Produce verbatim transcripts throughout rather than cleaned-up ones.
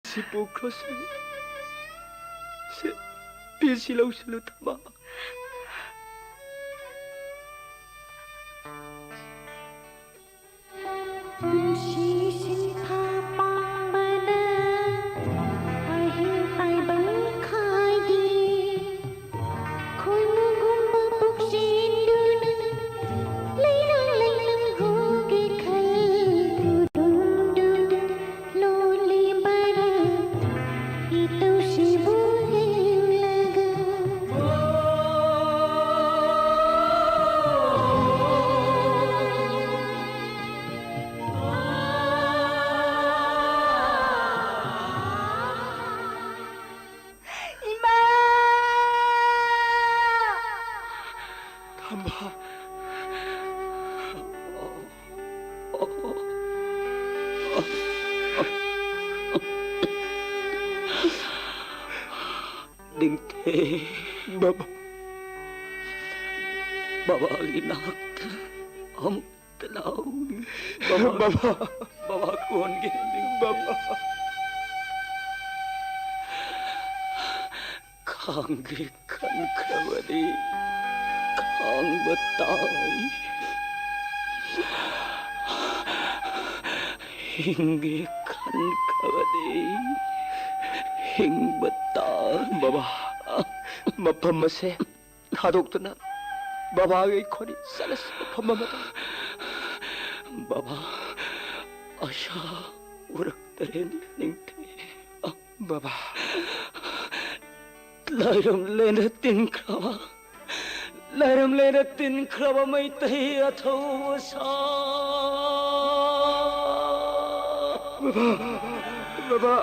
ꯁꯤ ꯄꯨꯈ꯭ꯔꯣꯁꯦ꯫ ꯁꯦ, ꯐꯤꯁꯤ ꯂꯧꯁꯤꯜꯂꯨ, ꯊꯝꯕꯥꯜ꯫ ꯄꯨꯟꯁꯤ ꯁꯤꯟꯊꯥ ꯄꯥꯝꯕꯅ ꯑꯍꯤꯡ ꯇꯥꯏꯕꯪ ꯈꯥꯏꯗꯦ꯫ ꯈꯣꯏꯃꯨꯒꯨꯝꯕ ꯄꯨꯛꯆꯦꯟꯗꯨꯅ ꯂꯩꯔꯥꯡ ꯂꯩꯅꯝ ꯍꯨꯒꯦ ꯈꯜ ꯈꯨꯔꯨꯝꯗꯨꯅ ꯂꯣꯜꯂꯤꯕꯔꯥ ꯏꯇꯧꯁꯤꯕꯨ ꯌꯦꯡꯂꯒ꯫ ꯏꯃꯥ! ꯊꯝꯕꯥꯜ꯫ ꯅꯤꯡꯊꯦ꯫ ꯕꯕꯥ꯫ ꯕꯕꯥꯒꯤ ꯅꯥꯛꯇ ꯑꯃꯨꯛ ꯂꯥꯎ꯫ ꯕꯕꯥ꯫ ꯕꯕꯥ꯫ ꯕꯕꯥ ꯀꯣꯟꯒꯦ꯫ ꯕꯕꯥ꯫ ꯈꯥꯡꯒꯦ ꯈꯟꯈ꯭ꯔꯕꯗꯤ ꯈꯥꯡꯕ ꯇꯥꯏ꯫ ꯍꯤꯡꯒꯦ ꯈꯟꯈ꯭ꯔꯕꯗꯤ ꯍꯤꯡꯕ ꯇꯥꯏ꯫ ꯕꯕꯥ, ꯃꯐꯝ ꯑꯁꯦ ꯊꯥꯗꯣꯛꯇꯨꯅ ꯕꯕꯥꯒ ꯑꯩꯈꯣꯏꯅꯤ ꯆꯠꯂꯁꯤ, ꯃꯐꯝ ꯑꯃꯗ꯫ ꯕꯕꯥ, ꯑꯁꯥ ꯎꯔꯛꯇꯔꯦ ꯅꯤꯡꯊꯦ꯫ ꯕꯕꯥ꯫ ꯂꯥꯏꯔꯝꯂꯦꯅ ꯇꯤꯟꯈ꯭ꯔꯕ, ꯂꯥꯏꯔꯝꯂꯦꯅ ꯇꯤꯟꯈ꯭ꯔꯕ ꯃꯩꯇꯩ ꯑꯊꯧꯕ ꯁꯥ꯫ ꯕꯕꯥ, ꯕꯕꯥ꯫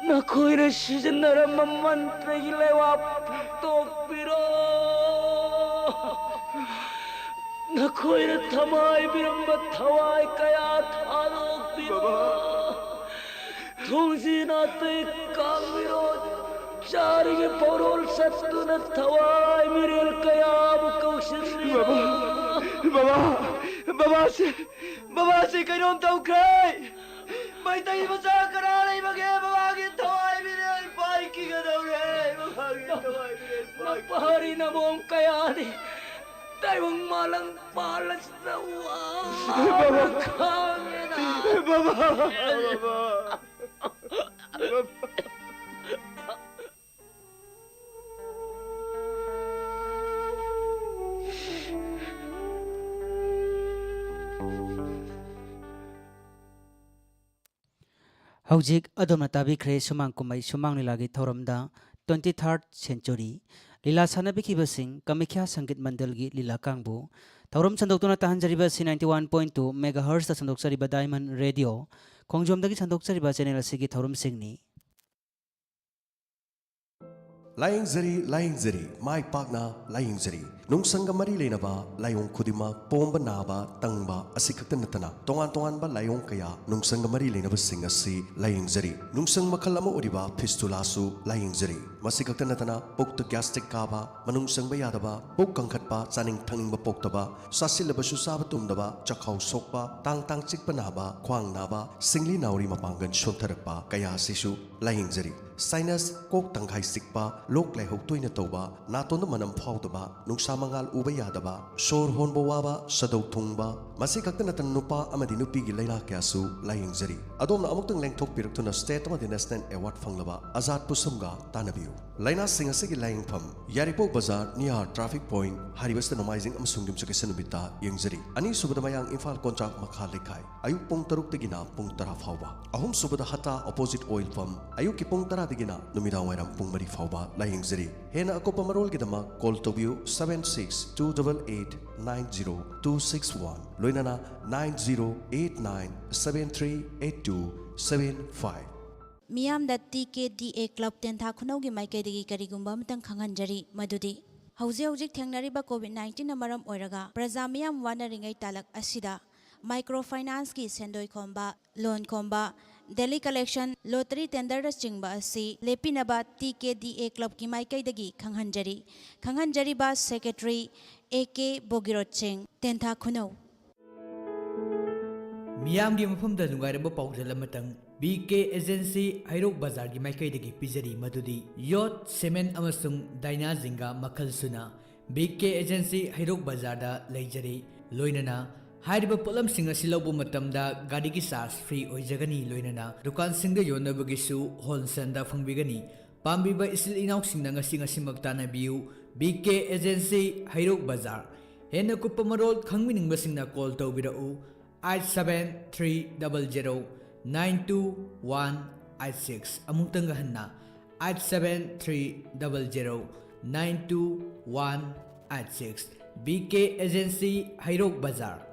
ꯅꯈꯣꯏꯅ ꯁꯤꯖꯤꯟꯅꯔꯝꯕ ꯃꯟꯇ꯭ꯔꯒꯤ ꯂꯩꯋꯥ ꯐꯨꯛꯇꯣꯛꯄꯤꯔꯣ꯫ ꯅꯈꯣꯏꯅ ꯊꯃꯥꯏ ꯄꯤꯔꯝꯕ ꯊꯋꯥꯏ ꯀꯌꯥ ꯊꯥꯗꯣꯛꯄꯤꯔꯣ꯫ ꯕꯕꯥ꯫ ꯊꯣꯡꯖꯤꯟ ꯑꯇꯩ ꯀꯥꯡꯕꯤꯔꯣ꯫ ꯆꯥꯔꯤꯒꯤ ꯄꯧꯔꯣꯜ ꯆꯠꯇꯨꯅ ꯊꯋꯥꯏ ꯃꯤꯔꯦꯜ ꯀꯌꯥꯕꯨ ꯀꯧꯁꯤꯟꯕꯤꯔꯣ꯫ ꯕꯕꯥ, ꯕꯕꯥ, ꯕꯕꯥꯁꯦ, ꯕꯕꯥꯁꯦ ꯀꯩꯅꯣꯝ ꯇꯧꯈ꯭ꯔꯦ꯫ ꯃꯩꯇꯩ ꯃꯆꯥ ꯀꯅꯥ ꯂꯩꯕꯒꯦ ꯕꯕꯥꯒꯤ ꯅꯕꯣꯡ ꯀꯌꯥꯗꯤ ꯇꯥꯏꯕꯪ ꯃꯥꯂꯪ ꯄꯥꯜꯂꯁꯤꯗ ꯋꯥꯅ ꯈꯥꯡꯉꯦꯗ꯫ ꯕꯕꯥ! ꯕꯕꯥ! ꯍꯧꯖꯤꯛ ꯑꯗꯣꯝꯅ ꯇꯥꯕꯤꯈ꯭ꯔꯦ ꯁꯨꯃꯥꯡ ꯀꯨꯝꯍꯩ ꯁꯨꯃꯥꯡ ꯂꯤꯂꯥꯒꯤ ꯊꯧꯔꯝꯗ twenty third century ꯂꯤꯂꯥ ꯁꯥꯟꯅꯕꯤꯈꯤꯕꯁꯤꯡ ꯀꯃꯤꯈ꯭ꯌꯥ ꯁꯪꯒꯤꯠ ꯃꯟꯗꯜꯒꯤ ꯂꯤꯂꯥ ꯀꯥꯡꯕꯨ꯫ ꯊꯧꯔꯝ ꯁꯟꯗꯣꯛꯇꯨꯅ ꯇꯥꯍꯟꯖꯔꯤꯕ ꯑꯁꯤ ninety one point two megahertz ꯁꯟꯗꯣꯛꯆꯔꯤꯕ Diamond Radio ꯈꯣꯡꯖꯣꯝꯗꯒꯤ ꯁꯟꯗꯣꯛꯆꯔꯤꯕ channel ꯑꯁꯤꯒꯤ ꯊꯧꯔꯝꯁꯤꯡꯅꯤ꯫ ꯂꯥꯌꯦꯡꯖꯔꯤ, ꯂꯥꯌꯦꯡꯖꯔꯤ, ꯃꯥꯏ ꯄꯥꯛꯅ ꯂꯥꯌꯦꯡꯖꯔꯤ꯫ ꯅꯨꯡꯁꯪꯒ ꯃꯔꯤ ꯂꯩꯅꯕ ꯂꯥꯏꯑꯣꯡ ꯈꯨꯗꯤꯡꯃꯛ, ꯄꯣꯝꯕ, ꯅꯥꯕ, ꯇꯪꯕ ꯑꯁꯤ ꯈꯛꯇ ꯅꯠꯇꯅ ꯇꯣꯉꯥꯟ ꯇꯣꯉꯥꯟꯕ ꯂꯥꯏꯑꯣꯡ ꯀꯌꯥ ꯅꯨꯡꯁꯪꯒ ꯃꯔꯤ ꯂꯩꯅꯕꯁꯤꯡ ꯑꯁꯤ ꯂꯥꯌꯦꯡꯖꯔꯤ꯫ ꯅꯨꯡꯁꯪ ꯃꯈꯜ ꯑꯃ ꯑꯣꯏꯔꯤꯕ fistulaꯁꯨ ꯂꯥꯌꯦꯡꯖꯔꯤ꯫ ꯃꯁꯤ ꯈꯛꯇ ꯅꯠꯇꯅ ꯄꯨꯛꯇ gastric ꯀꯥꯕ, ꯃꯅꯨꯡ ꯆꯪꯕ ꯌꯥꯗꯕ, ꯄꯨꯛ ꯀꯟꯈꯠꯄ, ꯆꯥꯅꯤꯡ ꯊꯛꯅꯤꯡꯕ ꯄꯣꯛꯇꯕ, ꯆꯥꯁꯤꯜꯂꯕꯁꯨ ꯆꯥꯕ ꯇꯨꯝꯗꯕ, ꯆꯈꯥꯎ ꯁꯣꯛꯄ, ꯇꯥꯡ ꯇꯥꯡ ꯆꯤꯛꯄ ꯅꯥꯕ, ꯈ꯭ꯋꯥꯡ ꯅꯥꯕ, ꯁꯤꯡꯂꯤ ꯅꯥꯎꯔꯤ ꯃꯄꯥꯡꯒꯜ ꯁꯣꯟꯊꯔꯛꯄ ꯀꯌꯥ ꯑꯁꯤꯁꯨ ꯂꯥꯌꯦꯡꯖꯔꯤ꯫ Sinus, ꯀꯣꯛ ꯇꯪꯈꯥꯏ ꯆꯤꯛꯄ, ꯂꯣꯛ ꯂꯥꯏꯍꯧ ꯇꯣꯏꯅ ꯇꯧꯕ, ꯅꯥꯇꯣꯟꯗ ꯃꯅꯝ ꯐꯥꯎꯗꯕ, ꯅꯨꯡꯁꯥ ꯃꯉꯥꯜ ꯎꯕ ꯌꯥꯗꯕ, ꯁꯣꯔ ꯍꯣꯟꯕ ꯋꯥꯕ, ꯁꯥꯗꯧ ꯊꯨꯡꯕ, ꯃꯁꯤ ꯈꯛꯇ ꯅꯠꯇꯅ ꯅꯨꯄꯥ ꯑꯃꯗꯤ ꯅꯨꯄꯤꯒꯤ ꯂꯥꯏꯅꯥ ꯀꯌꯥꯁꯨ ꯂꯥꯌꯦꯡꯖꯔꯤ꯫ ꯑꯗꯣꯝꯅ ꯑꯃꯨꯛꯇꯪ ꯂꯦꯡꯊꯣꯛꯄꯤꯔꯛꯇꯨꯅ state ꯑꯃꯗꯤ national award ꯐꯪꯂꯕ ꯑꯖꯥꯗ ꯄꯨꯁꯝꯒ ꯇꯥꯟꯅꯕꯤꯌꯨ꯫ ꯂꯥꯏꯅꯥꯁꯤꯡ ꯑꯁꯤꯒꯤ ꯂꯥꯌꯦꯡꯐꯝ: ꯌꯥꯏꯔꯤꯄꯣꯛ ꯕꯖꯥꯔ near traffic point ꯍꯥꯏꯔꯤꯕꯁꯤꯗ ꯅꯣꯡꯃꯥꯏꯖꯤꯡ ꯑꯃꯁꯨꯡ ꯌꯨꯝꯁꯀꯩꯁ ꯅꯨꯃꯤꯠꯇ ꯌꯦꯡꯖꯔꯤ꯫ ꯑꯅꯤꯁꯨꯕꯗ ꯃꯌꯥꯡ ꯏꯝꯐꯥꯜ ꯀꯣꯟꯆꯥꯛ ꯃꯈꯥ ꯂꯩꯀꯥꯏ, ꯑꯌꯨꯛ ꯄꯨꯡ ꯇꯔꯨꯛꯇꯒꯤꯅ ꯄꯨꯡ ꯇꯔꯥ ꯐꯥꯎꯕ꯫ ꯑꯍꯨꯝꯁꯨꯕꯗ ꯍꯇꯥ opposite oil pump, ꯑꯌꯨꯛꯀꯤ ꯄꯨꯡ ꯇꯔꯥꯗꯒꯤꯅ ꯅꯨꯃꯤꯗꯥꯡ ꯋꯥꯏꯔꯝ ꯄꯨꯡ ꯃꯔꯤ ꯐꯥꯎꯕ ꯂꯥꯌꯦꯡꯖꯔꯤ꯫ ꯍꯦꯟꯅ ꯑꯀꯨꯞꯄ ꯃꯔꯣꯜꯒꯤꯗꯃꯛ call ꯇꯧꯕꯤꯌꯨ seven six two double eight nine zero two six one, ꯂꯣꯏꯅꯅ nine zero eight nine seven three eight two seven five꯫ ꯃꯤꯌꯥꯝꯗ ꯇꯤ ꯀꯦ ꯗꯤ ꯑꯦ ꯀ꯭ꯂꯕ ꯇꯦꯟꯊꯥ ꯈꯨꯅꯧꯒꯤ ꯃꯥꯏꯀꯩꯗꯒꯤ ꯀꯔꯤꯒꯨꯝꯕ ꯑꯃꯇꯪ ꯈꯪꯍꯟꯖꯔꯤ, ꯃꯗꯨꯗꯤ ꯍꯧꯖꯤꯛ ꯍꯧꯖꯤꯛ ꯊꯦꯡꯅꯔꯤꯕ ꯀꯣꯚꯤꯗ ꯅꯥꯏꯟꯇꯤꯟꯅ ꯃꯔꯝ ꯑꯣꯏꯔꯒ ꯄ꯭ꯔꯖꯥ ꯃꯤꯌꯥꯝ ꯋꯥꯅꯔꯤꯉꯩ ꯇꯥꯂꯛ ꯑꯁꯤꯗ ꯃꯥꯏꯀ꯭ꯔꯣ ꯐꯥꯏꯅꯥꯟꯁꯀꯤ ꯁꯦꯟꯗꯣꯏ ꯈꯣꯝꯕ, ꯂꯣꯟ ꯈꯣꯝꯕ, ꯗꯦꯂꯤ ꯀꯂꯦꯛꯁꯟ, ꯂꯣꯇꯔꯤ ꯇꯦꯟꯗꯔꯅꯆꯤꯡꯕ ꯑꯁꯤ ꯂꯦꯞꯄꯤꯅꯕ ꯇꯤ ꯀꯦ ꯗꯤ ꯑꯦ ꯀ꯭ꯂꯕꯀꯤ ꯃꯥꯏꯀꯩꯗꯒꯤ ꯈꯪꯍꯟꯖꯔꯤ꯫ ꯈꯪꯍꯟꯖꯔꯤꯕ ꯁꯦꯀ꯭ꯔꯦꯇꯔꯤ ꯑꯦ ꯀꯦ ꯕꯣꯒꯤꯔꯣꯠ ꯁꯤꯡ, ꯇꯦꯟꯊꯥ ꯈꯨꯅꯧ꯫ ꯃꯤꯌꯥꯝꯒꯤ ꯃꯐꯝꯗ ꯅꯨꯡꯉꯥꯏꯔꯕ ꯄꯥꯎꯖꯦꯜ ꯑꯃꯇꯪ ꯕꯤ ꯀꯦ ꯑꯦꯖꯦꯟꯁꯤ ꯍꯩꯔꯣꯛ ꯕꯖꯥꯔꯒꯤ ꯃꯥꯏꯀꯩꯗꯒꯤ ꯄꯤꯖꯔꯤ, ꯃꯗꯨꯗꯤ ꯌꯣꯠ, ꯁꯤꯃꯦꯟ ꯑꯃꯁꯨꯡ ꯗꯥꯏꯅꯥ ꯖꯤꯡꯒ ꯃꯈꯜ ꯁꯨꯅ ꯕꯤ ꯀꯦ ꯑꯦꯖꯦꯟꯁꯤ ꯍꯩꯔꯣꯛ ꯕꯖꯥꯔꯗ ꯂꯩꯖꯔꯤ꯫ ꯂꯣꯏꯅꯅ ꯍꯥꯏꯔꯤꯕ ꯄꯣꯠꯂꯝꯁꯤꯡ ꯑꯁꯤ ꯂꯧꯕ ꯃꯇꯝꯗ ꯒꯥꯔꯤꯒꯤ ꯆꯥꯔꯖ ꯐ꯭ꯔꯤ ꯑꯣꯏꯖꯒꯅꯤ꯫ ꯂꯣꯏꯅꯅ ꯗꯨꯀꯥꯟꯁꯤꯡꯗ ꯌꯣꯟꯅꯕꯒꯤꯁꯨ ꯍꯣꯜꯁꯦꯜꯗ ꯐꯪꯕꯤꯒꯅꯤ꯫ ꯄꯥꯝꯕꯤꯕ ꯏꯆꯤꯜ ꯏꯅꯥꯎꯁꯤꯡꯅ ꯉꯁꯤ ꯉꯁꯤꯃꯛ ꯇꯥꯟꯅꯕꯤꯌꯨ꯫ ꯕꯤ ꯀꯦ ꯑꯦꯖꯦꯟꯁꯤ, ꯍꯩꯔꯣꯛ ꯕꯖꯥꯔ꯫ ꯍꯦꯟꯅ ꯀꯨꯞꯄ ꯃꯔꯣꯜ ꯈꯪꯕꯤꯅꯤꯡꯕꯁꯤꯡꯅ ꯀꯣꯜ ꯇꯧꯕꯤꯔꯛꯎ꯫ Eight seven three double zero nine two one eight six. ꯑꯃꯨꯛꯇꯪꯒ ꯍꯟꯅ, eight seven three double zero nine two one eight six. B K agency, Heirok ꯕꯖꯥꯔ꯫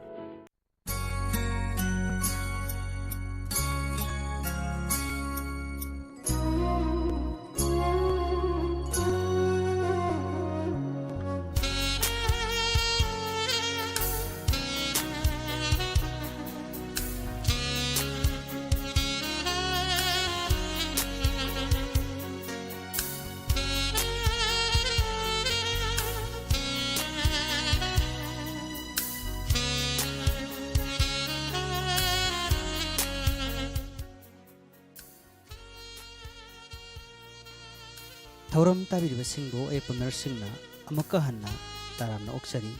ꯊꯧꯔꯝ ꯇꯥꯕꯤꯔꯤꯕꯁꯤꯡꯕꯨ ꯑꯩ ꯄꯨꯝꯅꯃꯛꯁꯤꯡꯅ ꯑꯃꯨꯛꯀ ꯍꯟꯅ ꯇꯔꯥꯝꯅ ꯑꯣꯛꯆꯔꯤ꯫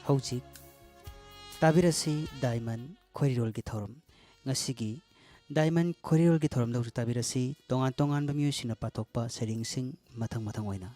ꯍꯧꯖꯤꯛ ꯇꯥꯕꯤꯔꯁꯤ ꯗꯥꯏꯃꯟ ꯈꯣꯏꯔꯤꯔꯣꯜꯒꯤ ꯊꯧꯔꯝ꯫ ꯉꯁꯤꯒꯤ ꯗꯥꯏꯃꯟ ꯈꯣꯏꯔꯤꯔꯣꯜꯒꯤ ꯊꯧꯔꯝꯗ ꯍꯧꯖꯤꯛ ꯇꯥꯕꯤꯔꯁꯤ ꯇꯣꯉꯥꯟ ꯇꯣꯉꯥꯟꯕ ꯃꯤꯑꯣꯏꯁꯤꯡꯅ ꯄꯥꯊꯣꯛꯄ ꯁꯩꯔꯦꯡꯁꯤꯡ ꯃꯊꯪ ꯃꯊꯪ ꯑꯣꯏꯅ꯫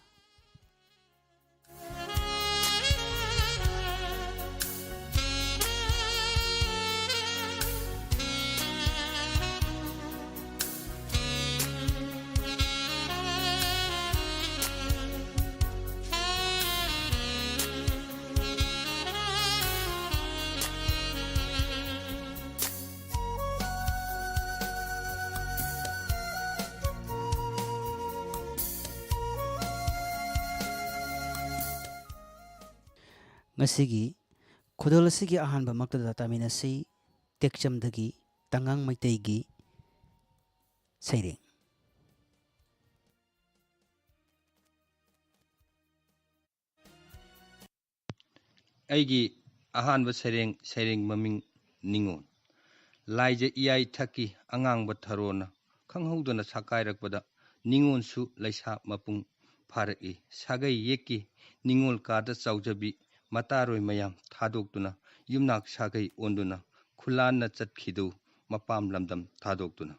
ꯉꯁꯤꯒꯤ ꯈꯨꯗꯣꯜ ꯑꯁꯤꯒꯤ ꯑꯍꯥꯟꯕ ꯃꯛꯇꯗ ꯇꯥꯃꯤꯟꯅꯁꯤ, ꯇꯦꯛꯆꯝꯗꯒꯤ ꯇꯉꯥꯡ ꯃꯩꯇꯩꯒꯤ ꯁꯩꯔꯦꯡ꯫ ꯑꯩꯒꯤ ꯑꯍꯥꯟꯕ ꯁꯩꯔꯦꯡ, ꯁꯩꯔꯦꯡ ꯃꯃꯤꯡ ꯅꯤꯉꯣꯜ꯫ ꯂꯥꯏꯖ ꯏꯌꯥꯏ ꯊꯛꯀꯤ ꯑꯉꯥꯡꯕ ꯊꯔꯣꯅ ꯈꯪꯍꯧꯗꯅ ꯁꯥꯀꯥꯏꯔꯛꯄꯗ ꯅꯤꯉꯣꯜꯁꯨ ꯂꯩꯁꯥ ꯃꯄꯨꯡ ꯐꯥꯔꯛꯏ꯫ ꯁꯥꯒꯩ ꯌꯦꯛꯀꯤ ꯅꯤꯉꯣꯜ ꯀꯥꯗ ꯆꯥꯎꯖꯕꯤ ꯃꯇꯥꯔꯣꯏ ꯃꯌꯥꯝ ꯊꯥꯗꯣꯛꯇꯨꯅ ꯌꯨꯝꯅꯥꯛ ꯁꯥꯒꯩ ꯑꯣꯟꯗꯨꯅ ꯈꯨꯂꯥꯟꯅ ꯆꯠꯈꯤꯗꯨ ꯃꯄꯥꯝ ꯂꯝꯗꯝ ꯊꯥꯗꯣꯛꯇꯨꯅ꯫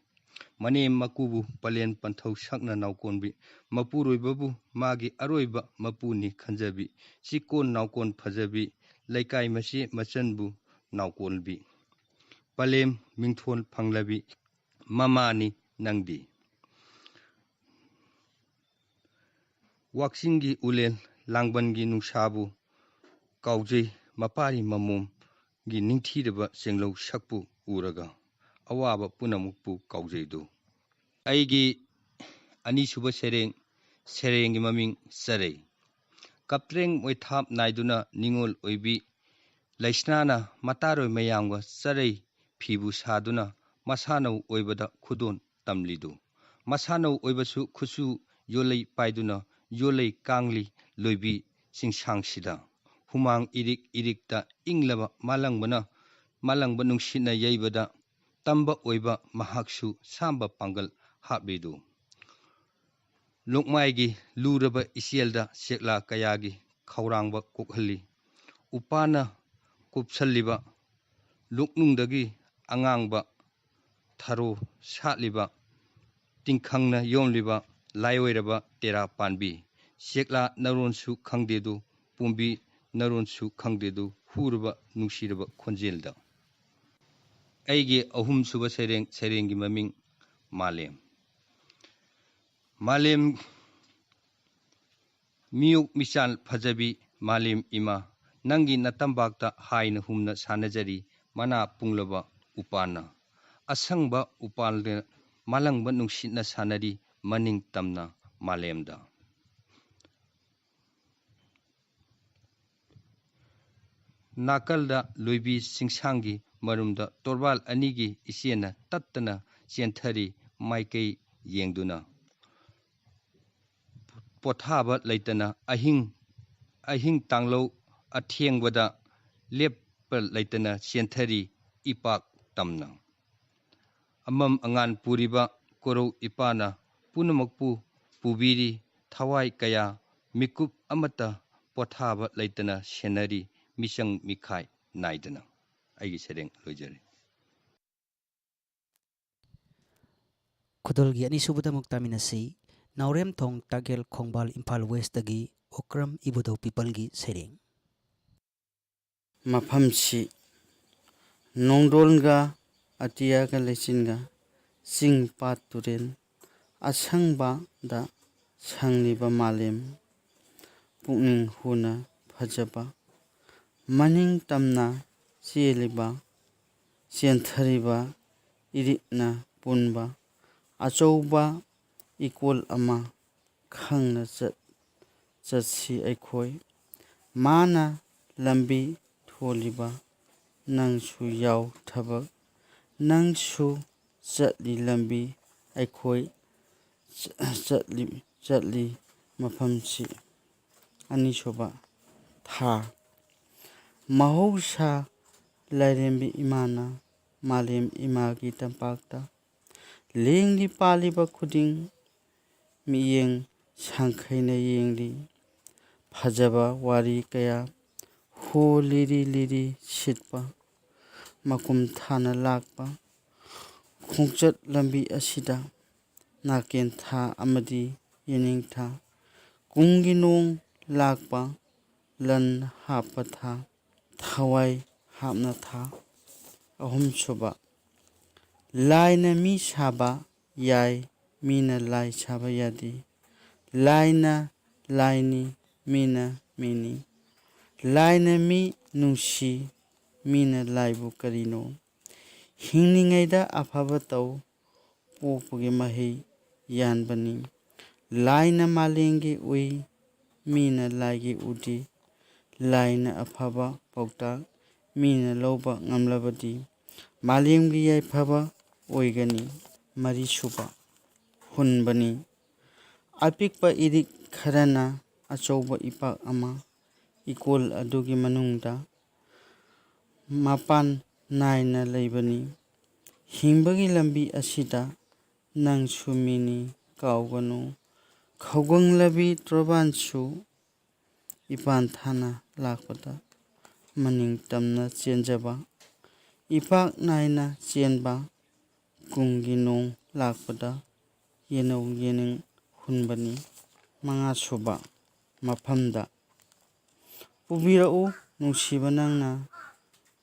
ꯃꯅꯦꯝ ꯃꯀꯨꯕꯨ ꯄꯂꯦꯟ ꯄꯟꯊꯧ ꯁꯛꯅ ꯅꯥꯎꯀꯣꯟꯕꯤ, ꯃꯄꯨꯔꯣꯏꯕꯕꯨ ꯃꯥꯒꯤ ꯑꯔꯣꯏꯕ ꯃꯄꯨꯅꯤ ꯈꯟꯖꯕꯤ, ꯆꯤꯀꯣꯟ ꯅꯥꯎꯀꯣꯟ ꯐꯖꯕꯤ, ꯂꯩꯀꯥꯏ ꯃꯆꯦ ꯃꯆꯟꯕꯨ ꯅꯥꯎꯀꯣꯟꯕꯤ꯫ ꯄꯂꯦꯝ ꯃꯤꯡꯊꯣꯜ ꯐꯪꯂꯕꯤ ꯃꯃꯥꯅꯤ ꯅꯪꯗꯤ꯫ ꯋꯥꯛꯆꯤꯡꯒꯤ ꯎꯂꯦꯜ ꯂꯥꯡꯕꯟꯒꯤ ꯅꯨꯡꯁꯥꯕꯨ ꯀꯥꯎꯖꯩ, ꯃꯄꯥꯔꯤ ꯃꯃꯣꯝꯒꯤ ꯅꯤꯡꯊꯤꯔꯕ ꯆꯦꯡꯂꯧ ꯁꯛꯄꯨ ꯎꯔꯒ ꯑꯋꯥꯕ ꯄꯨꯝꯅꯃꯛꯄꯨ ꯀꯥꯎꯖꯩꯗꯨ꯫ ꯑꯩꯒꯤ ꯑꯅꯤꯁꯨꯕ ꯁꯩꯔꯦꯡ, ꯁꯩꯔꯦꯡꯒꯤ ꯃꯃꯤꯡ ꯆꯔꯩ꯫ ꯀꯞꯇ꯭ꯔꯦꯡ ꯃꯣꯏꯊꯥꯞ ꯅꯥꯏꯗꯨꯅ ꯅꯤꯉꯣꯜ ꯑꯣꯏꯕꯤ ꯂꯩꯁꯅꯥꯅ ꯃꯇꯥꯔꯣꯏ ꯃꯌꯥꯝꯒ ꯆꯔꯩ ꯐꯤꯕꯨ ꯁꯥꯗꯨꯅ ꯃꯁꯥꯅꯧ ꯑꯣꯏꯕꯗ ꯈꯨꯗꯣꯟ ꯇꯝꯂꯤꯗꯨ꯫ ꯃꯁꯥꯅꯧ ꯑꯣꯏꯕꯁꯨ ꯈꯨꯠꯁꯨ ꯌꯣꯜꯂꯩ ꯄꯥꯏꯗꯨꯅ ꯌꯣꯜꯂꯩ ꯀꯥꯡꯂꯤ ꯂꯣꯏꯕꯤ ꯆꯤꯡꯁꯥꯡꯁꯤꯗ ꯍꯨꯃꯥꯡ ꯏꯔꯤꯛ ꯏꯔꯤꯛꯇ ꯏꯪꯂꯕ ꯃꯥꯂꯪꯕꯅ, ꯃꯥꯂꯪꯕ ꯅꯨꯡꯁꯤꯠꯅ ꯌꯩꯕꯗ ꯇꯝꯕ ꯑꯣꯏꯕ ꯃꯍꯥꯛꯁꯨ ꯁꯥꯝꯕ ꯄꯥꯡꯒꯜ ꯍꯥꯞꯂꯤꯗꯨ꯫ ꯂꯣꯛꯃꯥꯏꯒꯤ ꯂꯨꯔꯕ ꯏꯆꯦꯜꯗ ꯆꯦꯛꯂꯥ ꯀꯌꯥꯒꯤ ꯈꯧꯔꯥꯡꯕ ꯀꯣꯛꯍꯜꯂꯤ꯫ ꯎꯄꯥꯅ ꯀꯨꯞꯁꯜꯂꯤꯕ ꯂꯣꯛꯅꯨꯡꯗꯒꯤ ꯑꯉꯥꯡꯕ ꯊꯔꯣ ꯁꯥꯠꯂꯤꯕ, ꯇꯤꯡꯈꯪꯅ ꯌꯣꯝꯂꯤꯕ ꯂꯥꯏꯑꯣꯏꯔꯕ ꯇꯦꯔꯥ ꯄꯥꯟꯕꯤ꯫ ꯆꯦꯛꯂꯥ ꯅꯔꯣꯟꯁꯨ ꯈꯪꯗꯦꯗꯨ, ꯄꯣꯝꯕꯤ ꯅꯔꯣꯟꯁꯨ ꯈꯪꯗꯦꯗꯨ, ꯍꯨꯔꯕ ꯅꯨꯡꯁꯤꯔꯕ ꯈꯣꯟꯖꯦꯜꯗ꯫ ꯑꯩꯒꯤ ꯑꯍꯨꯝꯁꯨꯕ ꯁꯩꯔꯦꯡ, ꯁꯩꯔꯦꯡꯒꯤ ꯃꯃꯤꯡ ꯃꯥꯂꯦꯝ꯫ ꯃꯥꯂꯦꯝ ꯃꯤꯌꯣꯛ ꯃꯤꯆꯥꯟ ꯐꯖꯕꯤ ꯃꯥꯂꯦꯝ ꯏꯃꯥ, ꯅꯪꯒꯤ ꯅꯇꯝꯕꯥꯛꯇ ꯍꯥꯏꯅ ꯍꯨꯝꯅ ꯁꯥꯟꯅꯖꯔꯤ ꯃꯅꯥ ꯄꯨꯡꯂꯕ ꯎꯄꯥꯟꯅ꯫ ꯑꯁꯪꯕ ꯎꯄꯥꯜꯗ ꯃꯥꯂꯪꯕ ꯅꯨꯡꯁꯤꯠꯅ ꯁꯥꯟꯅꯔꯤ ꯃꯅꯤꯡ ꯇꯝꯅ ꯃꯥꯂꯦꯝꯗ꯫ ꯅꯥꯀꯜꯗ ꯂꯣꯏꯕꯤ ꯆꯤꯡꯁꯥꯡꯒꯤ ꯃꯔꯨꯝꯗ ꯇꯣꯔꯕꯥꯜ ꯑꯅꯤꯒꯤ ꯏꯆꯦꯅ ꯇꯠꯇꯅ ꯆꯦꯟꯊꯔꯤ ꯃꯥꯏꯀꯩ ꯌꯦꯡꯗꯨꯅ꯫ ꯄꯣꯊꯥꯕ ꯂꯩꯇꯅ ꯑꯍꯤꯡ, ꯑꯍꯤꯡ ꯇꯥꯡꯂꯧ ꯑꯊꯦꯡꯕꯗ ꯂꯦꯞꯄ ꯂꯩꯇꯅ ꯆꯦꯟꯊꯔꯤ ꯏꯄꯥꯛ ꯇꯝꯅ꯫ ꯑꯃꯝ ꯑꯉꯥꯟ ꯄꯨꯔꯤꯕ ꯀꯣꯔꯧ ꯏꯄꯥꯅ ꯄꯨꯝꯅꯃꯛꯄꯨ ꯄꯨꯕꯤꯔꯤ, ꯊꯋꯥꯏ ꯀꯌꯥ ꯃꯤꯀꯨꯞ ꯑꯃꯠꯇ ꯄꯣꯊꯥꯕ ꯂꯩꯇꯅ ꯁꯦꯟꯅꯔꯤ, ꯃꯤꯆꯪ ꯃꯤꯈꯥꯏ ꯅꯥꯏꯗꯅ꯫ ꯑꯩꯒꯤ ꯁꯩꯔꯦꯡ ꯂꯣꯏꯖꯔꯦ꯫ ꯈꯨꯗꯣꯜꯒꯤ ꯑꯅꯤꯁꯨꯕꯗ ꯑꯃꯨꯛ ꯇꯥꯃꯤꯟꯅꯁꯤ꯫ ꯅꯥꯎꯔꯦꯝꯊꯣꯡ ꯇꯥꯒꯦꯜ ꯈꯣꯡꯕꯥꯜ ꯏꯝꯐꯥꯜ ꯋꯦꯁꯇꯒꯤ ꯑꯣꯀ꯭ꯔꯝ ꯏꯕꯨꯙꯧ ꯄꯤꯄꯜꯒꯤ ꯁꯩꯔꯦꯡ꯫ ꯃꯐꯝꯁꯤ ꯅꯣꯡꯗꯣꯟꯒ ꯑꯇꯤꯌꯥꯒ ꯂꯩꯆꯤꯟꯒ ꯆꯤꯡ ꯄꯥꯠ ꯇꯨꯔꯦꯜ ꯑꯁꯪꯕꯗ ꯁꯪꯂꯤꯕ ꯃꯥꯂꯦꯝ ꯄꯨꯛꯅꯤꯡ ꯍꯨꯅ ꯐꯖꯕ ꯃꯅꯤꯡ ꯇꯝꯅ ꯆꯦꯜꯂꯤꯕ ꯆꯦꯟꯊꯔꯤꯕ ꯏꯔꯤꯛꯅ ꯄꯨꯟꯕ ꯑꯆꯧꯕ ꯏꯀꯣꯜ ꯑꯃ ꯈꯪꯅ ꯆꯠ ꯆꯠꯁꯤ ꯑꯩꯈꯣꯏ꯫ ꯃꯥꯅ ꯂꯝꯕꯤ ꯊꯣꯜꯂꯤꯕ ꯅꯪꯁꯨ ꯌꯥꯎ ꯊꯕꯛ ꯅꯪꯁꯨ ꯆꯠꯂꯤ ꯂꯝꯕꯤ ꯑꯩꯈꯣꯏ ꯆꯠꯂꯤ ꯆꯠꯂꯤ ꯃꯐꯝꯁꯤ꯫ ꯑꯅꯤꯁꯨꯕ ꯊꯥ ꯃꯍꯧꯁꯥ ꯂꯥꯏꯔꯦꯝꯕꯤ ꯏꯃꯥꯅ ꯃꯥꯂꯦꯝ ꯏꯃꯥꯒꯤ ꯇꯝꯄꯥꯛꯇ ꯂꯦꯡꯂꯤ ꯄꯥꯜꯂꯤꯕ ꯈꯨꯗꯤꯡ ꯃꯤꯠꯌꯦꯡ ꯁꯥꯡꯈꯩꯅ ꯌꯦꯡꯂꯤ꯫ ꯐꯖꯕ ꯋꯥꯔꯤ ꯀꯌꯥ ꯍꯣ ꯂꯤꯔꯤ ꯂꯤꯔꯤ ꯁꯤꯠꯄ ꯃꯀꯨꯝ ꯊꯥꯅ ꯂꯥꯛꯄ ꯈꯣꯡꯆꯠ ꯂꯝꯕꯤ ꯑꯁꯤꯗ ꯅꯥꯀꯦꯟ ꯊꯥ ꯑꯃꯗꯤ ꯌꯦꯅꯤꯡꯊꯥ ꯀꯨꯝꯒꯤ ꯅꯣꯡ ꯂꯥꯛꯄ ꯂꯟ ꯍꯥꯞꯄ ꯊꯥ ꯊꯋꯥꯏ ꯍꯥꯞꯅ ꯊꯥ꯫ ꯑꯍꯨꯝꯁꯨꯕ ꯂꯥꯏꯅ ꯃꯤ ꯁꯥꯕ ꯌꯥꯏ ꯃꯤꯅ ꯂꯥꯏ ꯁꯥꯕ ꯌꯥꯗꯦ꯫ ꯂꯥꯏꯅ ꯂꯥꯏꯅꯤ ꯃꯤꯅ ꯃꯤꯅꯤ꯫ ꯂꯥꯏꯅ ꯃꯤ ꯅꯨꯡꯁꯤ ꯃꯤꯅ ꯂꯥꯏꯕꯨ ꯀꯔꯤꯅꯣ꯫ ꯍꯤꯡꯂꯤꯉꯩꯗ ꯑꯐꯕ ꯇꯧ ꯄꯣꯛꯄꯒꯤ ꯃꯍꯩ ꯌꯥꯟꯕꯅꯤ꯫ ꯂꯥꯏꯅ ꯃꯥꯂꯦꯝꯒꯤ ꯎꯏ ꯃꯤꯅ ꯂꯥꯏꯒꯤ ꯎꯗꯦ꯫ ꯂꯥꯏꯅ ꯑꯐꯕ ꯄꯥꯎꯇꯥꯛ ꯃꯤꯅ ꯂꯧꯕ ꯉꯝꯂꯕꯗꯤ ꯃꯥꯂꯦꯝꯒꯤ ꯌꯥꯏꯐꯕ ꯑꯣꯏꯒꯅꯤ꯫ ꯃꯔꯤꯁꯨꯕ ꯍꯨꯟꯕꯅꯤ꯫ ꯑꯄꯤꯛꯄ ꯏꯔꯤꯛ ꯈꯔꯅ ꯑꯆꯧꯕ ꯏꯄꯥꯛ ꯑꯃ ꯏꯀꯣꯜ ꯑꯗꯨꯒꯤ ꯃꯅꯨꯡꯗ ꯃꯄꯥꯟ ꯅꯥꯏꯅ ꯂꯩꯕꯅꯤ꯫ ꯍꯤꯡꯕꯒꯤ ꯂꯝꯕꯤ ꯑꯁꯤꯗ ꯅꯪꯁꯨ ꯃꯤꯅꯤ ꯀꯥꯎꯒꯅꯨ꯫ ꯈꯧꯒꯪꯂꯕꯤ ꯇꯣꯔꯕꯥꯟꯁꯨ ꯏꯄꯥꯟ ꯊꯥꯅ ꯂꯥꯛꯄꯗ ꯃꯅꯤꯡ ꯇꯝꯅ ꯆꯦꯟꯖꯕ, ꯏꯄꯥꯛ ꯅꯥꯏꯅ ꯆꯦꯟꯕ, ꯀꯨꯝꯒꯤ ꯅꯣꯡ ꯂꯥꯛꯄꯗ ꯌꯦꯅꯧ ꯌꯦꯅꯤꯡ ꯍꯨꯟꯕꯅꯤ꯫ ꯃꯉꯥꯁꯨꯕ ꯃꯐꯝꯗ ꯄꯨꯕꯤꯔꯛꯎ ꯅꯨꯡꯁꯤꯕ ꯅꯪꯅ,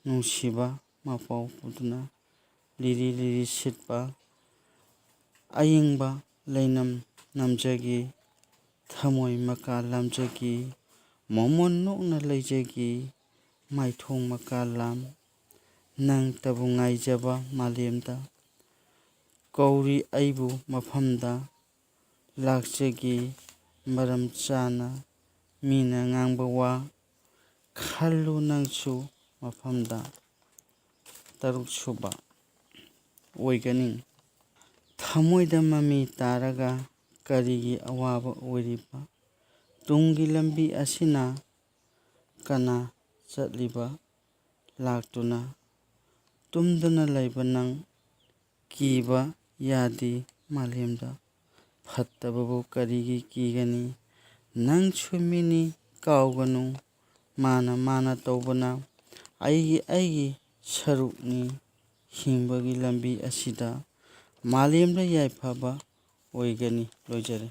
ꯅꯨꯡꯁꯤꯕ ꯃꯄꯥꯎ ꯄꯨꯗꯨꯅ ꯂꯤꯔꯤ ꯂꯤꯔꯤ ꯁꯤꯠꯄ ꯑꯌꯤꯡꯕ ꯂꯩꯅꯝ ꯅꯝꯖꯒꯦ꯫ ꯊꯃꯣꯏ ꯃꯀꯥ ꯂꯥꯝꯖꯒꯦ, ꯃꯣꯃꯣꯟ ꯅꯣꯛꯅ ꯂꯩꯖꯒꯦ꯫ ꯃꯥꯏꯊꯣꯡ ꯃꯀꯥ ꯂꯥꯝ ꯅꯪꯇꯕꯨ ꯉꯥꯏꯖꯕ ꯃꯥꯂꯦꯝꯗ ꯀꯧꯔꯤ ꯑꯩꯕꯨ ꯃꯐꯝꯗ ꯂꯥꯛꯆꯒꯦ꯫ ꯃꯔꯝ ꯆꯥꯅ ꯃꯤꯅ ꯉꯥꯡꯕ ꯋꯥ ꯈꯜꯂꯨ ꯅꯪꯁꯨ ꯃꯐꯝꯗ꯫ ꯇꯔꯨꯛ ꯁꯨꯕ ꯑꯣꯏꯒꯅꯤ꯫ ꯊꯃꯣꯏꯗ ꯃꯃꯤ ꯇꯥꯔꯒ ꯀꯔꯤꯒꯤ ꯑꯋꯥꯕ ꯑꯣꯏꯔꯤꯕ? ꯇꯨꯡꯒꯤ ꯂꯝꯕꯤ ꯑꯁꯤꯅ ꯀꯅꯥ ꯆꯠꯂꯤꯕ? ꯂꯥꯛꯇꯨꯅ ꯇꯨꯝꯗꯨꯅ ꯂꯩꯕ ꯅꯪ ꯀꯤꯕ ꯌꯥꯗꯦ ꯃꯥꯂꯦꯝꯗ꯫ ꯐꯠꯇꯕꯕꯨ ꯀꯔꯤꯒꯤ ꯀꯤꯒꯅꯤ? ꯅꯪꯁꯨ ꯃꯤꯅꯤ ꯀꯥꯎꯒꯅꯨ꯫ ꯃꯥꯅ ꯃꯥꯅ ꯇꯧꯕꯅ ꯑꯩꯒꯤ ꯑꯩꯒꯤ ꯁꯔꯨꯛꯅꯤ꯫ ꯍꯤꯡꯕꯒꯤ ꯂꯝꯕꯤ ꯑꯁꯤꯗ ꯃꯥꯂꯦꯝꯗ ꯌꯥꯏꯐꯕ ꯑꯣꯏꯒꯅꯤ꯫ ꯂꯣꯏꯖꯔꯦ꯫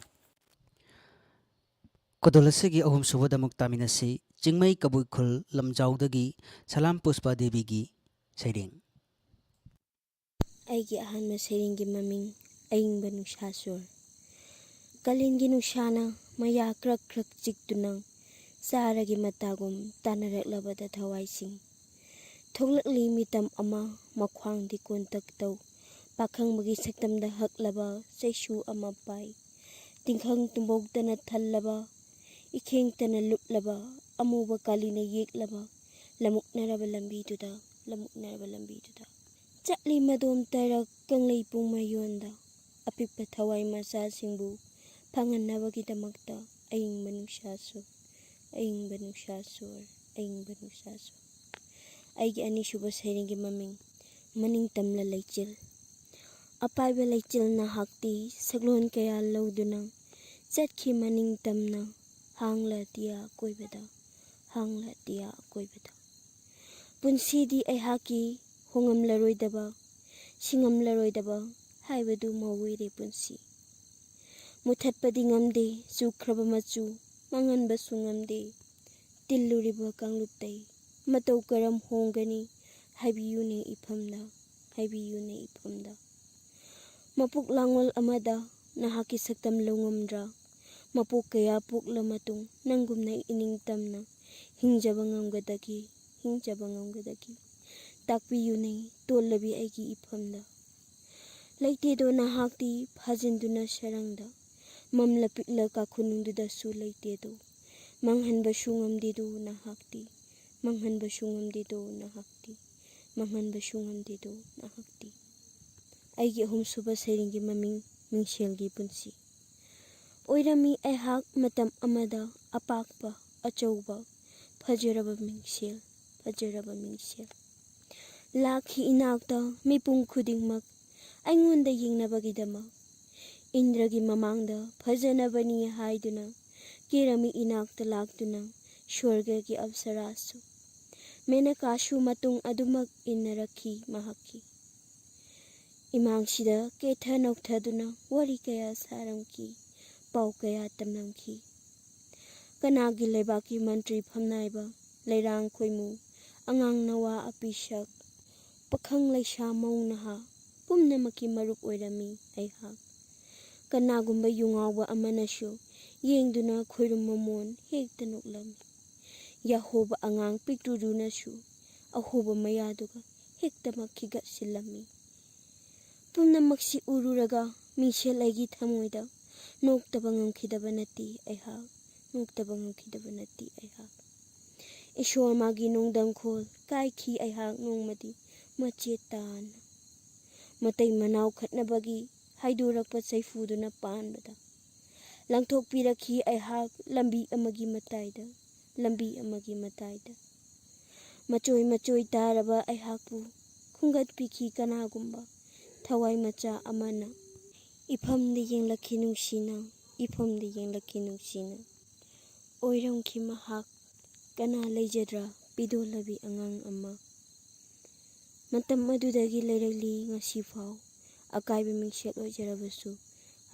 ꯈꯨꯗꯣꯜ ꯑꯁꯤꯒꯤ ꯑꯍꯨꯝꯁꯨꯕꯗ ꯑꯃꯨꯛ ꯇꯥꯃꯤꯟꯅꯁꯤ꯫ ꯆꯤꯡꯃꯩ ꯀꯕꯨꯏ ꯈꯨꯜ ꯂꯝꯖꯥꯎꯗꯒꯤ ꯁꯂꯥꯝ ꯄꯨꯁꯄꯥ ꯗꯦꯕꯤꯒꯤ ꯁꯩꯔꯦꯡ꯫ ꯑꯩꯒꯤ ꯑꯍꯥꯟꯕ ꯁꯩꯔꯦꯡꯒꯤ ꯃꯃꯤꯡ ꯑꯏꯪꯕ ꯅꯨꯡꯁꯥ ꯁꯣꯔ꯫ ꯀꯥꯂꯦꯟꯒꯤ ꯅꯨꯡꯁꯥꯅ ꯃꯌꯥ ꯀ꯭ꯔꯛ ꯀ꯭ꯔꯛ ꯆꯤꯛꯇꯨꯅ ꯆꯥꯔꯒꯤ ꯃꯇꯥꯒꯨꯝ ꯇꯥꯟꯅꯔꯛꯂꯕꯗ ꯊꯋꯥꯏꯁꯤꯡ ꯊꯣꯛꯂꯛꯂꯤ ꯃꯤꯇꯝ ꯑꯃ꯫ ꯃꯈ꯭ꯋꯥꯡꯗꯤ ꯀꯣꯟꯇꯛ ꯇꯧ ꯄꯥꯈꯪꯕꯒꯤ ꯁꯛꯇꯝꯗ ꯍꯛꯂꯕ ꯆꯩꯁꯨ ꯑꯃ ꯄꯥꯏ꯫ ꯇꯤꯡꯈꯪ ꯇꯨꯝꯕꯧꯇꯅ ꯊꯜꯂꯕ ꯏꯈꯦꯡꯇꯅ ꯂꯨꯞꯂꯕ ꯑꯃꯨꯕ ꯀꯥꯂꯤꯅ ꯌꯦꯛꯂꯕ ꯂꯝꯃꯨꯛꯅꯔꯕ ꯂꯝꯕꯤꯗꯨꯗ ꯂꯝꯃꯨꯛꯅꯔꯕ ꯂꯝꯕꯤꯗꯨꯗ ꯆꯠꯂꯤ ꯃꯗꯣꯝ ꯇꯔꯛ ꯀꯪꯂꯩ ꯄꯨꯡ ꯃꯌꯣꯟꯗ꯫ ꯑꯄꯤꯛꯄ ꯊꯋꯥꯏ ꯃꯆꯥꯁꯤꯡꯕꯨ ꯐꯪꯍꯟꯅꯕꯒꯤꯗꯃꯛꯇ ꯑꯏꯪꯕ ꯅꯨꯡꯁꯥꯁꯨ ꯑꯏꯪꯕ ꯅꯨꯡꯁꯥ ꯁꯣꯔ ꯑꯏꯪꯕ ꯅꯨꯡꯁꯥ ꯁꯣꯔ꯫ ꯑꯩꯒꯤ ꯑꯅꯤꯁꯨꯕ ꯁꯩꯔꯦꯡꯒꯤ ꯃꯃꯤꯡ ꯃꯅꯤꯡ ꯇꯝꯂ ꯂꯩꯆꯤꯜ꯫ ꯑꯄꯥꯏꯕ ꯂꯩꯆꯤꯜ ꯅꯍꯥꯛꯇꯤ ꯁꯛꯂꯣꯟ ꯀꯌꯥ ꯂꯧꯗꯨꯅ ꯆꯠꯈꯤ ꯃꯅꯤꯡ ꯇꯝꯅ, ꯍꯥꯡꯂ ꯇꯤꯌꯥ ꯑꯀꯣꯏꯕꯗ, ꯍꯥꯡꯂ ꯇꯤꯌꯥ ꯑꯀꯣꯏꯕꯗ꯫ ꯄꯨꯟꯁꯤꯗꯤ ꯑꯩꯍꯥꯛꯀꯤ ꯍꯣꯡꯉꯝꯂꯔꯣꯏꯗꯕ, ꯁꯤꯡꯉꯝꯂꯔꯣꯏꯗꯕ ꯍꯥꯏꯕꯗꯨ ꯃꯧ ꯑꯣꯏꯔꯦ ꯄꯨꯟꯁꯤ꯫ ꯃꯨꯊꯠꯄꯗꯤ ꯉꯝꯗꯦ ꯆꯨꯈ꯭ꯔꯕ ꯃꯆꯨ, ꯃꯥꯡꯍꯟꯕꯁꯨ ꯉꯝꯗꯦ ꯇꯤꯜꯂꯨꯔꯤꯕ ꯀꯥꯡꯂꯨꯞꯇꯩ꯫ ꯃꯇꯧ ꯀꯔꯝ ꯍꯣꯡꯒꯅꯤ ꯍꯥꯏꯕꯤꯌꯨꯅꯦ ꯏꯐꯝꯗ, ꯍꯥꯏꯕꯤꯌꯨꯅꯦ ꯏꯐꯝꯗ꯫ ꯃꯄꯣꯛ ꯂꯥꯡꯑꯣꯜ ꯑꯃꯗ ꯅꯍꯥꯛꯀꯤ ꯁꯛꯇꯝ ꯂꯧꯉꯝꯗ꯭ꯔꯥ? ꯃꯄꯣꯛ ꯀꯌꯥ ꯄꯣꯛꯂ ꯃꯇꯨꯡ ꯅꯪꯒꯨꯝꯅ ꯏꯅꯤꯡ ꯇꯝꯅ ꯍꯤꯡꯖꯕ ꯉꯝꯒꯗꯒꯦ, ꯍꯤꯡꯖꯕ ꯉꯝꯒꯗꯒꯦ? ꯇꯥꯛꯄꯤꯌꯨꯅꯦ ꯇꯣꯜꯂꯕꯤ ꯑꯩꯒꯤ ꯏꯐꯝꯗ꯫ ꯂꯩꯇꯦꯗꯣ ꯅꯍꯥꯛꯇꯤ ꯐꯥꯖꯤꯟꯗꯨꯅ ꯁꯔꯪꯗ, ꯃꯝꯂ ꯄꯤꯛꯂ ꯀꯥꯈꯨꯅꯨꯡꯗꯨꯗꯁꯨ ꯂꯩꯇꯦꯗꯣ꯫ ꯃꯥꯡꯍꯟꯕꯁꯨ ꯉꯝꯗꯦꯗꯣ ꯅꯍꯥꯛꯇꯤ, ꯃꯥꯡꯍꯟꯕꯁꯨ ꯉꯝꯗꯦꯗꯣ ꯅꯍꯥꯛꯇꯤ, ꯃꯥꯡꯍꯟꯕꯁꯨ ꯉꯝꯗꯦꯗꯣ ꯅꯍꯥꯛꯇꯤ꯫ ꯑꯩꯒꯤ ꯑꯍꯨꯝꯁꯨꯕ ꯁꯩꯔꯦꯡꯒꯤ ꯃꯃꯤꯡ ꯃꯤꯡꯁꯦꯜꯒꯤ ꯄꯨꯟꯁꯤ꯫ ꯑꯣꯏꯔꯝꯃꯤ ꯑꯩꯍꯥꯛ ꯃꯇꯝ ꯑꯃꯗ ꯑꯄꯥꯛꯄ, ꯑꯆꯧꯕ, ꯐꯖꯔꯕ ꯃꯤꯡꯁꯦꯜ, ꯐꯖꯔꯕ ꯃꯤꯡꯁꯦꯜ꯫ ꯂꯥꯛꯈꯤ ꯏꯅꯥꯛꯇ ꯃꯤꯄꯨꯝ ꯈꯨꯗꯤꯡꯃꯛ ꯑꯩꯉꯣꯟꯗ ꯌꯦꯡꯅꯕꯒꯤꯗꯃꯛ꯫ ꯏꯟꯗ꯭ꯔꯒꯤ ꯃꯃꯥꯡꯗ ꯐꯖꯅꯕꯅꯤ ꯍꯥꯏꯗꯨꯅ ꯀꯦꯔꯝꯃꯤ ꯏꯅꯥꯛꯇ ꯂꯥꯛꯇꯨꯅ ꯁ꯭ꯋꯔꯒꯒꯤ ꯑꯞꯁꯔꯥꯁꯨ꯫ ꯃꯦꯅꯀꯥꯁꯨ ꯃꯇꯨꯡ ꯑꯗꯨꯃꯛ ꯏꯟꯅꯔꯛꯈꯤ ꯃꯍꯥꯛꯀꯤ꯫ ꯏꯃꯥꯡꯁꯤꯗ ꯀꯦꯊ ꯅꯧꯊꯗꯨꯅ ꯋꯥꯔꯤ ꯀꯌꯥ ꯁꯥꯔꯝꯈꯤ, ꯄꯥꯎ ꯀꯌꯥ ꯇꯝꯂꯝꯈꯤ꯫ ꯀꯅꯥꯒꯤ ꯂꯩꯕꯥꯛꯀꯤ ꯃꯟꯇ꯭ꯔꯤ ꯐꯝꯅꯥꯏꯕ, ꯂꯩꯔꯥꯡ ꯈꯣꯏꯃꯨ, ꯑꯉꯥꯡ ꯅꯋꯥ ꯑꯄꯤꯁꯛ, ꯄꯥꯈꯪ ꯂꯩꯁꯥ ꯃꯧ ꯅꯍꯥ ꯄꯨꯝꯅꯃꯛꯀꯤ ꯃꯔꯨꯞ ꯑꯣꯏꯔꯝꯃꯤ ꯑꯩꯍꯥꯛ꯫ ꯀꯅꯥꯒꯨꯝꯕ ꯌꯨꯉꯥꯎꯕ ꯑꯃꯅꯁꯨ ꯌꯦꯡꯗꯨꯅ ꯈꯣꯏꯔꯨꯝ ꯃꯃꯣꯟ ꯍꯦꯛꯇ ꯅꯣꯛꯂꯝꯃꯤ꯫ ꯌꯥꯍꯣꯕ ꯑꯉꯥꯡ ꯄꯤꯛꯇ꯭ꯔꯨꯗꯨꯅꯁꯨ ꯑꯍꯣꯕ ꯃꯌꯥꯗꯨꯒ ꯍꯦꯛꯇꯃꯛ ꯈꯤꯒꯠꯁꯤꯜꯂꯝꯃꯤ꯫ ꯄꯨꯝꯅꯃꯛꯁꯤ ꯎꯔꯨꯔꯒ ꯃꯤꯡꯁꯦꯜ ꯑꯩꯒꯤ ꯊꯃꯣꯏꯗ ꯅꯣꯛꯇꯕ ꯉꯝꯈꯤꯗꯕ ꯅꯠꯇꯦ ꯑꯩꯍꯥꯛ, ꯅꯣꯛꯇꯕ ꯉꯝꯈꯤꯗꯕ ꯅꯠꯇꯦ ꯑꯩꯍꯥꯛ꯫ ꯏꯁꯣꯔ ꯃꯥꯒꯤ ꯅꯣꯡꯗꯝꯈꯣꯜ ꯀꯥꯏꯈꯤ ꯑꯩꯍꯥꯛ ꯅꯣꯡꯃꯗꯤ ꯃꯆꯦꯠ ꯇꯥꯅ꯫ ꯃꯇꯩ ꯃꯅꯥꯎ ꯈꯠꯅꯕꯒꯤ ꯍꯥꯏꯗꯣꯔꯛꯄ ꯆꯩꯐꯨꯗꯨꯅ ꯄꯥꯟꯕꯗ ꯂꯪꯊꯣꯛꯄꯤꯔꯛꯈꯤ ꯑꯩꯍꯥꯛ ꯂꯝꯕꯤ ꯑꯃꯒꯤ ꯃꯇꯥꯏꯗ, ꯂꯝꯕꯤ ꯑꯃꯒꯤ ꯃꯇꯥꯏꯗ꯫ ꯃꯆꯣꯏ ꯃꯆꯣꯏ ꯇꯥꯔꯕ ꯑꯩꯍꯥꯛꯄꯨ ꯈꯨꯝꯒꯠꯄꯤꯈꯤ ꯀꯅꯥꯒꯨꯝꯕ ꯊꯋꯥꯏ ꯃꯆꯥ ꯑꯃꯅ꯫ ꯏꯐꯝꯗ ꯌꯦꯡꯂꯛꯈꯤ ꯅꯨꯡꯁꯤꯅ, ꯏꯐꯝꯗ ꯌꯦꯡꯂꯛꯈꯤ ꯅꯨꯡꯁꯤꯅ꯫ ꯑꯣꯏꯔꯝꯈꯤ ꯃꯍꯥꯛ, ꯀꯅꯥ ꯂꯩꯖꯗ꯭ꯔꯥ ꯄꯤꯗꯣꯜꯂꯕꯤ ꯑꯉꯥꯡ ꯑꯃ꯫ ꯃꯇꯝ ꯑꯗꯨꯗꯒꯤ ꯂꯩꯔꯛꯂꯤ ꯉꯁꯤꯐꯥꯎ꯫ ꯑꯀꯥꯏꯕ ꯃꯤꯡꯁꯦꯜ ꯑꯣꯏꯖꯔꯕꯁꯨ,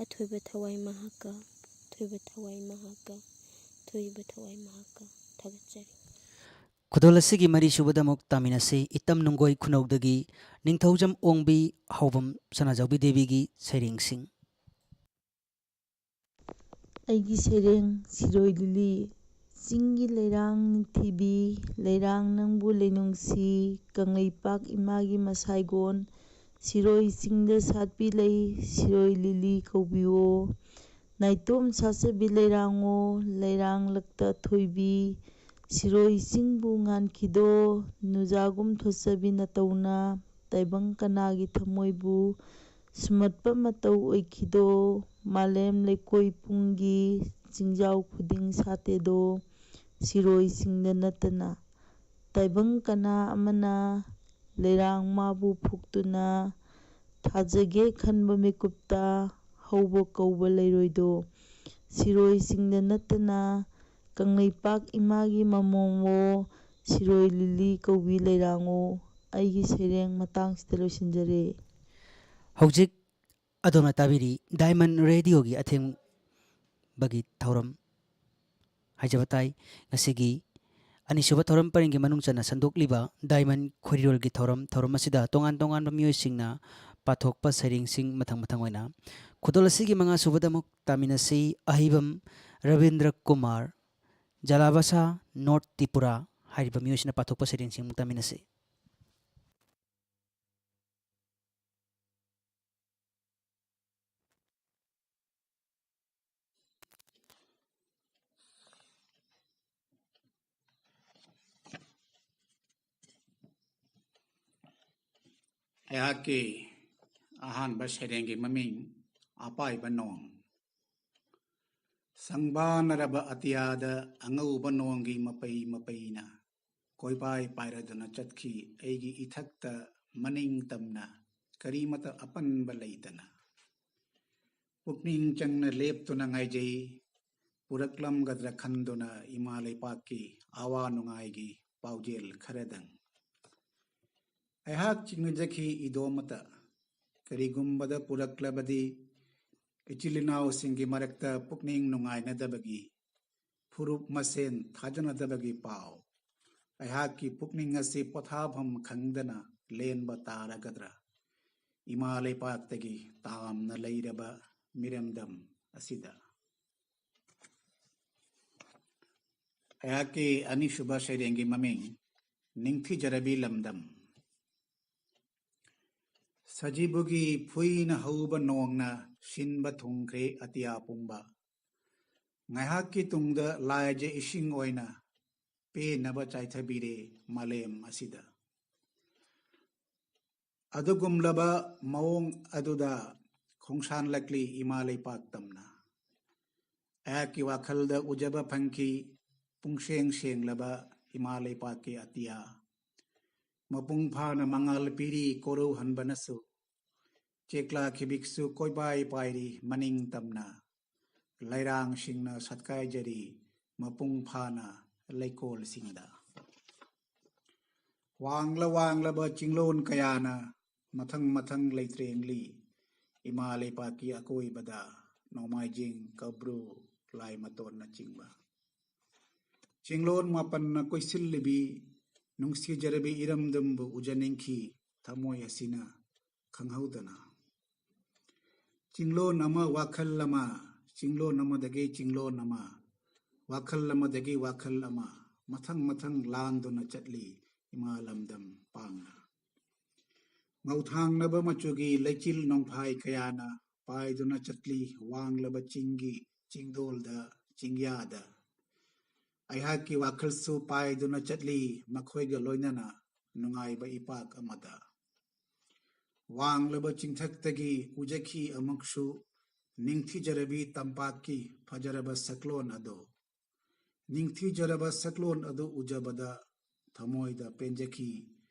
ꯑꯊꯣꯏꯕ ꯊꯋꯥꯏ ꯃꯍꯥꯛꯀ, ꯑꯊꯣꯏꯕ ꯊꯋꯥꯏ ꯃꯍꯥꯛꯀ, ꯑꯊꯣꯏꯕ ꯊꯋꯥꯏ ꯃꯍꯥꯛꯀ꯫ ꯊꯥꯒꯠꯆꯔꯤ꯫ ꯈꯨꯗꯣꯜ ꯑꯁꯤꯒꯤ ꯃꯔꯤꯁꯨꯕꯗ ꯑꯃꯨꯛ ꯇꯥꯃꯤꯟꯅꯁꯤ꯫ ꯏꯇꯝ ꯅꯨꯡꯒꯣꯏ ꯈꯨꯅꯧꯗꯒꯤ ꯅꯤꯡꯊꯧꯖꯝ ꯑꯣꯡꯕꯤ ꯍꯥꯎꯕꯝ ꯁꯅꯥꯖꯥꯎꯕꯤ ꯗꯦꯕꯤꯒꯤ ꯁꯩꯔꯦꯡꯁꯤꯡ꯫ ꯑꯩꯒꯤ ꯁꯩꯔꯦꯡ ꯁꯤꯔꯣꯏ ꯂꯤꯂꯤ꯫ ꯆꯤꯡꯒꯤ ꯂꯩꯔꯥꯡ ꯅꯤꯡꯊꯤꯕꯤ, ꯂꯩꯔꯥꯡ ꯅꯪꯕꯨ ꯂꯩꯅꯨꯡꯁꯤ, ꯀꯪꯂꯩꯄꯥꯛ ꯏꯃꯥꯒꯤ ꯃꯁꯥꯏꯒꯣꯟ, ꯁꯤꯔꯣꯏ ꯆꯤꯡꯗ ꯁꯥꯠꯄꯤ ꯂꯩ, ꯁꯤꯔꯣꯏ ꯂꯤꯂꯤ ꯀꯧꯕꯤꯌꯣ꯫ ꯅꯥꯏꯇꯣꯝ ꯁꯥꯠꯆꯕꯤ ꯂꯩꯔꯥꯡꯉꯣ, ꯂꯩꯔꯥꯡꯂꯛꯇ ꯊꯣꯏꯕꯤ, ꯁꯤꯔꯣꯏ ꯆꯤꯡꯕꯨ ꯉꯥꯟꯈꯤꯗꯣ, ꯅꯨꯖꯥꯒꯨꯝ ꯊꯣꯠꯆꯕꯤ ꯅꯇꯧꯅ, ꯇꯥꯏꯕꯪ ꯀꯅꯥꯒꯤ ꯊꯃꯣꯏꯕꯨ ꯁꯨꯝꯍꯠꯄ ꯃꯇꯧ ꯑꯣꯏꯈꯤꯗꯣ꯫ ꯃꯥꯂꯦꯝ ꯂꯩꯀꯣꯏ ꯄꯨꯡꯒꯤ ꯆꯤꯡꯖꯥꯎ ꯈꯨꯗꯤꯡ ꯁꯥꯠꯇꯦꯗꯣ, ꯁꯤꯔꯣꯏꯁꯤꯡꯗ ꯅꯠꯇꯅ꯫ ꯇꯥꯏꯕꯪ ꯀꯅꯥ ꯑꯃꯅ ꯂꯩꯔꯥꯡ ꯃꯥꯕꯨ ꯐꯨꯛꯇꯨꯅ ꯊꯥꯖꯒꯦ ꯈꯟꯕ ꯃꯤꯀꯨꯞꯇ ꯍꯧꯕ ꯀꯧꯕ ꯂꯩꯔꯣꯏꯗꯣ꯫ ꯁꯤꯔꯣꯏꯁꯤꯡꯗ ꯅꯠꯇꯅ ꯀꯪꯂꯩꯄꯥꯛ ꯏꯃꯥꯒꯤ ꯃꯃꯣꯝꯋꯣ, ꯁꯤꯔꯣꯏ ꯂꯤꯂꯤ ꯀꯧꯕꯤ ꯂꯩꯔꯥꯡꯉꯣ꯫ ꯑꯩꯒꯤ ꯁꯩꯔꯦꯡ ꯃꯇꯥꯡꯁꯤꯗ ꯂꯣꯏꯁꯤꯟꯖꯔꯦ꯫ ꯍꯧꯖꯤꯛ ꯑꯗꯣꯝꯅ ꯇꯥꯕꯤꯔꯤ ꯗꯥꯏꯃꯟ ꯔꯦꯗꯤꯑꯣꯒꯤ ꯑꯊꯦꯡꯕꯒꯤ ꯊꯧꯔꯝ ꯍꯥꯏꯖꯕ ꯇꯥꯏ꯫ ꯉꯁꯤꯒꯤ ꯑꯅꯤꯁꯨꯕ ꯊꯧꯔꯝ ꯄꯔꯤꯡꯒꯤ ꯃꯅꯨꯡ ꯆꯟꯅ ꯁꯟꯗꯣꯛꯂꯤꯕ ꯗꯥꯏꯃꯟ ꯈꯣꯏꯔꯤꯔꯣꯜꯒꯤ ꯊꯧꯔꯝ, ꯊꯧꯔꯝ ꯑꯁꯤꯗ ꯇꯣꯉꯥꯟ ꯇꯣꯉꯥꯟꯕ ꯃꯤꯑꯣꯏꯁꯤꯡꯅ ꯄꯥꯊꯣꯛꯄ ꯁꯩꯔꯦꯡꯁꯤꯡ ꯃꯊꯪ ꯃꯊꯪ ꯑꯣꯏꯅ꯫ ꯈꯨꯗꯣꯜ ꯑꯁꯤꯒꯤ ꯃꯉꯥ ꯁꯨꯕꯗ ꯑꯃꯨꯛ ꯇꯥꯃꯤꯟꯅꯁꯤ꯫ ꯑꯍꯩꯕꯝ ꯔꯕꯤꯟꯗ꯭ꯔ ꯀꯨꯃꯥꯔ, ꯖꯂꯥꯕꯁꯥ, ꯅꯣꯔꯠ ꯇ꯭ꯔꯤꯄꯨꯔꯥ ꯍꯥꯏꯔꯤꯕ ꯃꯤꯑꯣꯏꯁꯤꯅ ꯄꯥꯊꯣꯛꯄ ꯁꯩꯔꯦꯡꯁꯤꯡ ꯑꯃꯨꯛ ꯇꯥꯃꯤꯟꯅꯁꯤ꯫ ꯑꯩꯍꯥꯛꯀꯤ ꯑꯍꯥꯟꯕ ꯁꯩꯔꯦꯡꯒꯤ ꯃꯃꯤꯡ ꯑꯄꯥꯏꯕ ꯅꯣꯡ꯫ ꯁꯪꯕꯥꯅꯔꯕ ꯑꯇꯤꯌꯥꯗ ꯑꯉꯧꯕ ꯅꯣꯡꯒꯤ ꯃꯄꯩ ꯃꯄꯩꯅ ꯀꯣꯏꯄꯥꯏ ꯄꯥꯏꯔꯗꯨꯅ ꯆꯠꯈꯤ꯫ ꯑꯩꯒꯤ ꯏꯊꯛꯇ ꯃꯅꯤꯡ ꯇꯝꯅ ꯀꯔꯤꯃꯇ ꯑꯄꯟꯕ ꯂꯩꯇꯅ ꯄꯨꯛꯅꯤꯡ ꯆꯪꯅ ꯂꯦꯞꯇꯨꯅ ꯉꯥꯏꯖꯩ꯫ ꯄꯨꯔꯛꯂꯝꯒꯗ꯭ꯔꯥ ꯈꯟꯗꯨꯅ ꯏꯃꯥ ꯂꯩꯄꯥꯛꯀꯤ ꯑꯋꯥ ꯅꯨꯡꯉꯥꯏꯒꯤ ꯄꯥꯎꯖꯦꯜ ꯈꯔꯗꯪ꯫ ꯑꯩꯍꯥꯛ ꯆꯤꯡꯅꯖꯈꯤ ꯏꯗꯣꯝꯃꯇ꯫ ꯀꯔꯤꯒꯨꯝꯕꯗ ꯄꯨꯔꯛꯂꯕꯗꯤ ꯏꯆꯤꯜ ꯏꯅꯥꯎꯁꯤꯡꯒꯤ ꯃꯔꯛꯇ ꯄꯨꯛꯅꯤꯡ ꯅꯨꯡꯉꯥꯏꯅꯗꯕꯒꯤ, ꯐꯨꯔꯨꯞ ꯃꯁꯦꯟ ꯊꯥꯖꯅꯗꯕꯒꯤ ꯄꯥꯎ꯫ ꯑꯩꯍꯥꯛꯀꯤ ꯄꯨꯛꯅꯤꯡ ꯑꯁꯤ ꯄꯣꯊꯥꯐꯝ ꯈꯪꯗꯅ ꯂꯦꯟꯕ ꯇꯥꯔꯒꯗ꯭ꯔꯥ? ꯏꯃꯥ ꯂꯩꯄꯥꯛꯇꯒꯤ ꯇꯥꯝꯅ ꯂꯩꯔꯕ ꯃꯤꯔꯝꯗꯝ ꯑꯁꯤꯗ꯫ ꯑꯩꯍꯥꯛꯀꯤ ꯑꯅꯤꯁꯨꯕ ꯁꯩꯔꯦꯡꯒꯤ ꯃꯃꯤꯡ ꯅꯤꯡꯊꯤꯖꯔꯕꯤ ꯂꯝꯗꯝ꯫ ꯁꯖꯤꯕꯨꯒꯤ ꯐꯨꯏꯅ ꯍꯧꯕ ꯅꯣꯡꯅ ꯁꯤꯟꯕ ꯊꯨꯡꯈ꯭ꯔꯦ ꯑꯇꯤꯌꯥ ꯄꯨꯝꯕ꯫ ꯉꯥꯏꯍꯥꯛꯀꯤ ꯇꯨꯡꯗ ꯂꯥꯏꯖ ꯏꯁꯤꯡ ꯑꯣꯏꯅ ꯄꯦꯟꯅꯕ ꯆꯥꯏꯊꯕꯤꯔꯦ ꯃꯥꯂꯦꯝ ꯑꯁꯤꯗ꯫ ꯑꯗꯨꯒꯨꯝꯂꯕ ꯃꯑꯣꯡ ꯑꯗꯨꯗ ꯈꯣꯡꯁꯥꯟꯂꯛꯂꯤ ꯏꯃꯥ ꯂꯩꯄꯥꯛ ꯇꯝꯅ꯫ ꯑꯩꯍꯥꯛꯀꯤ ꯋꯥꯈꯜꯗ ꯎꯖꯕ ꯐꯪꯈꯤ ꯄꯨꯡꯁꯦꯡ ꯁꯦꯡꯂꯕ ꯏꯃꯥ ꯂꯩꯄꯥꯛꯀꯤ ꯑꯇꯤꯌꯥ꯫ ꯃꯄꯨꯡ ꯐꯥꯅ ꯃꯉꯥꯜ ꯄꯤꯔꯤ ꯀꯣꯔꯧꯍꯟꯕꯅꯁꯨ꯫ ꯆꯦꯛꯂꯥ ꯈꯤꯕꯤꯛꯁꯨ ꯀꯣꯏꯄꯥꯏ ꯄꯥꯏꯔꯤ ꯃꯅꯤꯡ ꯇꯝꯅ꯫ ꯂꯩꯔꯥꯡꯁꯤꯡꯅ ꯁꯠꯀꯥꯏꯖꯔꯤ ꯃꯄꯨꯡ ꯐꯥꯅ ꯂꯩꯀꯣꯜꯁꯤꯡꯗ꯫ ꯋꯥꯡꯂ ꯋꯥꯡꯂꯕ ꯆꯤꯡꯂꯣꯟ ꯀꯌꯥꯅ ꯃꯊꯪ ꯃꯊꯪ ꯂꯩꯇ꯭ꯔꯦꯡꯂꯤ ꯏꯃꯥ ꯂꯩꯄꯥꯛꯀꯤ ꯑꯀꯣꯏꯕꯗ, ꯅꯣꯡꯃꯥꯏꯖꯤꯡ, ꯀꯕ꯭ꯔꯨ, ꯂꯥꯏꯃꯇꯣꯟꯅꯆꯤꯡꯕ꯫ ꯆꯤꯡꯂꯣꯟ ꯃꯥꯄꯟꯅ ꯀꯣꯏꯁꯤꯜꯂꯤꯕꯤ ꯅꯨꯡꯁꯤꯖꯔꯕꯤ ꯏꯔꯝꯗꯝꯕꯨ ꯎꯖꯅꯤꯡꯈꯤ ꯊꯃꯣꯏ ꯑꯁꯤꯅ ꯈꯪꯍꯧꯗꯅ꯫ ꯆꯤꯡꯂꯣꯟ ꯑꯃ ꯋꯥꯈꯜ ꯑꯃ, ꯆꯤꯡꯂꯣꯟ ꯑꯃꯗꯒꯤ ꯆꯤꯡꯂꯣꯟ ꯑꯃ, ꯋꯥꯈꯜ ꯑꯃꯗꯒꯤ ꯋꯥꯈꯜ ꯑꯃ, ꯃꯊꯪ ꯃꯊꯪ ꯂꯥꯟꯗꯨꯅ ꯆꯠꯂꯤ ꯏꯃꯥ ꯂꯝꯗꯝ ꯄꯥꯡꯅ꯫ ꯉꯧꯊꯥꯡꯅꯕ ꯃꯆꯨꯒꯤ ꯂꯩꯆꯤꯜ ꯅꯣꯡꯐꯥꯏ ꯀꯌꯥꯅ ꯄꯥꯏꯗꯨꯅ ꯆꯠꯂꯤ ꯋꯥꯡꯂꯕ ꯆꯤꯡꯒꯤ ꯆꯤꯡꯗꯣꯜꯗ, ꯆꯤꯡꯌꯥꯗ꯫ ꯑꯩꯍꯥꯛꯀꯤ ꯋꯥꯈꯜꯁꯨ ꯄꯥꯏꯗꯨꯅ ꯆꯠꯂꯤ ꯃꯈꯣꯏꯒ ꯂꯣꯏꯅꯅ ꯅꯨꯡꯉꯥꯏꯕ ꯏꯄꯥꯛ ꯑꯃꯗ꯫ ꯋꯥꯡꯂꯕ ꯆꯤꯡꯊꯛꯇꯒꯤ ꯎꯖꯈꯤ ꯑꯃꯨꯛꯁꯨ ꯅꯤꯡꯊꯤꯖꯔꯕꯤ ꯇꯝꯄꯥꯛꯀꯤ ꯐꯖꯔꯕ ꯁꯛꯂꯣꯟ ꯑꯗꯨ꯫ ꯅꯤꯡꯊꯤꯖꯔꯕ ꯁꯛꯂꯣꯟ ꯑꯗꯨ ꯎꯖꯕꯗ ꯊꯃꯣꯏꯗ ꯄꯦꯟꯖꯈꯤ꯫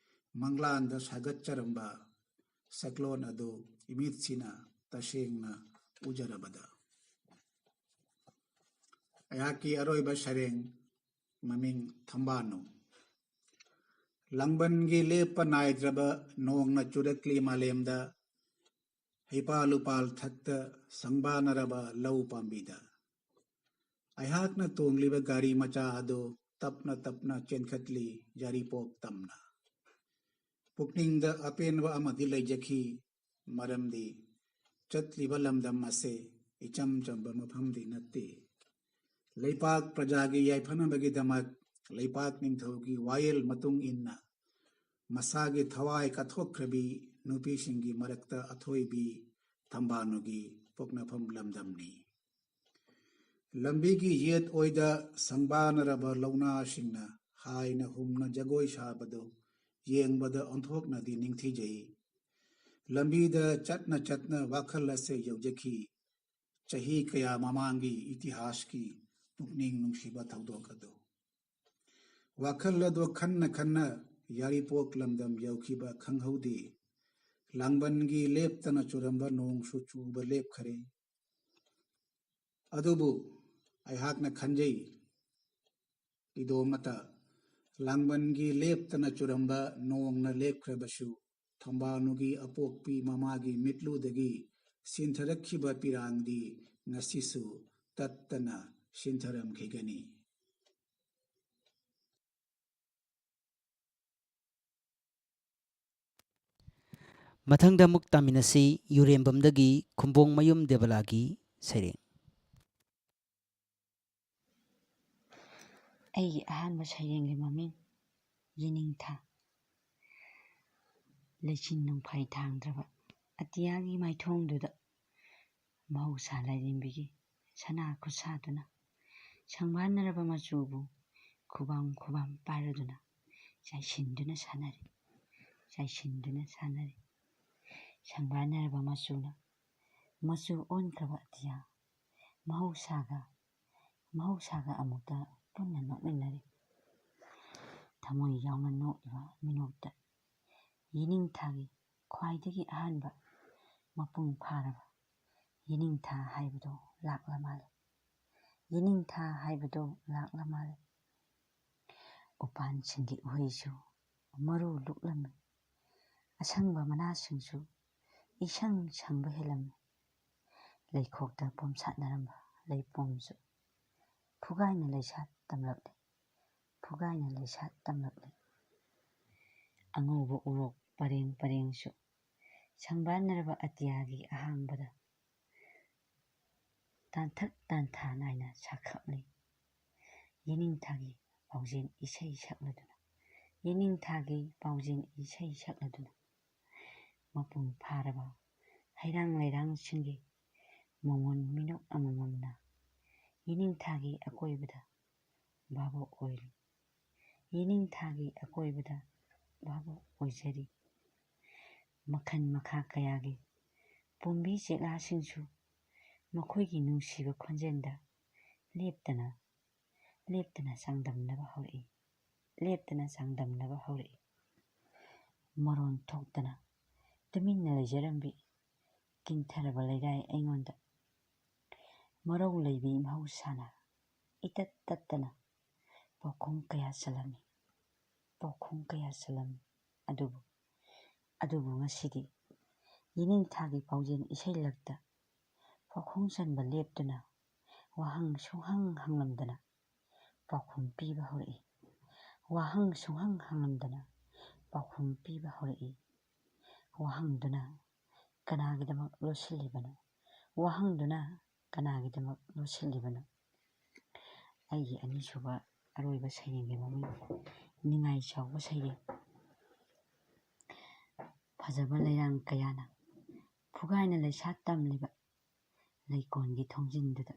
ꯃꯪꯂꯥꯟꯗ ꯁꯥꯒꯠꯆꯔꯝꯕ ꯁꯛꯂꯣꯟ ꯑꯗꯨ ꯏꯃꯤꯠꯁꯤꯅ ꯇꯁꯦꯡꯅ ꯎꯖꯔꯕꯗ꯫ ꯑꯩꯍꯥꯛꯀꯤ ꯑꯔꯣꯏꯕ ꯁꯩꯔꯦꯡ, ꯃꯃꯤꯡ ꯊꯝꯕꯥꯅꯨ꯫ ꯂꯥꯡꯕꯟꯒꯤ ꯂꯦꯞꯄ ꯅꯥꯏꯗ꯭ꯔꯕ ꯅꯣꯡꯅ ꯆꯨꯔꯛꯂꯤ ꯃꯥꯂꯦꯝꯗ, ꯍꯩꯄꯥꯜ ꯎꯄꯥꯜ ꯊꯛꯇ ꯁꯪꯕꯥꯅꯔꯕ ꯂꯧ ꯄꯥꯝꯕꯤꯗ꯫ ꯑꯩꯍꯥꯛꯅ ꯇꯣꯡꯂꯤꯕ ꯒꯥꯔꯤ ꯃꯆꯥ ꯑꯗꯨ ꯇꯞꯅ ꯇꯞꯅ ꯆꯦꯟꯈꯠꯂꯤ ꯌꯥꯔꯤꯄꯣꯛ ꯇꯝꯅ꯫ ꯄꯨꯛꯅꯤꯡꯗ ꯑꯄꯦꯟꯕ ꯑꯃꯗꯤ ꯂꯩꯖꯈꯤ, ꯃꯔꯝꯗꯤ ꯆꯠꯂꯤꯕ ꯂꯝꯗꯝ ꯑꯁꯤ ꯏꯆꯝ ꯆꯝꯕ ꯃꯐꯝꯗꯤ ꯅꯠꯇꯦ꯫ ꯂꯩꯄꯥꯛ ꯄ꯭ꯔꯖꯥꯒꯤ ꯌꯥꯏꯐꯅꯕꯒꯤꯗꯃꯛ ꯂꯩꯄꯥꯛ ꯅꯤꯡꯊꯧꯒꯤ ꯋꯥꯌꯦꯜ ꯃꯇꯨꯡ ꯏꯟꯅ ꯃꯁꯥꯒꯤ ꯊꯋꯥꯏ ꯀꯠꯊꯣꯛꯈ꯭ꯔꯕꯤ ꯅꯨꯄꯤꯁꯤꯡꯒꯤ ꯃꯔꯛꯇ ꯑꯊꯣꯏꯕꯤ ꯊꯝꯕꯥꯅꯨꯒꯤ ꯄꯣꯛꯅꯐꯝ ꯂꯝꯗꯝꯅꯤ꯫ ꯂꯝꯕꯤꯒꯤ ꯌꯦꯠ ꯑꯣꯏꯗ ꯁꯪꯕꯥꯅꯔꯕ ꯂꯧꯅꯥꯁꯤꯡꯅ ꯍꯥꯏꯅ ꯍꯨꯝꯅ ꯖꯒꯣꯏ ꯁꯥꯕꯗꯨ ꯌꯦꯡꯕꯗ ꯑꯣꯟꯊꯣꯛꯅꯗꯤ ꯅꯤꯡꯊꯤꯖꯩ꯫ ꯂꯝꯕꯤꯗ ꯆꯠꯅ ꯆꯠꯅ ꯋꯥꯈꯜ ꯑꯁꯦ ꯌꯧꯖꯈꯤ꯫ ꯆꯍꯤ ꯀꯌꯥ ꯃꯃꯥꯡꯒꯤ ꯏꯇꯤꯍꯥꯁꯀꯤ ꯄꯨꯛꯅꯤꯡ ꯅꯨꯡꯁꯤꯕ ꯊꯧꯗꯣꯛ ꯑꯗꯨ꯫ ꯋꯥꯈꯜ ꯑꯗꯨ ꯈꯟꯅ ꯈꯟꯅ ꯌꯥꯔꯤꯄꯣꯛ ꯂꯝꯗꯝ ꯌꯧꯈꯤꯕ ꯈꯪꯍꯧꯗꯦ꯫ ꯂꯥꯡꯕꯟꯒꯤ ꯂꯦꯞꯇꯅ ꯆꯨꯔꯝꯕ ꯅꯣꯡꯁꯨ ꯆꯨꯕ ꯂꯦꯞꯈꯔꯦ꯫ ꯑꯗꯨꯕꯨ ꯑꯩꯍꯥꯛꯅ ꯈꯟꯖꯩ, ꯏꯗꯣꯝꯃꯇ ꯂꯥꯡꯕꯟꯒꯤ ꯂꯦꯞꯇꯅ ꯆꯨꯔꯝꯕ ꯅꯣꯡꯅ ꯂꯦꯞꯈ꯭ꯔꯕꯁꯨ, ꯊꯝꯕꯥꯅꯨꯒꯤ ꯑꯄꯣꯛꯄꯤ ꯃꯃꯥꯒꯤ ꯃꯤꯠꯂꯨꯗꯒꯤ ꯁꯤꯟꯊꯔꯛꯈꯤꯕ ꯄꯤꯔꯥꯡꯗꯤ ꯉꯁꯤꯁꯨ ꯇꯠꯇꯅ ꯁꯤꯟꯊꯔꯝꯈꯤꯒꯅꯤ꯫ ꯃꯊꯪꯗ ꯑꯃꯨꯛ ꯇꯥꯃꯤꯟꯅꯁꯤ ꯌꯨꯔꯦꯝꯕꯝꯗꯒꯤ ꯈꯨꯝꯕꯣꯡꯃꯌꯨꯝ ꯗꯦꯕꯂꯥꯒꯤ ꯁꯩꯔꯦꯡ꯫ ꯑꯩꯒꯤ ꯑꯍꯥꯟꯕ ꯁꯩꯔꯦꯡꯒꯤ ꯃꯃꯤꯡ ꯌꯦꯅꯤꯡꯊꯥ꯫ ꯂꯩꯆꯤꯟ ꯅꯣꯡꯐꯥꯏ ꯊꯥꯡꯗ꯭ꯔꯕ ꯑꯇꯤꯌꯥꯒꯤ ꯃꯥꯏꯊꯣꯡꯗꯨꯗ ꯃꯍꯧꯁꯥ ꯂꯥꯏꯔꯦꯝꯕꯤꯒꯤ ꯁꯅꯥ ꯈꯨꯠꯁꯥꯗꯨꯅ ꯁꯪꯕꯥꯟꯅꯔꯕ ꯃꯆꯨꯕꯨ ꯈꯨꯕꯥꯝ ꯈꯨꯕꯥꯝ ꯄꯥꯏꯔꯗꯨꯅ ꯆꯥꯏꯁꯤꯟꯗꯨꯅ ꯁꯥꯟꯅꯔꯤ, ꯆꯥꯏꯁꯤꯟꯗꯨꯅ ꯁꯥꯟꯅꯔꯤ꯫ ꯁꯪꯕꯥꯟꯅꯔꯕ ꯃꯆꯨꯅ ꯃꯆꯨ ꯑꯣꯟꯈ꯭ꯔꯕ ꯑꯇꯤꯌꯥ ꯃꯍꯧꯁꯥꯒ, ꯃꯍꯧꯁꯥꯒ ꯑꯃꯨꯛꯇ ꯄꯨꯟꯅ ꯅꯣꯛꯃꯤꯟꯅꯔꯤ꯫ ꯊꯃꯣꯏ ꯌꯥꯎꯅ ꯅꯣꯛꯂꯤꯕ ꯃꯤꯅꯣꯛꯇ ꯌꯦꯅꯤꯡꯊꯥꯒꯤ ꯈ꯭ꯋꯥꯏꯗꯒꯤ ꯑꯍꯥꯟꯕ ꯃꯄꯨꯡ ꯐꯥꯔꯕ ꯌꯦꯅꯤꯡꯊꯥ ꯍꯥꯏꯕꯗꯣ ꯂꯥꯛꯂ ꯃꯥꯜꯂꯦ꯫ ꯌꯦꯅꯤꯡꯊꯥ ꯍꯥꯏꯕꯗꯣ ꯂꯥꯛꯂ ꯃꯥꯜꯂꯦ꯫ ꯎꯄꯥꯟꯁꯤꯡꯒꯤ ꯎꯍꯩꯁꯨ ꯃꯔꯨ ꯂꯨꯛꯂꯝꯃꯤ꯫ ꯑꯁꯪꯕ ꯃꯅꯥꯁꯤꯡꯁꯨ ꯏꯁꯪ ꯁꯪꯕ ꯍꯦꯜꯂꯝꯃꯤ꯫ ꯂꯩꯈꯣꯛꯇ ꯄꯣꯝꯁꯥꯠꯅꯔꯝꯕ ꯂꯩꯄꯣꯝꯁꯨ ꯐꯨꯒꯥꯏꯅ ꯂꯩꯁꯥꯠ ꯇꯝꯂꯛꯂꯤ꯫ ꯐꯨꯒꯥꯏꯅ ꯂꯩꯁꯥꯠ ꯇꯝꯂꯛꯂꯤ꯫ ꯑꯉꯧꯕ ꯎꯔꯣꯛ ꯄꯔꯦꯡ ꯄꯔꯦꯡꯁꯨ ꯁꯪꯕꯥꯟꯅꯔꯕ ꯑꯇꯤꯌꯥꯒꯤ ꯑꯍꯥꯡꯕꯗ ꯇꯥꯟꯊꯛ ꯇꯥꯟꯊꯥ ꯅꯥꯏꯅ ꯁꯥꯈꯛꯂꯤ꯫ ꯌꯦꯅꯤꯡꯊꯥꯒꯤ ꯄꯥꯎꯖꯦꯜ ꯏꯁꯩ ꯁꯛꯂꯗꯨꯅ, ꯌꯦꯅꯤꯡꯊꯥꯒꯤ ꯄꯥꯎꯖꯦꯜ ꯏꯁꯩ ꯁꯛꯂꯗꯨꯅ, ꯃꯄꯨꯡ ꯐꯥꯔꯕ ꯍꯩꯔꯥꯡ ꯂꯩꯔꯥꯡꯁꯤꯡꯒꯤ ꯃꯉꯣꯟ ꯃꯤꯅꯣꯛ ꯑꯃꯃꯝꯅ ꯌꯦꯅꯤꯡꯊꯥꯒꯤ ꯑꯀꯣꯏꯕꯗ ꯚꯥꯕꯣꯛ ꯑꯣꯏꯔꯤ꯫ ꯌꯦꯅꯤꯡꯊꯥꯒꯤ ꯑꯀꯣꯏꯕꯗ ꯚꯥꯕꯣꯛ ꯑꯣꯏꯖꯔꯤ꯫ ꯃꯈꯜ ꯃꯈꯥ ꯀꯌꯥꯒꯤ ꯄꯣꯝꯕꯤ ꯆꯦꯛꯂꯥꯁꯤꯡꯁꯨ ꯃꯈꯣꯏꯒꯤ ꯅꯨꯡꯁꯤꯕ ꯈꯣꯟꯖꯦꯜꯗ ꯂꯦꯞꯇꯅ, ꯂꯦꯞꯇꯅ ꯆꯥꯡꯗꯝꯅꯕ ꯍꯧꯔꯛꯏ, ꯂꯦꯞꯇꯅ ꯆꯥꯡꯗꯝꯅꯕ ꯍꯧꯔꯛꯏ꯫ ꯃꯔꯣꯟ ꯊꯣꯛꯇꯅ ꯇꯨꯃꯤꯟꯅ ꯂꯩꯖꯔꯝꯕꯤ ꯀꯤꯡꯊꯔꯕ ꯂꯩꯔꯥꯏ ꯑꯩꯉꯣꯟꯗ ꯃꯔꯧ ꯂꯩꯕꯤ ꯃꯍꯧꯁꯥꯅ ꯏꯇꯠ ꯇꯠꯇꯅ ꯄꯥꯎꯈꯨꯝ ꯀꯌꯥ ꯆꯜꯂꯝꯃꯤ, ꯄꯥꯎꯈꯨꯝ ꯀꯌꯥ ꯆꯜꯂꯝꯃꯤ꯫ ꯑꯗꯨꯕꯨ, ꯑꯗꯨꯕꯨ ꯉꯁꯤꯗꯤ ꯌꯦꯅꯤꯡꯊꯥꯒꯤ ꯄꯥꯎꯖꯦꯜ ꯏꯁꯩ ꯂꯛꯇ ꯄꯥꯎꯈꯨꯝ ꯆꯟꯕ ꯂꯦꯞꯇꯨꯅ ꯋꯥꯍꯪ ꯁꯨꯡꯍꯪ ꯍꯪꯂꯝꯗꯅ ꯄꯥꯎꯈꯨꯝ ꯄꯤꯕ ꯍꯧꯔꯛꯏ꯫ ꯋꯥꯍꯪ ꯁꯨꯡꯍꯪ ꯍꯪꯂꯝꯗꯅ ꯄꯥꯎꯈꯨꯝ ꯄꯤꯕ ꯍꯧꯔꯛꯏ꯫ ꯋꯥꯍꯪꯗꯨꯅ ꯀꯅꯥꯒꯤꯗꯃꯛ ꯂꯣꯠꯁꯤꯜꯂꯤꯕꯅꯣ? ꯋꯥꯍꯪꯗꯨꯅ ꯀꯅꯥꯒꯤꯗꯃꯛ ꯂꯣꯠꯁꯤꯜꯂꯤꯕꯅꯣ? ꯑꯩꯒꯤ ꯑꯅꯤꯁꯨꯕ ꯑꯔꯣꯏꯕ ꯁꯩꯔꯦꯡꯒꯤ ꯃꯃꯤꯡ ꯅꯤꯡꯉꯥꯏ ꯆꯥꯎꯕ ꯁꯩꯔꯦꯡ꯫ ꯐꯖꯕ ꯂꯩꯔꯥꯡ ꯀꯌꯥꯅ ꯐꯨꯒꯥꯏꯅ ꯂꯩꯁꯥ ꯇꯝꯂꯤꯕ ꯂꯩꯀꯣꯜꯒꯤ ꯊꯣꯡꯖꯤꯟꯗꯨꯗ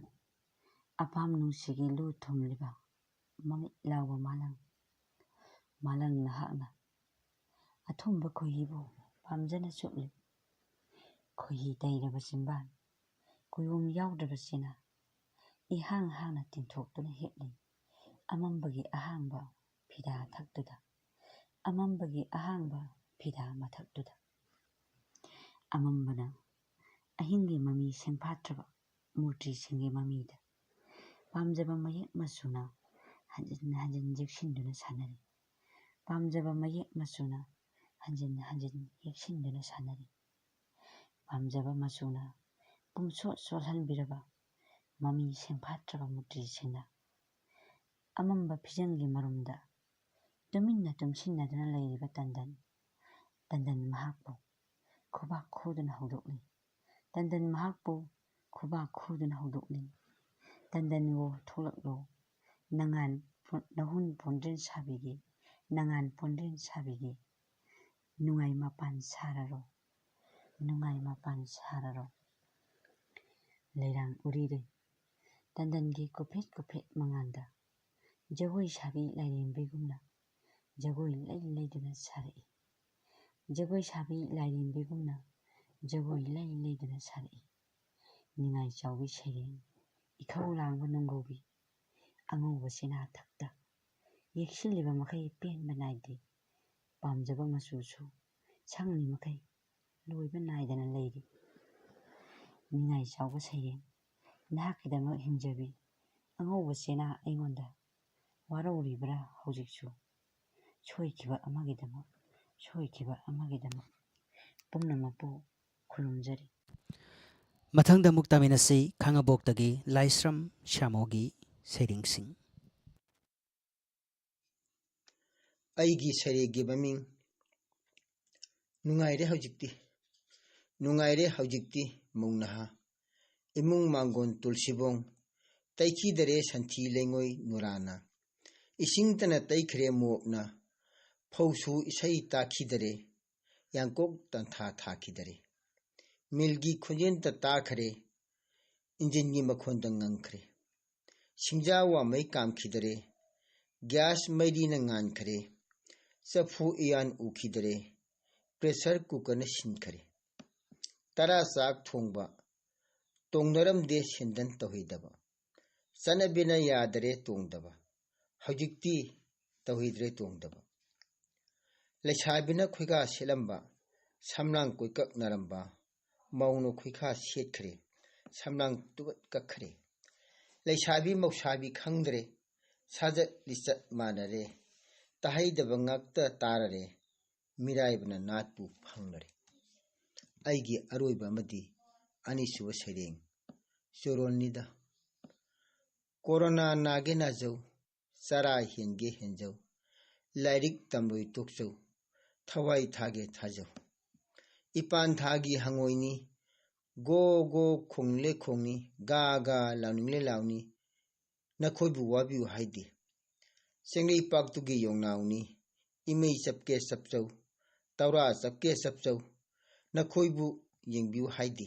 ꯑꯄꯥꯝ ꯅꯨꯡꯁꯤꯒꯤ ꯂꯨ ꯊꯨꯝꯂꯤꯕ ꯃꯃꯤꯠ ꯂꯥꯎꯕ ꯃꯥꯂꯪ, ꯃꯥꯂꯪ ꯅꯍꯥꯛꯅ ꯑꯊꯨꯝꯕ ꯈꯣꯏꯍꯤꯕꯨ ꯄꯥꯝꯖꯅ ꯆꯨꯞꯂꯤ꯫ ꯈꯣꯏꯍꯤ ꯇꯩꯔꯕ ꯆꯤꯝꯕꯥꯜ, ꯀꯨꯌꯣꯝ ꯌꯥꯎꯗ꯭ꯔꯕ ꯆꯤꯅꯥ, ꯏꯍꯥꯡ ꯍꯥꯡꯅ ꯇꯤꯡꯊꯣꯛꯇꯨꯅ ꯍꯤꯞꯂꯤ꯫ ꯑꯃꯝꯕꯒꯤ ꯑꯍꯥꯡꯕ ꯐꯤꯗꯥ ꯊꯛꯇꯨꯗ, ꯑꯃꯝꯕꯒꯤ ꯑꯍꯥꯡꯕ ꯐꯤꯗꯥ ꯃꯊꯛꯇꯨꯗ꯫ ꯑꯃꯝꯕꯅ ꯑꯍꯤꯡꯒꯤ ꯃꯃꯤ ꯁꯦꯡꯐꯥꯠꯇ꯭ꯔꯕ ꯃꯨꯔꯇꯤꯁꯤꯡꯒꯤ ꯃꯃꯤꯗ ꯄꯥꯝꯖꯕ ꯃꯌꯦꯛ ꯃꯆꯨꯅ ꯍꯟꯖꯤꯟ ꯍꯟꯖꯤꯟ ꯌꯦꯛꯁꯤꯟꯗꯨꯅ ꯁꯥꯟꯅꯔꯤ꯫ ꯄꯥꯝꯖꯕ ꯃꯌꯦꯛ ꯃꯆꯨꯅ ꯍꯟꯖꯤꯟ ꯍꯟꯖꯤꯟ ꯌꯦꯛꯁꯤꯟꯗꯨꯅ ꯁꯥꯟꯅꯔꯤ꯫ ꯄꯥꯝꯖꯕ ꯃꯆꯨꯅ ꯄꯨꯝꯁꯣꯠ ꯁꯣꯠꯍꯟꯕꯤꯔꯕ ꯃꯃꯤ ꯁꯦꯡꯐꯥꯠꯇ꯭ꯔꯕ ꯃꯨꯔꯇꯤꯁꯤꯡꯅ ꯑꯃꯝꯕ ꯐꯤꯖꯪꯒꯤ ꯃꯔꯨꯝꯗ ꯇꯨꯃꯤꯟꯅ ꯇꯨꯝꯁꯤꯟꯅꯗꯨꯅ ꯂꯩꯔꯤꯕ ꯇꯟꯗꯟ, ꯇꯟꯗꯟ ꯃꯍꯥꯛꯄꯨ ꯈꯨꯕꯥꯛ ꯈꯨꯗꯨꯅ ꯍꯧꯗꯣꯛꯂꯤ꯫ ꯇꯟꯗꯟ ꯃꯍꯥꯛꯄꯨ ꯈꯨꯕꯥꯛ ꯈꯨꯗꯨꯅ ꯍꯧꯗꯣꯛꯂꯤ꯫ ꯇꯟꯗꯟꯒꯣ ꯊꯣꯛꯂꯛꯂꯣ, ꯅꯉꯥꯟ ꯄꯣ-, ꯅꯍꯨꯟ ꯄꯣꯟꯗ꯭ꯔꯦꯟ ꯁꯥꯕꯤꯒꯦ, ꯅꯉꯥꯟ ꯄꯣꯟꯗ꯭ꯔꯦꯟ ꯁꯥꯕꯤꯒꯦ, ꯅꯨꯡꯉꯥꯏ ꯃꯄꯥꯟ ꯁꯥꯔꯔꯣ, ꯅꯨꯡꯉꯥꯏ ꯃꯄꯥꯟ ꯁꯥꯔꯔꯣ꯫ ꯂꯩꯔꯥꯡ ꯎꯔꯤꯔꯦ ꯇꯟꯗꯟꯒꯤ ꯀꯨꯐꯦꯠ ꯀꯨꯐꯦꯠ ꯃꯉꯥꯟꯗ, ꯖꯒꯣꯏ ꯁꯥꯕꯤ ꯂꯥꯏꯔꯦꯝꯕꯤꯒꯨꯝꯅ ꯖꯒꯣꯏ ꯂꯩ ꯂꯩꯗꯨꯅ ꯁꯥꯔꯛꯏ꯫ ꯖꯒꯣꯏ ꯁꯥꯕꯤ ꯂꯥꯏꯔꯦꯝꯕꯤꯒꯨꯝꯅ ꯖꯒꯣꯏ ꯂꯩ ꯂꯩꯗꯨꯅ ꯁꯥꯔꯛꯏ꯫ ꯅꯤꯡꯉꯥꯏ ꯆꯥꯎꯕꯤ ꯁꯩꯔꯦꯡ, ꯏꯈꯧ ꯂꯥꯡꯕ ꯅꯨꯡꯒꯧꯕꯤ, ꯑꯉꯧꯕ ꯆꯦꯅꯥ ꯊꯛꯇ ꯌꯦꯛꯁꯤꯜꯂꯤꯕ ꯃꯈꯩ ꯄꯦꯟꯕ ꯅꯥꯏꯗꯦ꯫ ꯄꯥꯝꯖꯕ ꯃꯆꯨꯁꯨ ꯁꯪꯂꯤ ꯃꯈꯩ ꯂꯣꯏꯕ ꯅꯥꯏꯗꯅ ꯂꯩꯔꯤ꯫ ꯅꯤꯡꯉꯥꯏ ꯆꯥꯎꯕ ꯁꯩꯔꯦꯡ, ꯅꯍꯥꯛꯀꯤꯗꯃꯛ ꯍꯤꯡꯖꯕꯤ ꯑꯉꯧꯕ ꯆꯦꯅꯥ ꯑꯩꯉꯣꯟꯗ ꯋꯥꯔꯧꯔꯤꯕ꯭ꯔꯥ ꯍꯧꯖꯤꯛꯁꯨ? ꯁꯣꯏꯈꯤꯕ ꯑꯃꯒꯤꯗꯃꯛ, ꯁꯣꯏꯈꯤꯕ ꯑꯃꯒꯤꯗꯃꯛ ꯄꯨꯝꯅꯃꯛꯄꯨ ꯈꯨꯔꯨꯝꯖꯔꯤ꯫ ꯃꯊꯪꯗ ꯑꯃꯨꯛ ꯇꯥꯃꯤꯟꯅꯁꯤ ꯈꯥꯉꯕꯣꯛꯇꯒꯤ ꯂꯥꯏꯁ꯭ꯔꯝ ꯁ꯭ꯌꯥꯃꯣꯒꯤ ꯁꯩꯔꯦꯡꯁꯤꯡ꯫ ꯑꯩꯒꯤ ꯁꯩꯔꯦꯡꯒꯤ ꯃꯃꯤꯡ ꯅꯨꯡꯉꯥꯏꯔꯦ ꯍꯧꯖꯤꯛꯇꯤ, ꯅꯨꯡꯉꯥꯏꯔꯦ ꯍꯧꯖꯤꯛꯇꯤ ꯃꯧ ꯅꯍꯥ꯫ ꯏꯃꯨꯡ ꯃꯥꯡꯒꯣꯟ ꯇꯨꯜꯁꯤꯕꯣꯡ ꯇꯩꯈꯤꯗꯔꯦ ꯁꯟꯊꯤ ꯂꯩꯉꯣꯏ ꯅꯨꯔꯥꯅ꯫ ꯏꯁꯤꯡꯇꯅ ꯇꯩꯈ꯭ꯔꯦ ꯃꯣꯞꯅ꯫ ꯐꯧꯁꯨ ꯏꯁꯩ ꯇꯥꯈꯤꯗꯔꯦ, ꯌꯥꯡꯀꯣꯛ ꯇꯟꯊꯥ ꯊꯥꯈꯤꯗꯔꯦ꯫ ꯃꯤꯜꯒꯤ ꯈꯣꯟꯖꯦꯜꯇ ꯇꯥꯈꯔꯦ, ꯏꯟꯖꯤꯟꯒꯤ ꯃꯈꯣꯟꯗ ꯉꯪꯈ꯭ꯔꯦ꯫ ꯁꯤꯡꯖꯥ ꯋꯥꯃꯩ ꯀꯥꯝꯈꯤꯗꯔꯦ, ꯒ꯭ꯌꯥꯁ ꯃꯩꯔꯤꯅ ꯉꯥꯟꯈꯔꯦ꯫ ꯆꯐꯨ ꯎꯌꯥꯟ ꯎꯈꯤꯗꯔꯦ, ꯄ꯭ꯔꯦꯁꯔ ꯀꯨꯀꯔꯅ ꯁꯤꯟꯈꯔꯦ꯫ ꯇꯔꯥ ꯆꯥꯛ ꯊꯣꯡꯕ ꯇꯣꯡꯅꯔꯝꯗꯦ ꯁꯦꯟꯗꯟ ꯇꯧꯍꯩꯗꯕ꯫ ꯆꯠꯅꯕꯤꯅ ꯌꯥꯗꯔꯦ ꯇꯣꯡꯗꯕ꯫ ꯍꯧꯖꯤꯛꯇꯤ ꯇꯧꯍꯩꯗ꯭ꯔꯦ ꯇꯣꯡꯗꯕ꯫ ꯂꯩꯁꯥꯕꯤꯅ ꯈꯨꯏꯒꯥ ꯁꯦꯠꯂꯝꯕ, ꯁꯝꯂꯥꯡ ꯀꯣꯏꯀꯛ ꯅꯥꯔꯝꯕ, ꯃꯧꯅ ꯈꯨꯏꯈꯥ ꯁꯦꯠꯈ꯭ꯔꯦ, ꯁꯝꯂꯥꯡ ꯇꯨꯒꯠ ꯀꯛꯈ꯭ꯔꯦ꯫ ꯂꯩꯁꯥꯕꯤ ꯃꯧꯁꯥꯕꯤ ꯈꯪꯗ꯭ꯔꯦ, ꯁꯥꯖꯠ ꯂꯤꯆꯠ ꯃꯥꯟꯅꯔꯦ, ꯇꯥꯍꯩꯗꯕ ꯉꯥꯛꯇ ꯇꯥꯔꯔꯦ, ꯃꯤꯔꯥꯏꯕꯅ ꯅꯥꯠꯄꯨ ꯐꯪꯂꯔꯦ꯫ ꯑꯩꯒꯤ ꯑꯔꯣꯏꯕ ꯑꯃꯗꯤ ꯑꯅꯤꯁꯨꯕ ꯁꯩꯔꯦꯡ ꯆꯣꯔꯣꯜꯅꯤꯗ꯫ ꯀꯣꯔꯣꯅꯥ ꯅꯥꯒꯦ ꯅꯥꯖꯧ, ꯆꯔꯥ ꯍꯦꯟꯒꯦ ꯍꯦꯟꯖꯧ, ꯂꯥꯏꯔꯤꯛ ꯇꯝꯂꯣꯏ ꯇꯣꯛꯆꯧ, ꯊꯋꯥꯏ ꯊꯥꯒꯦ ꯊꯥꯖꯧ꯫ ꯏꯄꯥꯟ ꯊꯥꯒꯤ ꯍꯪꯉꯣꯏꯅꯤ, ꯒꯣ ꯒꯣ ꯈꯣꯡꯂꯦ ꯈꯣꯡꯅꯤ, ꯒꯥ ꯒꯥ ꯂꯥꯎꯅꯤꯡꯂꯦ ꯂꯥꯎꯅꯤ, ꯅꯈꯣꯏꯕꯨ ꯋꯥꯕꯤꯌꯨ ꯍꯥꯏꯗꯦ꯫ ꯆꯦꯡꯂꯩꯄꯥꯛꯇꯨꯒꯤ ꯌꯣꯡꯅꯥꯎꯅꯤ, ꯏꯃꯩ ꯆꯞꯀꯦ ꯆꯞꯆꯧ, ꯇꯧꯔꯥ ꯆꯞꯀꯦ ꯆꯞꯆꯧ, ꯅꯈꯣꯏꯕꯨ ꯌꯦꯡꯕꯤꯌꯨ ꯍꯥꯏꯗꯦ꯫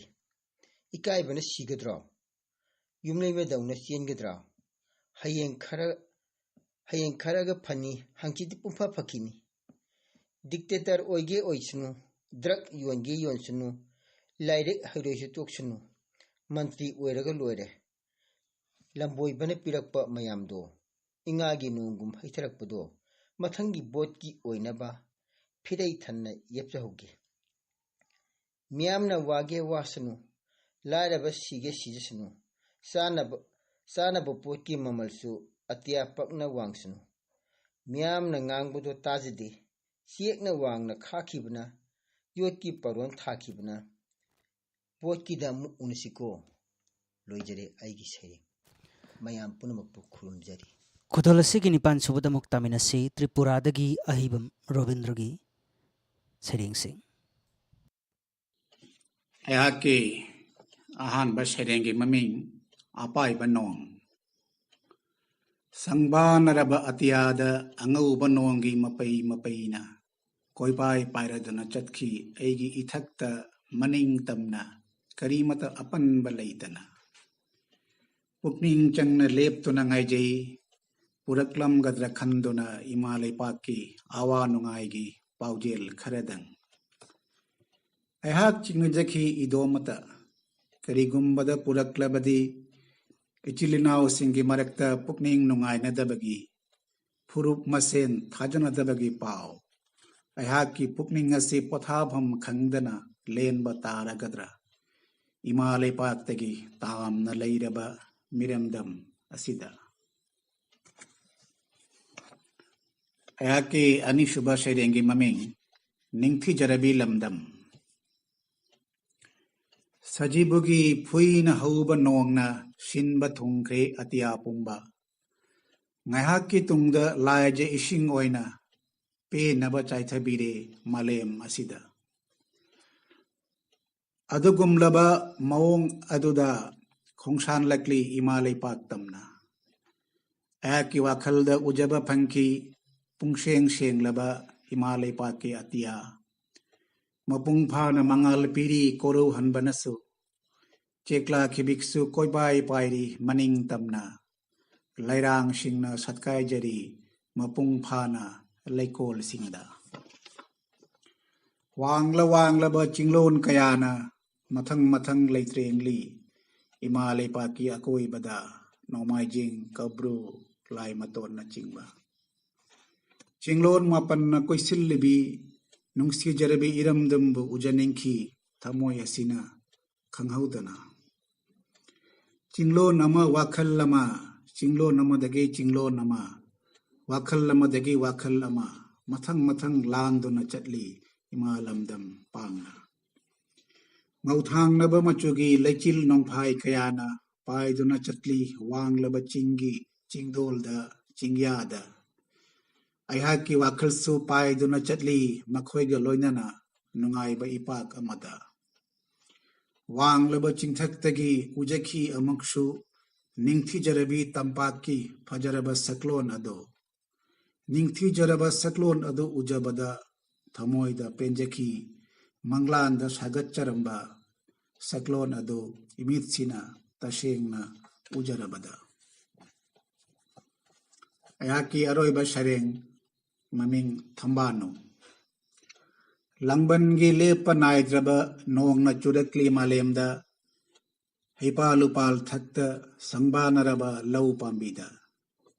ꯏꯀꯥꯏꯕꯅ ꯁꯤꯒꯗ꯭ꯔꯣ? ꯌꯨꯝꯂꯩꯃꯗꯧꯅ ꯆꯦꯟꯒꯗ꯭ꯔꯣ? ꯍꯌꯦꯡ ꯈꯔ, ꯍꯌꯦꯡ ꯈꯔꯒ ꯐꯅꯤ, ꯍꯪꯆꯤꯠꯇꯤ ꯄꯨꯡꯐ ꯐꯈꯤꯅꯤ꯫ ꯗꯤꯛꯇꯦꯇꯔ ꯑꯣꯏꯒꯦ ꯑꯣꯏꯁꯅꯨ, ꯗ꯭ꯔꯒ ꯌꯣꯟꯒꯦ ꯌꯣꯟꯁꯅꯨ, ꯂꯥꯏꯔꯤꯛ ꯍꯩꯔꯣꯏꯁꯨ ꯇꯣꯛꯁꯅꯨ, ꯃꯟꯇ꯭ꯔꯤ ꯑꯣꯏꯔꯒ ꯂꯣꯏꯔꯦ꯫ ꯂꯝꯕꯣꯏꯕꯅ ꯄꯤꯔꯛꯄ ꯃꯌꯥꯝꯗꯣ, ꯏꯉꯥꯒꯤ ꯅꯣꯡꯒꯨꯝ ꯍꯩꯊꯔꯛꯄꯗꯣ, ꯃꯊꯪꯒꯤ ꯚꯣꯠꯀꯤ ꯑꯣꯏꯅꯕ ꯐꯤꯔꯩ ꯊꯟꯅ ꯌꯦꯞꯆꯍꯧꯒꯦ꯫ ꯃꯤꯌꯥꯝꯅ ꯋꯥꯒꯦ ꯋꯥꯁꯅꯨ, ꯂꯥꯏꯔꯕ ꯁꯤꯒꯦ ꯁꯤꯖꯁꯅꯨ, ꯆꯥꯅꯕ, ꯆꯥꯅꯕ ꯄꯣꯠꯀꯤ ꯃꯃꯜꯁꯨ ꯑꯇꯤꯌꯥ ꯄꯛꯅ ꯋꯥꯡꯁꯅꯨ꯫ ꯃꯤꯌꯥꯝꯅ ꯉꯥꯡꯕꯗꯣ ꯇꯥꯖꯗꯦ, ꯆꯦꯛꯅ ꯋꯥꯡꯅ ꯈꯥꯛꯈꯤꯕꯅ, ꯌꯣꯠꯀꯤ ꯄꯥꯔꯣꯟ ꯊꯥꯈꯤꯕꯅ, ꯄꯣꯠꯀꯤꯗ ꯑꯃꯨꯛ ꯎꯅꯁꯤꯀꯣ꯫ ꯂꯣꯏꯖꯔꯦ ꯑꯩꯒꯤ ꯁꯩꯔꯦꯡ꯫ ꯃꯌꯥꯝ ꯄꯨꯝꯅꯃꯛꯄꯨ ꯈꯨꯔꯨꯝꯖꯔꯤ꯫ ꯈꯨꯗꯣꯜ ꯑꯁꯤꯒꯤ ꯅꯤꯄꯥꯟ ꯁꯨꯕꯗ ꯑꯃꯨꯛ ꯇꯥꯃꯤꯟꯅꯁꯤ, ꯇ꯭ꯔꯤꯄꯨꯔꯥꯗꯒꯤ ꯑꯍꯩꯕꯝ ꯔꯣꯕꯤꯟꯗ꯭ꯔꯒꯤ ꯁꯩꯔꯦꯡꯁꯤꯡ꯫ ꯑꯩꯍꯥꯛꯀꯤ ꯑꯍꯥꯟꯕ ꯁꯩꯔꯦꯡꯒꯤ ꯃꯃꯤꯡ ꯑꯄꯥꯏꯕ ꯅꯣꯡ꯫ ꯁꯪꯕꯥꯅꯔꯕ ꯑꯇꯤꯌꯥꯗ ꯑꯉꯧꯕ ꯅꯣꯡꯒꯤ ꯃꯄꯩ ꯃꯄꯩꯅ ꯀꯣꯏꯄꯥꯏ ꯄꯥꯏꯔꯗꯨꯅ ꯆꯠꯈꯤ ꯑꯩꯒꯤ ꯏꯊꯛꯇ ꯃꯅꯤꯡ ꯇꯝꯅ, ꯀꯔꯤꯃꯇ ꯑꯄꯟꯕ ꯂꯩꯇꯅ꯫ ꯄꯨꯛꯅꯤꯡ ꯆꯪꯅ ꯂꯦꯞꯇꯨꯅ ꯉꯥꯏꯖꯩ, ꯄꯨꯔꯛꯂꯝꯒꯗ꯭ꯔꯥ ꯈꯟꯗꯨꯅ ꯏꯃꯥ ꯂꯩꯄꯥꯛꯀꯤ ꯑꯋꯥ ꯅꯨꯡꯉꯥꯏꯒꯤ ꯄꯥꯎꯖꯦꯜ ꯈꯔꯗꯪ꯫ ꯑꯩꯍꯥꯛ ꯆꯤꯡꯅꯖꯈꯤ ꯏꯗꯣꯝꯃꯇ, ꯀꯔꯤꯒꯨꯝꯕꯗ ꯄꯨꯔꯛꯂꯕꯗꯤ ꯏꯆꯤꯜ ꯏꯅꯥꯎꯁꯤꯡꯒꯤ ꯃꯔꯛꯇ ꯄꯨꯛꯅꯤꯡ ꯅꯨꯡꯉꯥꯏꯅꯗꯕꯒꯤ ꯐꯨꯔꯨꯞ ꯃꯁꯦꯟ ꯊꯥꯖꯅꯗꯕꯒꯤ ꯄꯥꯎ꯫ ꯑꯩꯍꯥꯛꯀꯤ ꯄꯨꯛꯅꯤꯡ ꯑꯁꯤ ꯄꯣꯊꯥꯐꯝ ꯈꯪꯗꯅ ꯂꯦꯟꯕ ꯇꯥꯔꯒꯗ꯭ꯔꯥ? ꯏꯃꯥ ꯂꯩꯄꯥꯛꯇꯒꯤ ꯇꯥꯝꯅ ꯂꯩꯔꯕ ꯃꯤꯔꯝꯗꯝ ꯑꯁꯤꯗ꯫ ꯑꯩꯍꯥꯛꯀꯤ ꯑꯅꯤꯁꯨꯕ ꯁꯩꯔꯦꯡꯒꯤ ꯃꯃꯤꯡ ꯅꯤꯡꯊꯤꯖꯔꯕꯤ ꯂꯝꯗꯝ꯫ ꯁꯖꯤꯕꯨꯒꯤ ꯐꯨꯏꯅ ꯍꯧꯕ ꯅꯣꯡꯅ ꯁꯤꯟꯕ ꯊꯨꯡꯈ꯭ꯔꯦ ꯑꯇꯤꯌꯥ ꯄꯨꯝꯕ꯫ ꯉꯥꯏꯍꯥꯛꯀꯤ ꯇꯨꯡꯗ ꯂꯥꯏꯖ ꯏꯁꯤꯡ ꯑꯣꯏꯅ ꯄꯦꯟꯅꯕ ꯆꯥꯏꯊꯕꯤꯔꯦ ꯃꯥꯂꯦꯝ ꯑꯁꯤꯗ꯫ ꯑꯗꯨꯒꯨꯝꯂꯕ ꯃꯑꯣꯡ ꯑꯗꯨꯗ ꯈꯣꯡꯁꯥꯟꯂꯛꯂꯤ ꯏꯃꯥ ꯂꯩꯄꯥꯛ ꯇꯝꯅ꯫ ꯑꯩꯍꯥꯛꯀꯤ ꯋꯥꯈꯜꯗ ꯎꯖꯕ ꯐꯪꯈꯤ ꯄꯨꯡꯁꯦꯡ ꯁꯦꯡꯂꯕ ꯏꯃꯥ ꯂꯩꯄꯥꯛꯀꯤ ꯑꯇꯤꯌꯥ꯫ ꯃꯄꯨꯡ ꯐꯥꯅ ꯃꯉꯥꯜ ꯄꯤꯔꯤ ꯀꯣꯔꯧꯍꯟꯕꯅꯁꯨ꯫ ꯆꯦꯛꯂꯥ ꯈꯤꯕꯤꯛꯁꯨ ꯀꯣꯏꯄꯥꯏ ꯄꯥꯏꯔꯤ ꯃꯅꯤꯡ ꯇꯝꯅ꯫ ꯂꯩꯔꯥꯡꯁꯤꯡꯅ ꯁꯠꯀꯥꯏꯖꯔꯤ ꯃꯄꯨꯡ ꯐꯥꯅ ꯂꯩꯀꯣꯜꯁꯤꯡꯗ꯫ ꯋꯥꯡꯂ ꯋꯥꯡꯂꯕ ꯆꯤꯡꯂꯣꯟ ꯀꯌꯥꯅ ꯃꯊꯪ ꯃꯊꯪ ꯂꯩꯇ꯭ꯔꯦꯡꯂꯤ ꯏꯃꯥ ꯂꯩꯄꯥꯛꯀꯤ ꯑꯀꯣꯏꯕꯗ, ꯅꯣꯡꯃꯥꯏꯖꯤꯡ, ꯀꯧꯕ꯭ꯔꯨ, ꯂꯥꯏꯃꯇꯣꯟꯅꯆꯤꯡꯕ꯫ ꯆꯤꯡꯂꯣꯟ ꯃꯥꯄꯟꯅ ꯀꯣꯏꯁꯤꯜꯂꯤꯕꯤ ꯅꯨꯡꯁꯤꯖꯔꯕꯤ ꯏꯔꯝꯗꯝꯕꯨ ꯎꯖꯅꯤꯡꯈꯤ ꯊꯃꯣꯏ ꯑꯁꯤꯅ ꯈꯪꯍꯧꯗꯅ꯫ ꯆꯤꯡꯂꯣꯟ ꯑꯃ ꯋꯥꯈꯜ ꯑꯃ, ꯆꯤꯡꯂꯣꯟ ꯑꯃꯗꯒꯤ ꯆꯤꯡꯂꯣꯟ ꯑꯃ, ꯋꯥꯈꯜ ꯑꯃꯗꯒꯤ ꯋꯥꯈꯜ ꯑꯃ, ꯃꯊꯪ ꯃꯊꯪ ꯂꯥꯟꯗꯨꯅ ꯆꯠꯂꯤ ꯏꯃꯥ ꯂꯝꯗꯝ ꯄꯥꯡꯅ꯫ ꯉꯧꯊꯥꯡꯅꯕ ꯃꯆꯨꯒꯤ ꯂꯩꯆꯤꯜ ꯅꯣꯡꯐꯥꯏ ꯀꯌꯥꯅ ꯄꯥꯏꯗꯨꯅ ꯆꯠꯂꯤ ꯋꯥꯡꯂꯕ ꯆꯤꯡꯒꯤ ꯆꯤꯡꯗꯣꯜꯗ, ꯆꯤꯡꯌꯥꯗ꯫ ꯑꯩꯍꯥꯛꯀꯤ ꯋꯥꯈꯜꯁꯨ ꯄꯥꯏꯗꯨꯅ ꯆꯠꯂꯤ ꯃꯈꯣꯏꯒ ꯂꯣꯏꯅꯅ ꯅꯨꯡꯉꯥꯏꯕ ꯏꯄꯥꯛ ꯑꯃꯗ꯫ ꯋꯥꯡꯂꯕ ꯆꯤꯡꯊꯛꯇꯒꯤ ꯎꯖꯈꯤ ꯑꯃꯨꯛꯁꯨ ꯅꯤꯡꯊꯤꯖꯔꯕꯤ ꯇꯝꯄꯥꯛꯀꯤ ꯐꯖꯔꯕ ꯁꯛꯂꯣꯟ ꯑꯗꯨ꯫ ꯅꯤꯡꯊꯤꯖꯔꯕ ꯁꯛꯂꯣꯟ ꯑꯗꯨ ꯎꯖꯕꯗ ꯊꯃꯣꯏꯗ ꯄꯦꯟꯖꯈꯤ꯫ ꯃꯪꯂꯥꯟꯗ ꯁꯥꯒꯠꯆꯔꯝꯕ ꯁꯛꯂꯣꯟ ꯑꯗꯨ ꯏꯃꯤꯠꯁꯤꯅ ꯇꯁꯦꯡꯅ ꯎꯖꯔꯕꯗ꯫ ꯑꯩꯍꯥꯛꯀꯤ ꯑꯔꯣꯏꯕ ꯁꯩꯔꯦꯡ ꯃꯃꯤꯡ ꯊꯝꯕꯥꯅꯨ꯫ ꯂꯥꯡꯕꯟꯒꯤ ꯂꯦꯞꯄ ꯅꯥꯏꯗ꯭ꯔꯕ ꯅꯣꯡꯅ ꯆꯨꯔꯛꯂꯤ ꯃꯥꯂꯦꯝꯗ, ꯍꯩꯄꯥꯜ ꯎꯄꯥꯜ ꯊꯛꯇ ꯁꯪꯕꯥꯅꯔꯕ ꯂꯧ ꯄꯥꯝꯕꯤꯗ꯫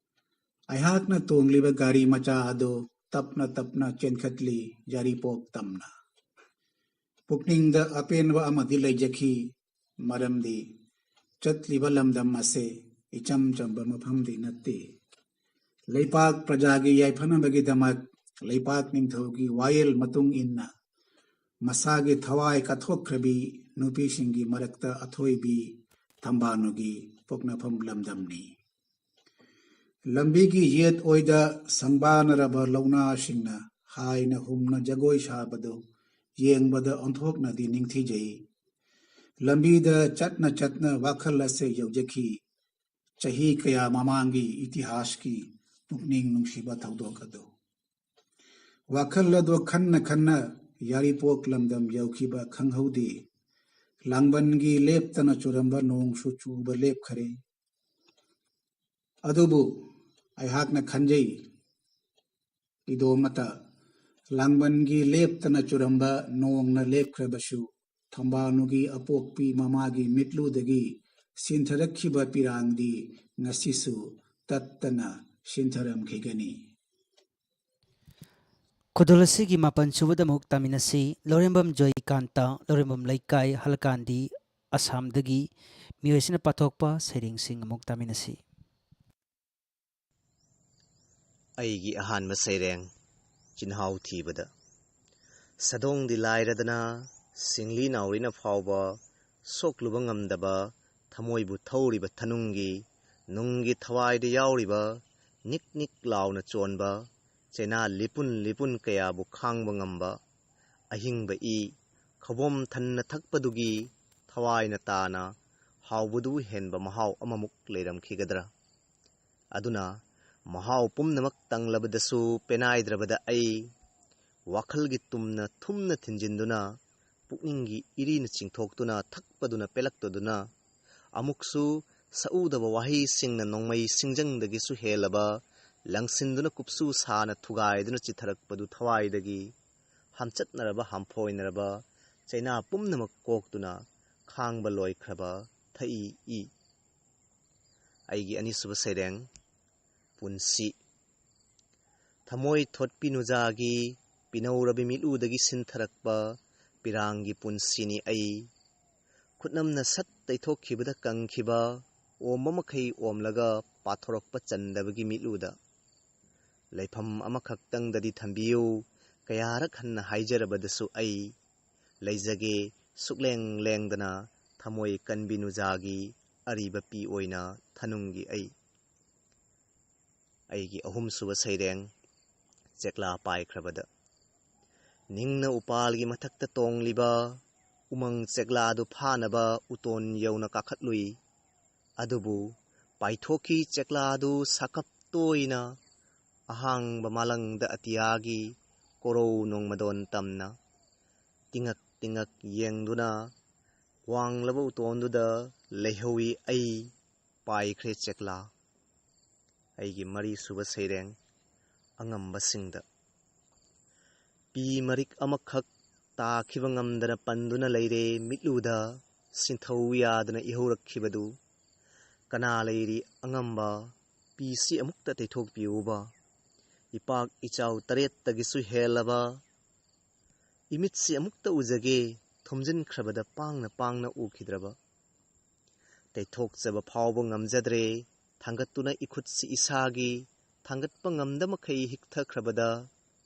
ꯑꯩꯍꯥꯛꯅ ꯇꯣꯡꯂꯤꯕ ꯒꯥꯔꯤ ꯃꯆꯥ ꯑꯗꯨ ꯇꯞꯅ ꯇꯞꯅ ꯆꯦꯟꯈꯠꯂꯤ, ꯌꯥꯏꯔꯤꯄꯣꯛ ꯇꯝꯅ꯫ ꯄꯨꯛꯅꯤꯡꯗ ꯑꯄꯦꯟꯕ ꯑꯃꯗꯤ ꯂꯩꯖꯈꯤ, ꯃꯔꯝꯗꯤ ꯆꯠꯂꯤꯕ ꯂꯝꯗꯝ ꯑꯁꯤ ꯏꯆꯝ ꯆꯝꯕ ꯃꯐꯝꯗꯤ ꯅꯠꯇꯦ꯫ ꯂꯩꯄꯥꯛ ꯄ꯭ꯔꯖꯥꯒꯤ ꯌꯥꯏꯐꯅꯕꯒꯤꯗꯃꯛ ꯂꯩꯄꯥꯛ ꯅꯤꯡꯊꯧꯒꯤ ꯋꯥꯌꯦꯜ ꯃꯇꯨꯡ ꯏꯟꯅ ꯃꯁꯥꯒꯤ ꯊꯋꯥꯏ ꯀꯠꯊꯣꯛꯈ꯭ꯔꯕꯤ ꯅꯨꯄꯤꯁꯤꯡꯒꯤ ꯃꯔꯛꯇ ꯑꯊꯣꯏꯕꯤ ꯊꯝꯕꯥꯜꯅꯨꯒꯤ ꯄꯣꯛꯅꯐꯝ ꯂꯝꯗꯝꯅꯤ꯫ ꯂꯝꯕꯤꯒꯤ ꯌꯦꯠ ꯑꯣꯏꯗ ꯁꯪꯕꯥꯅꯔꯕ ꯂꯧꯅꯥꯁꯤꯡꯅ ꯍꯥꯏꯅ ꯍꯨꯝꯅ ꯖꯒꯣꯏ ꯁꯥꯕꯗꯨ ꯌꯦꯡꯕꯗ ꯑꯣꯟꯊꯣꯛꯅꯗꯤ ꯅꯤꯡꯊꯤꯖꯩ꯫ ꯂꯝꯕꯤꯗ ꯆꯠꯅ ꯆꯠꯅ ꯋꯥꯈꯜ ꯑꯁꯦ ꯌꯧꯖꯈꯤ꯫ ꯆꯍꯤ ꯀꯌꯥ ꯃꯃꯥꯡꯒꯤ ꯏꯇꯤꯍꯥꯁꯀꯤ ꯄꯨꯛꯅꯤꯡ ꯅꯨꯡꯁꯤꯕ ꯊꯧꯗꯣꯛ ꯑꯗꯨ꯫ ꯋꯥꯈꯜ ꯑꯗꯨ ꯈꯟꯅ ꯈꯟꯅ ꯌꯥꯏꯔꯤꯄꯣꯛ ꯂꯝꯗꯝ ꯌꯧꯈꯤꯕ ꯈꯪꯍꯧꯗꯦ꯫ ꯂꯥꯡꯕꯟꯒꯤ ꯂꯦꯞꯇꯅ ꯆꯨꯔꯝꯕ ꯅꯣꯡꯁꯨ ꯆꯨꯕ ꯂꯦꯞꯈꯔꯦ꯫ ꯑꯗꯨꯕꯨ ꯑꯩꯍꯥꯛꯅ ꯈꯟꯖꯩ, ꯏꯗꯣꯝꯃꯇ ꯂꯥꯡꯕꯟꯒꯤ ꯂꯦꯞꯇꯅ ꯆꯨꯔꯝꯕ ꯅꯣꯡꯅ ꯂꯦꯞꯈ꯭ꯔꯕꯁꯨ, ꯊꯝꯕꯥꯜꯅꯨꯒꯤ ꯑꯄꯣꯛꯄꯤ ꯃꯃꯥꯒꯤ ꯃꯤꯠꯂꯨꯗꯒꯤ ꯁꯤꯟꯊꯔꯛꯈꯤꯕ ꯄꯤꯔꯥꯡꯗꯤ ꯉꯁꯤꯁꯨ ꯇꯠꯇꯅ ꯁꯤꯟꯊꯔꯝꯈꯤꯒꯅꯤ꯫ ꯈꯨꯗꯣꯜ ꯑꯁꯤꯒꯤ ꯃꯥꯄꯟ ꯁꯨꯕꯗ ꯑꯃꯨꯛ ꯇꯥꯃꯤꯟꯅꯁꯤ꯫ ꯂꯧꯔꯦꯝꯕꯝ ꯖꯣꯏꯀꯥꯟꯇ, ꯂꯧꯔꯦꯝꯕꯝ ꯂꯩꯀꯥꯏ, ꯍꯂꯀꯥꯟꯗꯤ, ꯑꯁꯥꯝꯗꯒꯤ ꯃꯤꯑꯣꯏꯁꯤꯅ ꯄꯥꯊꯣꯛꯄ ꯁꯩꯔꯦꯡꯁꯤꯡ ꯑꯃꯨꯛ ꯇꯥꯃꯤꯟꯅꯁꯤ꯫ ꯑꯩꯒꯤ ꯑꯍꯥꯟꯕ ꯁꯩꯔꯦꯡ, ꯆꯤꯟꯍꯥꯎ ꯊꯤꯕꯗ꯫ ꯁꯗꯣꯡꯗꯤ ꯂꯥꯏꯔꯗꯅ, ꯁꯤꯡꯂꯤ ꯅꯥꯎꯔꯤꯅ ꯐꯥꯎꯕ ꯁꯣꯛꯂꯨꯕ ꯉꯝꯗꯕ, ꯊꯃꯣꯏꯕꯨ ꯊꯧꯔꯤꯕ ꯊꯅꯨꯡꯒꯤ, ꯅꯨꯡꯒꯤ ꯊꯋꯥꯏꯗ ꯌꯥꯎꯔꯤꯕ, ꯅꯤꯛ ꯅꯤꯛ ꯂꯥꯎꯅ ꯆꯣꯟꯕ, ꯆꯩꯅꯥ ꯂꯤꯄꯨꯟ ꯂꯤꯄꯨꯟ ꯀꯌꯥꯕꯨ ꯈꯥꯡꯕ ꯉꯝꯕ, ꯑꯍꯤꯡꯕ ꯏ ꯈꯧꯕꯣꯝ ꯊꯟꯅ ꯊꯛꯄꯗꯨꯒꯤ ꯊꯋꯥꯏꯅ ꯇꯥꯅ ꯍꯥꯎꯕꯗꯨ ꯍꯦꯟꯕ ꯃꯍꯥꯎ ꯑꯃꯃꯨꯛ ꯂꯩꯔꯝꯈꯤꯒꯗ꯭ꯔꯥ? ꯑꯗꯨꯅ ꯃꯍꯥꯎ ꯄꯨꯝꯅꯃꯛ ꯇꯪꯂꯕꯗꯁꯨ ꯄꯦꯅꯥꯏꯗ꯭ꯔꯕꯗ ꯑꯩ, ꯋꯥꯈꯜꯒꯤ ꯇꯨꯝꯅ ꯊꯨꯝꯅ ꯊꯤꯟꯖꯤꯟꯗꯨꯅ, ꯄꯨꯛꯅꯤꯡꯒꯤ ꯏꯔꯤꯅ ꯆꯤꯡꯊꯣꯛꯇꯨꯅ ꯊꯛꯄꯗꯨꯅ ꯄꯦꯜꯂꯛꯇꯗꯨꯅ, ꯑꯃꯨꯛꯁꯨ ꯁꯛꯎꯗꯕ ꯋꯥꯍꯩꯁꯤꯡꯅ ꯅꯣꯡꯃꯩ ꯁꯤꯡꯖꯪꯗꯒꯤꯁꯨ ꯍꯦꯜꯂꯕ ꯂꯪꯁꯤꯟꯗꯨꯅ ꯀꯨꯞꯁꯨ ꯁꯥꯅ ꯊꯨꯒꯥꯏꯗꯨꯅ ꯆꯤꯊꯔꯛꯄꯗꯨ ꯊꯋꯥꯏꯗꯒꯤ ꯍꯥꯝꯆꯠꯅꯔꯕ ꯍꯥꯝꯐꯣꯏꯅꯔꯕ ꯆꯩꯅꯥ ꯄꯨꯝꯅꯃꯛ ꯀꯣꯛꯇꯨꯅ ꯈꯥꯡꯕ ꯂꯣꯏꯈ꯭ꯔꯕ ꯊꯛꯏ ꯏ꯫ ꯑꯩꯒꯤ ꯑꯅꯤꯁꯨꯕ ꯁꯩꯔꯦꯡ, ꯄꯨꯟꯁꯤ꯫ ꯊꯃꯣꯏ ꯊꯣꯠꯄꯤ ꯅꯨꯖꯥꯒꯤ ꯄꯤꯅꯧꯔꯕꯤ ꯃꯤꯠꯂꯨꯗꯒꯤ ꯁꯤꯟꯊꯔꯛꯄ ꯄꯤꯔꯥꯡꯒꯤ ꯄꯨꯟꯁꯤꯅꯤ ꯑꯩ꯫ ꯈꯨꯠꯅꯝꯅ ꯁꯠ ꯇꯩꯊꯣꯛꯈꯤꯕꯗ ꯀꯪꯈꯤꯕ, ꯑꯣꯝꯕ ꯃꯈꯩ ꯑꯣꯝꯂꯒ ꯄꯥꯊꯣꯔꯛꯄ ꯆꯟꯗꯕꯒꯤ ꯃꯤꯠꯂꯨꯗ꯫ ꯂꯩꯐꯝ ꯑꯃꯈꯛꯇꯪꯗꯗꯤ ꯊꯝꯕꯤꯌꯨ, ꯀꯌꯥꯔꯛ ꯍꯟꯅ ꯍꯥꯏꯖꯔꯕꯗꯁꯨ ꯑꯩ ꯂꯩꯖꯒꯦ ꯁꯨꯛꯂꯦꯡ ꯂꯦꯡꯗꯅ ꯊꯃꯣꯏ ꯀꯟꯕꯤ ꯅꯨꯖꯥꯒꯤ ꯑꯔꯤꯕ ꯄꯤ ꯑꯣꯏꯅ ꯊꯅꯨꯡꯒꯤ ꯑꯩ꯫ ꯑꯩꯒꯤ ꯑꯍꯨꯝꯁꯨꯕ ꯁꯩꯔꯦꯡ, ꯆꯦꯛꯂꯥ ꯄꯥꯏꯈ꯭ꯔꯕꯗ꯫ ꯅꯤꯡꯅ ꯎꯄꯥꯜꯒꯤ ꯃꯊꯛꯇ ꯇꯣꯡꯂꯤꯕ ꯎꯃꯪ ꯆꯦꯛꯂꯥꯗꯨ ꯐꯥꯅꯕ ꯎꯇꯣꯟ ꯌꯧꯅ ꯀꯥꯈꯠꯂꯨꯏ꯫ ꯑꯗꯨꯕꯨ ꯄꯥꯏꯊꯣꯛꯈꯤ ꯆꯦꯛꯂꯥꯗꯨ ꯁꯥꯀꯞ ꯇꯣꯏꯅ ꯑꯍꯥꯡꯕ ꯃꯥꯂꯪꯗ ꯑꯇꯤꯌꯥꯒꯤ ꯀꯣꯔꯧ ꯅꯣꯡꯃꯗꯣꯟ ꯇꯝꯅ꯫ ꯇꯤꯉꯛ ꯇꯤꯉꯛ ꯌꯦꯡꯗꯨꯅ ꯋꯥꯡꯂꯕ ꯎꯇꯣꯟꯗꯨꯗ ꯂꯩꯍꯧꯏ ꯑꯩ, ꯄꯥꯏꯈ꯭ꯔꯦ ꯆꯦꯛꯂꯥ꯫ ꯑꯩꯒꯤ ꯃꯔꯤꯁꯨꯕ ꯁꯩꯔꯦꯡ, ꯑꯉꯝꯕꯁꯤꯡꯗ꯫ ꯄꯤ ꯃꯔꯤꯛ ꯑꯃꯈꯛ ꯇꯥꯈꯤꯕ ꯉꯝꯗꯅ ꯄꯟꯗꯨꯅ ꯂꯩꯔꯦ ꯃꯤꯠꯂꯨꯗ, ꯁꯤꯟꯊꯧ ꯌꯥꯗꯅ ꯏꯍꯧꯔꯛꯈꯤꯕꯗꯨ꯫ ꯀꯅꯥ ꯂꯩꯔꯤ ꯑꯉꯝꯕ? ꯄꯤꯁꯤ ꯑꯃꯨꯛꯇ ꯇꯩꯊꯣꯛꯄꯤꯌꯨꯕ꯫ ꯏꯄꯥꯛ ꯏꯆꯥꯎ ꯇꯔꯦꯠꯇꯒꯤꯁꯨ ꯍꯦꯜꯂꯕ ꯏꯃꯤꯠꯁꯤ ꯑꯃꯨꯛꯇ ꯎꯖꯒꯦ, ꯊꯨꯝꯖꯤꯟꯈ꯭ꯔꯕꯗ ꯄꯥꯡꯅ ꯄꯥꯡꯅ ꯎꯈꯤꯗ꯭ꯔꯕ꯫ ꯇꯩꯊꯣꯛꯆꯕ ꯐꯥꯎꯕ ꯉꯝꯖꯗ꯭ꯔꯦ, ꯊꯥꯡꯒꯠꯇꯨꯅ ꯏꯈꯨꯠꯁꯤ ꯏꯁꯥꯒꯤ, ꯊꯥꯡꯒꯠꯄ ꯉꯝꯗ ꯃꯈꯩ ꯍꯤꯛꯊꯈ꯭ꯔꯕꯗ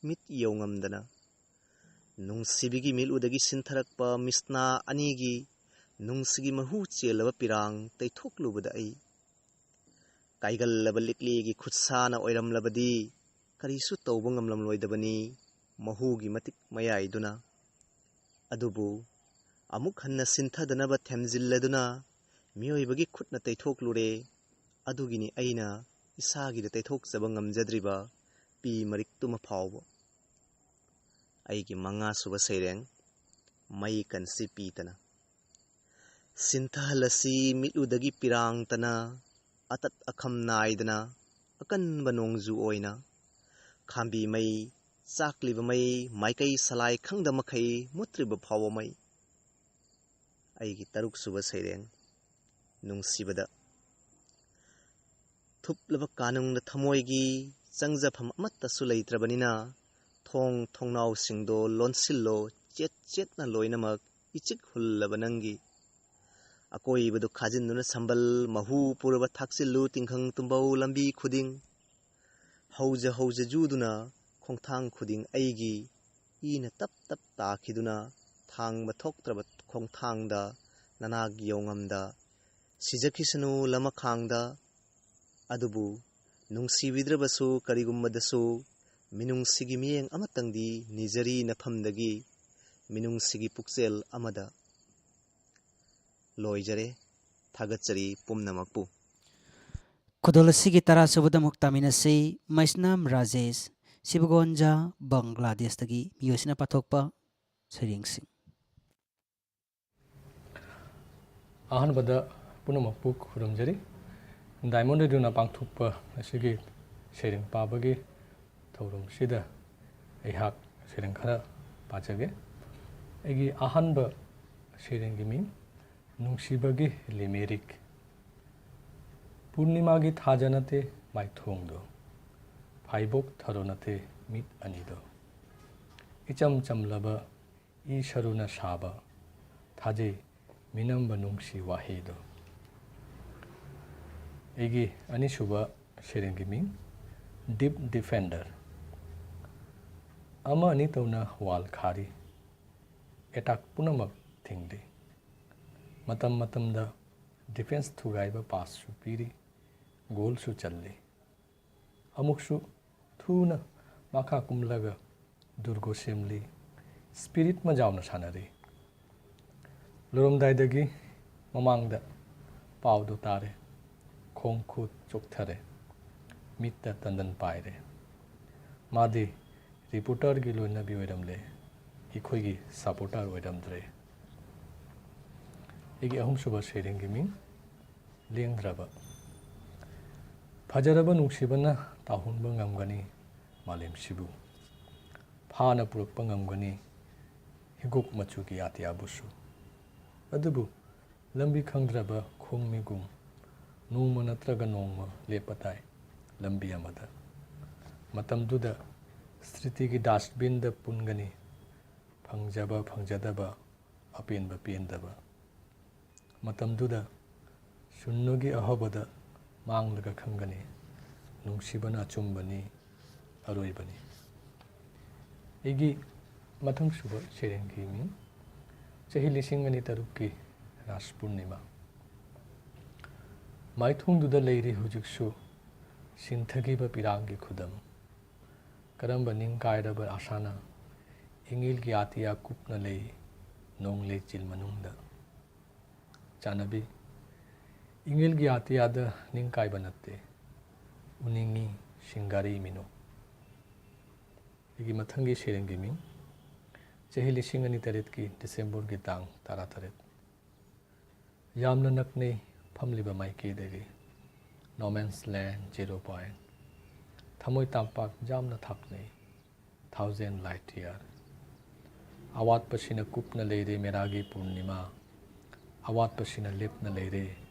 ꯃꯤꯠ ꯌꯧꯉꯝꯗꯅ꯫ ꯅꯨꯡꯁꯤꯕꯤꯒꯤ ꯃꯤꯠꯂꯨꯗꯒꯤ ꯁꯤꯟꯊꯔꯛꯄ ꯃꯤꯁꯅꯥ ꯑꯅꯤꯒꯤ ꯅꯨꯡꯁꯤꯒꯤ ꯃꯍꯨ ꯆꯦꯜꯂꯕ ꯄꯤꯔꯥꯡ ꯇꯩꯊꯣꯛꯂꯨꯕꯗ ꯑꯩ꯫ ꯀꯥꯏꯒꯜꯂꯕ ꯂꯤꯛꯂꯤꯒꯤ ꯈꯨꯠꯁꯥꯅ ꯑꯣꯏꯔꯝꯂꯕꯗꯤ ꯀꯔꯤꯁꯨ ꯇꯧꯕ ꯉꯝꯂꯝꯂꯣꯏꯗꯕꯅꯤ, ꯃꯍꯨꯒꯤ ꯃꯇꯤꯛ ꯃꯌꯥꯏꯗꯨꯅ꯫ ꯑꯗꯨꯕꯨ ꯑꯃꯨꯛ ꯍꯟꯅ ꯁꯤꯟꯊꯗꯅꯕ ꯊꯦꯝꯖꯤꯜꯂꯗꯨꯅ ꯃꯤꯑꯣꯏꯕꯒꯤ ꯈꯨꯠꯅ ꯇꯩꯊꯣꯛꯂꯨꯔꯦ꯫ ꯑꯗꯨꯒꯤꯅꯤ ꯑꯩꯅ ꯏꯁꯥꯒꯤꯗ ꯇꯩꯊꯣꯛꯆꯕ ꯉꯝꯖꯗ꯭ꯔꯤꯕ ꯄꯤ ꯃꯔꯤꯛꯇꯨꯃ ꯐꯥꯎꯕ꯫ ꯑꯩꯒꯤ ꯃꯉꯥꯁꯨꯕ ꯁꯩꯔꯦꯡ, ꯃꯩ ꯀꯟꯁꯤ ꯄꯤꯇꯅ꯫ ꯁꯤꯟꯊꯍꯜꯂꯁꯤ ꯃꯤꯠꯂꯨꯗꯒꯤ ꯄꯤꯔꯥꯡꯇꯅ, ꯑꯇꯠ ꯑꯈꯝ ꯅꯥꯏꯗꯅ, ꯑꯀꯟꯕ ꯅꯣꯡꯖꯨ ꯑꯣꯏꯅ꯫ ꯈꯥꯝꯕꯤ ꯃꯩ, ꯆꯥꯛꯂꯤꯕ ꯃꯩ, ꯃꯥꯏꯀꯩ ꯁꯂꯥꯏ ꯈꯪꯗ ꯃꯈꯩ ꯃꯨꯠꯇ꯭ꯔꯤꯕ ꯐꯥꯎꯕ ꯃꯩ꯫ ꯑꯩꯒꯤ ꯇꯔꯨꯛꯁꯨꯕ ꯁꯩꯔꯦꯡ, ꯅꯨꯡꯁꯤꯕꯗ꯫ ꯊꯨꯞꯂꯕ ꯀꯥꯅꯨꯡꯗ ꯊꯃꯣꯏꯒꯤ ꯆꯪꯖꯐꯝ ꯑꯃꯠꯇꯁꯨ ꯂꯩꯇ꯭ꯔꯕꯅꯤꯅ, ꯊꯣꯡ ꯊꯣꯡꯅꯥꯎꯁꯤꯡꯗꯣ ꯂꯣꯟꯁꯤꯜꯂꯣ, ꯆꯦꯠ ꯆꯦꯠꯅ ꯂꯣꯏꯅꯃꯛ ꯏꯆꯤꯛ ꯍꯨꯜꯂꯕ ꯅꯪꯒꯤ꯫ ꯑꯀꯣꯏꯕꯗꯨ ꯈꯥꯖꯤꯟꯗꯨꯅ ꯁꯝꯕꯜ ꯃꯍꯨ ꯄꯨꯔꯕ ꯊꯥꯛꯆꯤꯜꯂꯨ, ꯇꯤꯡꯈꯪ ꯇꯨꯝꯕꯧ ꯂꯝꯕꯤ ꯈꯨꯗꯤꯡ꯫ ꯍꯧꯖ ꯍꯧꯖ ꯖꯨꯗꯨꯅ ꯈꯣꯡꯊꯥꯡ ꯈꯨꯗꯤꯡ ꯑꯩꯒꯤ ꯏꯅ ꯇꯞ ꯇꯞ ꯇꯥꯈꯤꯗꯨꯅ ꯊꯥꯡꯕ ꯊꯣꯛꯇ꯭ꯔꯕ ꯈꯣꯡꯊꯥꯡꯗ ꯅꯅꯥꯛ ꯌꯧꯉꯝꯗ ꯁꯤꯖꯈꯤꯁꯅꯨ ꯂꯃꯈꯥꯡꯗ꯫ ꯑꯗꯨꯕꯨ ꯅꯨꯡꯁꯤꯕꯤꯗ꯭ꯔꯕꯁꯨ ꯀꯔꯤꯒꯨꯝꯕꯗꯁꯨ ꯃꯤꯅꯨꯡꯁꯤꯒꯤ ꯃꯤꯠꯌꯦꯡ ꯑꯃꯇꯪꯗꯤ ꯅꯤꯖꯔꯤ ꯅꯐꯝꯗꯒꯤ, ꯃꯤꯅꯨꯡꯁꯤꯒꯤ ꯄꯨꯛꯆꯦꯜ ꯑꯃꯗ꯫ ꯂꯣꯏꯖꯔꯦ꯫ ꯊꯥꯒꯠꯆꯔꯤ ꯄꯨꯝꯅꯃꯛꯄꯨ꯫ ꯈꯨꯗꯣꯜ ꯑꯁꯤꯒꯤ ꯇꯔꯥꯁꯨꯕꯗ ꯑꯃꯨꯛ ꯇꯥꯃꯤꯟꯅꯁꯤ꯫ ꯃꯩꯁꯅꯥꯝ ꯔꯥꯖꯦꯁ, ꯁꯤꯕꯒꯣꯟꯖꯥ, ꯕꯪꯒ꯭ꯂꯥꯗꯦꯁꯇꯒꯤ ꯃꯤꯑꯣꯏꯁꯤꯡꯅ ꯄꯥꯊꯣꯛꯄ ꯁꯩꯔꯦꯡꯁꯤꯡ꯫ ꯑꯍꯥꯟꯕꯗ ꯄꯨꯝꯅꯃꯛꯄꯨ ꯈꯨꯔꯨꯝꯖꯔꯤ꯫ ꯗꯥꯏꯃꯟ ꯔꯦꯗꯤꯑꯣꯅ ꯄꯥꯡꯊꯣꯛꯄ ꯑꯁꯤꯒꯤ ꯁꯩꯔꯦꯡ ꯄꯥꯕꯒꯤ ꯊꯧꯔꯝꯁꯤꯗ ꯑꯩꯍꯥꯛ ꯁꯩꯔꯦꯡ ꯈꯔ ꯄꯥꯖꯒꯦ꯫ ꯑꯩꯒꯤ ꯑꯍꯥꯟꯕ ꯁꯩꯔꯦꯡꯒꯤ ꯃꯤꯡ ꯅꯨꯡꯁꯤꯕꯒꯤ ꯂꯤꯃꯦꯔꯤꯛ꯫ ꯄꯨꯔꯅꯤꯃꯥꯒꯤ ꯊꯥꯖ ꯅꯠꯇꯦ ꯃꯥꯏꯊꯣꯡꯗꯣ, ꯐꯥꯏꯕꯣꯛ ꯊꯔꯣ ꯅꯠꯇꯦ ꯃꯤꯠ ꯑꯅꯤꯗꯣ꯫ ꯏꯆꯝ ꯆꯝꯂꯕ ꯏ ꯁꯔꯨꯅ ꯁꯥꯕ ꯊꯥꯖꯩ ꯃꯤꯅꯝꯕ ꯅꯨꯡꯁꯤ ꯋꯥꯍꯩꯗꯣ꯫ ꯑꯩꯒꯤ ꯑꯅꯤꯁꯨꯕ ꯁꯩꯔꯦꯡꯒꯤ ꯃꯤꯡ ꯗꯤꯞ ꯗꯤꯐꯦꯟꯗꯔ꯫ ꯑꯃ ꯑꯅꯤ ꯇꯧꯅ ꯋꯥꯜ ꯈꯥꯔꯤ, ꯑꯦꯇꯥꯛ ꯄꯨꯝꯅꯃꯛ ꯊꯤꯡꯂꯤ꯫ ꯃꯇꯝ ꯃꯇꯝꯗ ꯗꯤꯐꯦꯟꯁ ꯊꯨꯒꯥꯏꯕ ꯄꯥꯁꯁꯨ ꯄꯤꯔꯤ, ꯒꯣꯜꯁꯨ ꯆꯜꯂꯤ꯫ ꯑꯃꯨꯛꯁꯨ ꯊꯨꯅ ꯃꯈꯥ ꯀꯨꯝꯂꯒ ꯗꯨꯔꯒꯣ ꯁꯦꯝꯂꯤ, ꯁ꯭ꯄꯤꯔꯤꯠ ꯃꯖꯥꯎꯅ ꯁꯥꯟꯅꯔꯤ꯫ ꯂꯣꯏꯔꯝꯗꯥꯏꯗꯒꯤ ꯃꯃꯥꯡꯗ ꯄꯥꯎꯗꯨ ꯇꯥꯔꯦ, ꯈꯣꯡ ꯈꯨꯠ ꯆꯣꯛꯊꯔꯦ, ꯃꯤꯠꯇ ꯇꯟꯗꯟ ꯄꯥꯏꯔꯦ꯫ ꯃꯥꯗꯤ ꯔꯤꯄꯣꯔꯇꯔꯒꯤ ꯂꯣꯏꯅꯕꯤ ꯑꯣꯏꯔꯝꯂꯦ, ꯑꯩꯈꯣꯏꯒꯤ ꯁꯄꯣꯔꯇꯔ ꯑꯣꯏꯔꯝꯗ꯭ꯔꯦ꯫ ꯑꯩꯒꯤ ꯑꯍꯨꯝꯁꯨꯕ ꯁꯩꯔꯦꯡꯒꯤ ꯃꯤꯡ ꯂꯦꯡꯗ꯭ꯔꯕ꯫ ꯐꯖꯔꯕ ꯅꯨꯡꯁꯤꯕꯅ ꯇꯥꯍꯟꯕ ꯉꯝꯒꯅꯤ ꯃꯥꯂꯦꯝꯁꯤꯕꯨ, ꯐꯥꯅ ꯄꯨꯔꯛꯄ ꯉꯝꯒꯅꯤ ꯍꯤꯒꯣꯛ ꯃꯆꯨꯒꯤ ꯑꯇꯤꯌꯥꯕꯨꯁꯨ꯫ ꯑꯗꯨꯕꯨ ꯂꯝꯕꯤ ꯈꯪꯗ꯭ꯔꯕ ꯈꯣꯡꯃꯤꯒꯨꯝ ꯅꯣꯡꯃ ꯅꯠꯇ꯭ꯔꯒ ꯅꯣꯡꯃ ꯂꯦꯞꯄ ꯇꯥꯏ ꯂꯝꯕꯤ ꯑꯃꯗ꯫ ꯃꯇꯝꯗꯨꯗ ꯁ꯭ꯔꯤꯇꯤꯒꯤ ꯗꯁꯕꯤꯟꯗ ꯄꯨꯟꯒꯅꯤ ꯐꯪꯖꯕ ꯐꯪꯖꯗꯕ, ꯑꯄꯦꯟꯕ ꯄꯦꯟꯗꯕ꯫ ꯃꯇꯝꯗꯨꯗ ꯁꯨꯟꯅꯨꯒꯤ ꯑꯍꯧꯕꯗ ꯃꯥꯡꯂꯒ ꯈꯪꯒꯅꯤ ꯅꯨꯡꯁꯤꯕꯅ ꯑꯆꯨꯝꯕꯅꯤ, ꯑꯔꯣꯏꯕꯅꯤ꯫ ꯑꯩꯒꯤ ꯃꯊꯪ ꯁꯨꯕ ꯁꯩꯔꯦꯡꯒꯤ ꯃꯤꯡ ꯆꯍꯤ ꯂꯤꯁꯤꯡ ꯑꯅꯤ ꯇꯔꯨꯛꯀꯤ ꯔꯥꯁ ꯄꯨꯔꯅꯤꯃꯥ꯫ ꯃꯥꯏꯊꯣꯡꯗꯨꯗ ꯂꯩꯔꯤ ꯍꯧꯖꯤꯛꯁꯨ ꯁꯤꯟꯊꯈꯤꯕ ꯄꯤꯔꯥꯡꯒꯤ ꯈꯨꯗꯝ꯫ ꯀꯔꯝꯕ ꯅꯤꯡꯀꯥꯏꯔꯕ ꯑꯁꯥꯅ ꯏꯉꯤꯜꯒꯤ ꯑꯇꯤꯌꯥ ꯀꯨꯞꯅ ꯂꯩ ꯅꯣꯡ ꯂꯩꯆꯤꯜ ꯃꯅꯨꯡꯗ꯫ ꯆꯥꯟꯅꯕꯤ, ꯏꯉꯤꯜꯒꯤ ꯑꯇꯤꯌꯥꯗ ꯅꯤꯡꯀꯥꯏꯕ ꯅꯠꯇꯦ, ꯎꯅꯤꯡꯉꯤ ꯁꯤꯡꯒꯥꯔꯩ ꯃꯤꯅꯣꯛ꯫ ꯑꯩꯒꯤ ꯃꯊꯪꯒꯤ ꯁꯩꯔꯦꯡꯒꯤ ꯃꯤꯡ ꯆꯍꯤ ꯂꯤꯁꯤꯡ ꯑꯅꯤ ꯇꯔꯦꯠꯀꯤ ꯗꯤꯁꯦꯝꯕꯔꯒꯤ ꯇꯥꯡ ꯇꯔꯥꯇꯔꯦꯠ꯫ ꯌꯥꯝꯅ ꯅꯛꯅꯩ ꯐꯝꯂꯤꯕ ꯃꯥꯏꯀꯩꯗꯒꯤ꯫ No man's land, zero point꯫ ꯊꯃꯣꯏ ꯇꯝꯄꯥꯛ ꯌꯥꯝꯅ ꯊꯥꯞꯅꯩ, thousand light year꯫ ꯑꯋꯥꯠꯄꯁꯤꯅ ꯀꯨꯞꯅ ꯂꯩꯔꯦ ꯃꯦꯔꯥꯒꯤ ꯄꯨꯔꯅꯤꯃꯥ, ꯑꯋꯥꯠꯄꯁꯤꯅ ꯂꯦꯞꯅ ꯂꯩꯔꯦ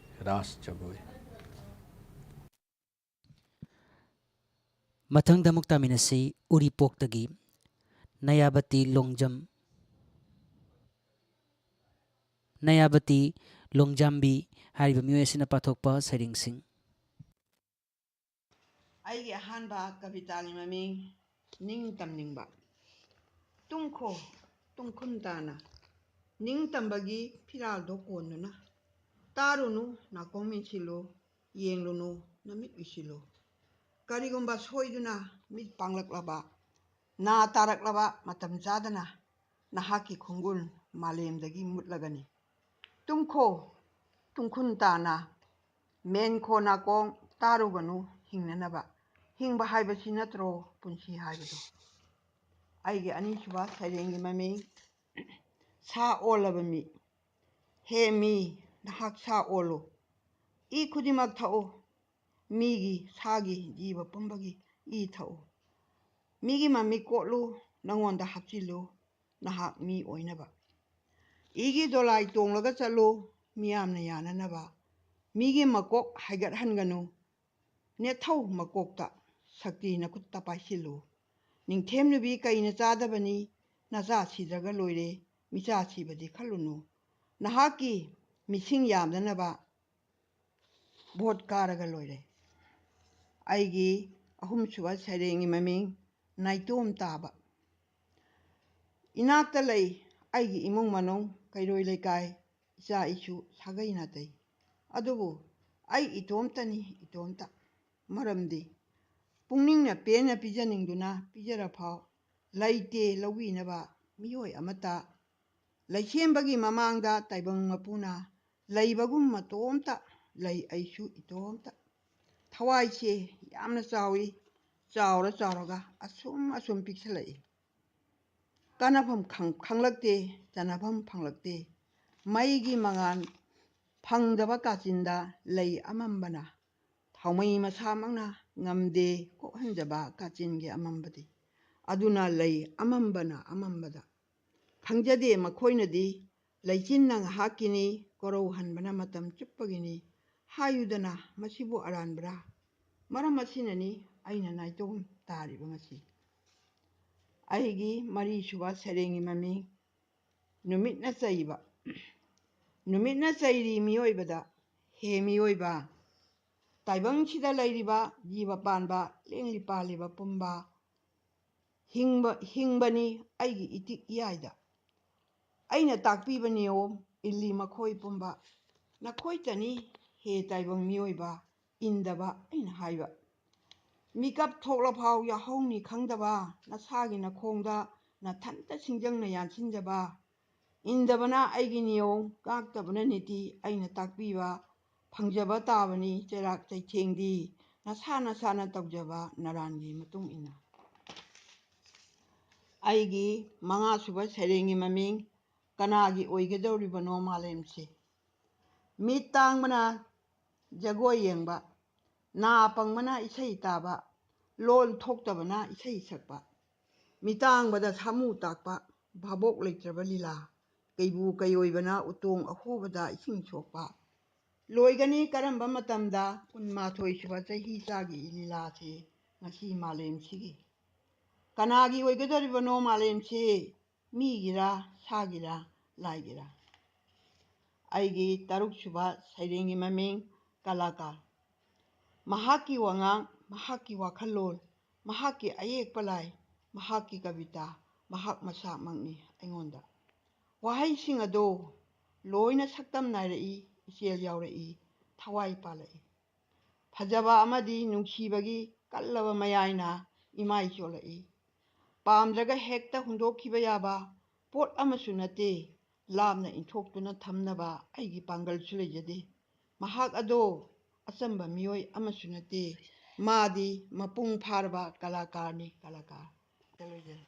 ꯔꯥꯁ ꯖꯒꯣꯏ꯫ ꯃꯊꯪꯗ ꯑꯃꯨꯛ ꯇꯥꯃꯤꯟꯅꯁꯤ ꯎꯔꯤꯄꯣꯛꯇꯒꯤ ꯅꯌꯥꯕꯇꯤ ꯂꯣꯡꯖꯝ, ꯅꯌꯥꯕꯇꯤ ꯂꯣꯡꯖꯥꯝꯕꯤ ꯍꯥꯏꯔꯤꯕ ꯃꯤꯑꯣꯏ ꯑꯁꯤꯅ ꯄꯥꯊꯣꯛꯄ ꯁꯩꯔꯦꯡꯁꯤꯡ꯫ ꯑꯩꯒꯤ ꯑꯍꯥꯟꯕ ꯀꯕꯤꯇꯥꯒꯤ ꯃꯃꯤꯡ ꯅꯤꯡ ꯇꯝꯅꯤꯡꯕ꯫ ꯇꯨꯝꯈꯣ, ꯇꯨꯡꯈꯨꯟ ꯇꯥꯅ, ꯅꯤꯡ ꯇꯝꯕꯒꯤ ꯐꯤꯔꯥꯜꯗꯣ ꯀꯣꯟꯗꯨꯅ꯫ ꯇꯥꯔꯨꯅꯨ, ꯅꯥꯀꯣꯡ ꯃꯦꯟꯁꯤꯜꯂꯨ, ꯌꯦꯡꯂꯨꯅꯨ, ꯅꯃꯤꯠ ꯎꯏꯁꯤꯜꯂꯨ꯫ ꯀꯔꯤꯒꯨꯝꯕ ꯁꯣꯏꯗꯨꯅ ꯃꯤꯠ ꯄꯥꯡꯂꯛꯂꯕ, ꯅꯥ ꯇꯥꯔꯛꯂꯕ ꯃꯇꯝ ꯆꯥꯗꯅ ꯅꯍꯥꯛꯀꯤ ꯈꯣꯡꯒꯨꯜ ꯃꯥꯂꯦꯝꯗꯒꯤ ꯃꯨꯠꯂꯒꯅꯤ꯫ ꯇꯨꯝꯈꯣ, ꯇꯨꯡꯈꯨꯟ ꯇꯥꯅ, ꯃꯦꯟꯈꯣ ꯅꯥꯀꯣꯡ ꯇꯥꯔꯨꯒꯅꯨ ꯍꯤꯡꯅꯅꯕ꯫ ꯍꯤꯡꯕ ꯍꯥꯏꯕꯁꯤ ꯅꯠꯇ꯭ꯔꯣ ꯄꯨꯟꯁꯤ ꯍꯥꯏꯕꯗꯨ? ꯑꯩꯒꯤ ꯑꯅꯤꯁꯨꯕ ꯁꯩꯔꯦꯡꯒꯤ ꯃꯃꯤꯡ ꯁꯥ ꯑꯣꯜꯂꯕ ꯃꯤ꯫ ꯍꯦ ꯃꯤ, ꯅꯍꯥꯛ ꯁꯥ ꯑꯣꯜꯂꯨ꯫ ꯏ ꯈꯨꯗꯤꯡꯃꯛ ꯊꯛꯎ꯫ ꯃꯤꯒꯤ, ꯁꯥꯒꯤ, ꯖꯤꯕ ꯄꯨꯝꯕꯒꯤ ꯏ ꯊꯛꯎ꯫ ꯃꯤꯒꯤ ꯃꯃꯤꯠ ꯀꯣꯠꯂꯨ, ꯅꯉꯣꯟꯗ ꯍꯥꯞꯆꯤꯜꯂꯨ, ꯅꯍꯥꯛ ꯃꯤ ꯑꯣꯏꯅꯕ꯫ ꯏꯒꯤ ꯗꯣꯂꯥꯏ ꯇꯣꯡꯂꯒ ꯆꯠꯂꯨ, ꯃꯤꯌꯥꯝꯅ ꯌꯥꯅꯅꯕ꯫ ꯃꯤꯒꯤ ꯃꯀꯣꯛ ꯍꯥꯏꯒꯠꯍꯟꯒꯅꯨ꯫ ꯅꯦꯠꯊꯧ ꯃꯀꯣꯛꯇ ꯁꯛꯇꯤ ꯅꯈꯨꯠꯇ ꯄꯥꯏꯁꯤꯜꯂꯨ꯫ ꯅꯤꯡꯊꯦꯝ ꯅꯨꯄꯤ ꯀꯩꯅ ꯆꯥꯗꯕꯅꯤ, ꯅꯆꯥ ꯁꯤꯗ꯭ꯔꯒ ꯂꯣꯏꯔꯦ, ꯃꯤꯆꯥ ꯁꯤꯕꯗꯤ ꯈꯜꯂꯨꯅꯨ꯫ ꯅꯍꯥꯛꯀꯤ ꯃꯤꯁꯤꯡ ꯌꯥꯝꯗꯅꯕ ꯚꯣꯠ ꯀꯥꯔꯒ ꯂꯣꯏꯔꯦ꯫ ꯑꯩꯒꯤ ꯑꯍꯨꯝꯁꯨꯕ ꯁꯩꯔꯦꯡꯒꯤ ꯃꯃꯤꯡ ꯅꯥꯏꯇꯣꯝ ꯇꯥꯕ꯫ ꯏꯅꯥꯛꯇ ꯂꯩ ꯑꯩꯒꯤ ꯏꯃꯨꯡ ꯃꯅꯨꯡ, ꯀꯩꯔꯣꯏ ꯂꯩꯀꯥꯏ, ꯏꯆꯥ ꯏꯁꯨ, ꯁꯥꯒꯩ ꯅꯥꯇꯩ꯫ ꯑꯗꯨꯕꯨ ꯑꯩ ꯏꯇꯣꯝꯇꯅꯤ, ꯏꯇꯣꯝꯇ꯫ ꯃꯔꯝꯗꯤ ꯄꯨꯛꯅꯤꯡꯅ ꯄꯦꯟꯅ ꯄꯤꯖꯅꯤꯡꯗꯨꯅ ꯄꯤꯖꯔꯐꯥꯎ ꯂꯩꯇꯦ ꯂꯧꯕꯤꯅꯕ ꯃꯤꯑꯣꯏ ꯑꯃꯠꯇ꯫ ꯂꯩꯁꯦꯝꯕꯒꯤ ꯃꯃꯥꯡꯗ ꯇꯥꯏꯕꯪ ꯃꯄꯨꯅ ꯂꯩꯕꯒꯨꯝ ꯃꯇꯣꯝꯇ ꯂꯩ ꯑꯩꯁꯨ ꯏꯇꯣꯝꯇ꯫ ꯊꯋꯥꯏꯁꯦ ꯌꯥꯝꯅ ꯆꯥꯎꯏ, ꯆꯥꯎꯔ ꯆꯥꯎꯔꯒ ꯑꯁꯨꯝ ꯑꯁꯨꯝ ꯄꯤꯛꯁꯜꯂꯛꯏ꯫ ꯀꯥꯟꯅꯐꯝ ꯈꯪ-, ꯈꯪꯂꯛꯇꯦ, ꯆꯥꯟꯅꯐꯝ ꯐꯪꯂꯛꯇꯦ꯫ ꯃꯩꯒꯤ ꯃꯉꯥꯜ ꯐꯪꯗꯕ ꯀꯥꯆꯤꯟꯗ ꯂꯩ ꯑꯃꯝꯕꯅ ꯊꯥꯎꯃꯩ ꯃꯁꯥꯃꯛꯅ ꯉꯝꯗꯦ ꯀꯣꯛꯍꯟꯖꯕ ꯀꯥꯆꯤꯟꯒꯤ ꯑꯃꯝꯕꯗꯤ꯫ ꯑꯗꯨꯅ ꯂꯩ ꯑꯃꯝꯕꯅ ꯑꯃꯝꯕꯗ ꯈꯪꯖꯗꯦ ꯃꯈꯣꯏꯅꯗꯤ ꯂꯩꯆꯤꯟꯅ ꯉꯥꯏꯍꯥꯛꯀꯤꯅꯤ, ꯀꯣꯔꯧꯍꯟꯕꯅ ꯃꯇꯝ ꯆꯨꯞꯄꯒꯤꯅꯤ ꯍꯥꯏꯌꯨꯗꯅ ꯃꯁꯤꯕꯨ ꯑꯔꯥꯟꯕ꯭ꯔꯥ? ꯃꯔꯝ ꯑꯁꯤꯅꯅꯤ ꯑꯩꯅ ꯅꯥꯏꯇꯣꯝ ꯇꯥꯔꯤꯕ ꯉꯁꯤ꯫ ꯑꯩꯒꯤ ꯃꯔꯤꯁꯨꯕ ꯁꯩꯔꯦꯡꯒꯤ ꯃꯃꯤꯡ ꯅꯨꯃꯤꯠꯅ ꯆꯩꯕ꯫ ꯅꯨꯃꯤꯠꯅ ꯆꯩꯔꯤ ꯃꯤꯑꯣꯏꯕꯗ, ꯍꯦ ꯃꯤꯑꯣꯏꯕ, ꯇꯥꯏꯕꯪꯁꯤꯗ ꯂꯩꯔꯤꯕ ꯖꯤꯕ ꯄꯥꯟꯕ, ꯂꯦꯡꯂꯤ ꯄꯥꯜꯂꯤꯕ ꯄꯨꯝꯕ ꯍꯤꯡꯕ, ꯍꯤꯡꯕꯅꯤ ꯑꯩꯒꯤ ꯏꯇꯤꯛ ꯏꯌꯥꯏꯗ꯫ ꯑꯩꯅ ꯇꯥꯛꯄꯤꯕ ꯅꯤꯌꯣꯝ ꯏꯜꯂꯤ ꯃꯈꯣꯏ ꯄꯨꯝꯕ꯫ ꯅꯈꯣꯏꯇꯅꯤ ꯍꯦ ꯇꯥꯏꯕꯪ ꯃꯤꯑꯣꯏꯕ ꯏꯟꯗꯕ ꯑꯩꯅ ꯍꯥꯏꯕ꯫ ꯃꯤꯀꯞ ꯊꯣꯛꯂꯐꯥꯎ ꯌꯥꯍꯧꯅꯤ ꯈꯪꯗꯕ, ꯅꯁꯥꯒꯤ ꯅꯈꯣꯡꯗ ꯅꯊꯟꯇ ꯁꯤꯡꯖꯪꯅ ꯌꯥꯟꯁꯤꯟꯖꯕ꯫ ꯏꯟꯗꯕꯅ ꯑꯩꯒꯤ ꯅꯤꯌꯣꯝ, ꯉꯥꯛꯇꯕꯅ ꯅꯤꯇꯤ, ꯑꯩꯅ ꯇꯥꯛꯄꯤꯕ ꯐꯪꯖꯕ ꯇꯥꯕꯅꯤ ꯆꯩꯔꯥꯛ ꯆꯩꯊꯦꯡꯗꯤ, ꯅꯁꯥ ꯅꯁꯥꯅ ꯇꯧꯖꯕ ꯅꯔꯥꯟꯒꯤ ꯃꯇꯨꯡ ꯏꯟꯅ꯫ ꯑꯩꯒꯤ ꯃꯉꯥꯁꯨꯕ ꯁꯩꯔꯦꯡꯒꯤ ꯃꯃꯤꯡ ꯀꯅꯥꯒꯤ ꯑꯣꯏꯒꯗꯧꯔꯤꯕꯅꯣ ꯃꯥꯂꯦꯝꯁꯦ? ꯃꯤꯠ ꯇꯥꯡꯕꯅ ꯖꯒꯣꯏ ꯌꯦꯡꯕ, ꯅꯥ ꯄꯪꯕꯅ ꯏꯁꯩ ꯇꯥꯕ, ꯂꯣꯜ ꯊꯣꯛꯇꯕꯅ ꯏꯁꯩ ꯁꯛꯄ, ꯃꯤꯇꯥꯡꯕꯗ ꯁꯥꯃꯨ ꯇꯥꯛꯄ, ꯚꯥꯕꯣꯛ ꯂꯩꯇ꯭ꯔꯕ ꯂꯤꯂꯥ, ꯀꯩꯕꯨ ꯀꯩꯑꯣꯏꯕꯅ ꯎꯇꯣꯡ ꯑꯍꯣꯕꯗ ꯏꯁꯤꯡ ꯁꯣꯛꯄ, ꯂꯣꯏꯒꯅꯤ꯫ ꯀꯔꯝꯕ ꯃꯇꯝꯗ? ꯀꯨꯟꯃꯥꯊꯣꯏ ꯁꯨꯕ ꯆꯍꯤ ꯆꯥꯒꯤ ꯂꯤꯂꯥꯁꯤ ꯉꯁꯤ ꯃꯥꯂꯦꯝꯁꯤꯒꯤ꯫ ꯀꯅꯥꯒꯤ ꯑꯣꯏꯒꯗꯧꯔꯤꯕꯅꯣ ꯃꯥꯂꯦꯝꯁꯤ? ꯃꯤꯒꯤꯔꯥ, ꯁꯥꯒꯤꯔꯥ, ꯂꯥꯏꯒꯤꯔꯥ? ꯑꯩꯒꯤ ꯇꯔꯨꯛ ꯁꯨꯕ ꯁꯩꯔꯦꯡꯒꯤ ꯃꯃꯤꯡ ꯀꯂꯥꯀꯥꯔ꯫ ꯃꯍꯥꯛꯀꯤ ꯋꯥꯉꯥꯡ, ꯃꯍꯥꯛꯀꯤ ꯋꯥꯈꯜꯂꯣꯟ, ꯃꯍꯥꯛꯀꯤ ꯑꯌꯦꯛꯄ ꯂꯥꯏ, ꯃꯍꯥꯛꯀꯤ ꯀꯕꯤꯇꯥ, ꯃꯍꯥꯛ ꯃꯁꯥꯃꯛꯅꯤ ꯑꯩꯉꯣꯟꯗ꯫ ꯋꯥꯍꯩꯁꯤꯡ ꯑꯗꯣ ꯂꯣꯏꯅ ꯁꯛꯇꯝ ꯅꯥꯏꯔꯛꯏ, ꯏꯆꯦꯜ ꯌꯥꯎꯔꯛꯏ, ꯊꯋꯥꯏ ꯄꯥꯜꯂꯛꯏ꯫ ꯐꯖꯕ ꯑꯃꯗꯤ ꯅꯨꯡꯁꯤꯕꯒꯤ ꯀꯜꯂꯕ ꯃꯌꯥꯏꯅ ꯏꯃꯥꯏ ꯆꯣꯜꯂꯛꯏ꯫ ꯄꯥꯝꯗ꯭ꯔꯒ ꯍꯦꯛꯇ ꯍꯨꯟꯗꯣꯛꯈꯤꯕ ꯌꯥꯕ ꯄꯣꯠ ꯑꯃꯁꯨ ꯅꯠꯇꯦ꯫ ꯂꯥꯞꯅ ꯏꯟꯊꯣꯛꯇꯨꯅ ꯊꯝꯅꯕ ꯑꯩꯒꯤ ꯄꯥꯡꯒꯜꯁꯨ ꯂꯩꯖꯗꯦ꯫ ꯃꯍꯥꯛ ꯑꯗꯣ ꯑꯆꯝꯕ ꯃꯤꯑꯣꯏ ꯑꯃꯁꯨ ꯅꯠꯇꯦ꯫ ꯃꯥꯗꯤ ꯃꯄꯨꯡ ꯐꯥꯔꯕ ꯀꯂꯥꯀꯥꯔꯅꯤ, ꯀꯂꯥꯀꯥꯔ꯫ ꯂꯣꯏꯖꯔꯦ꯫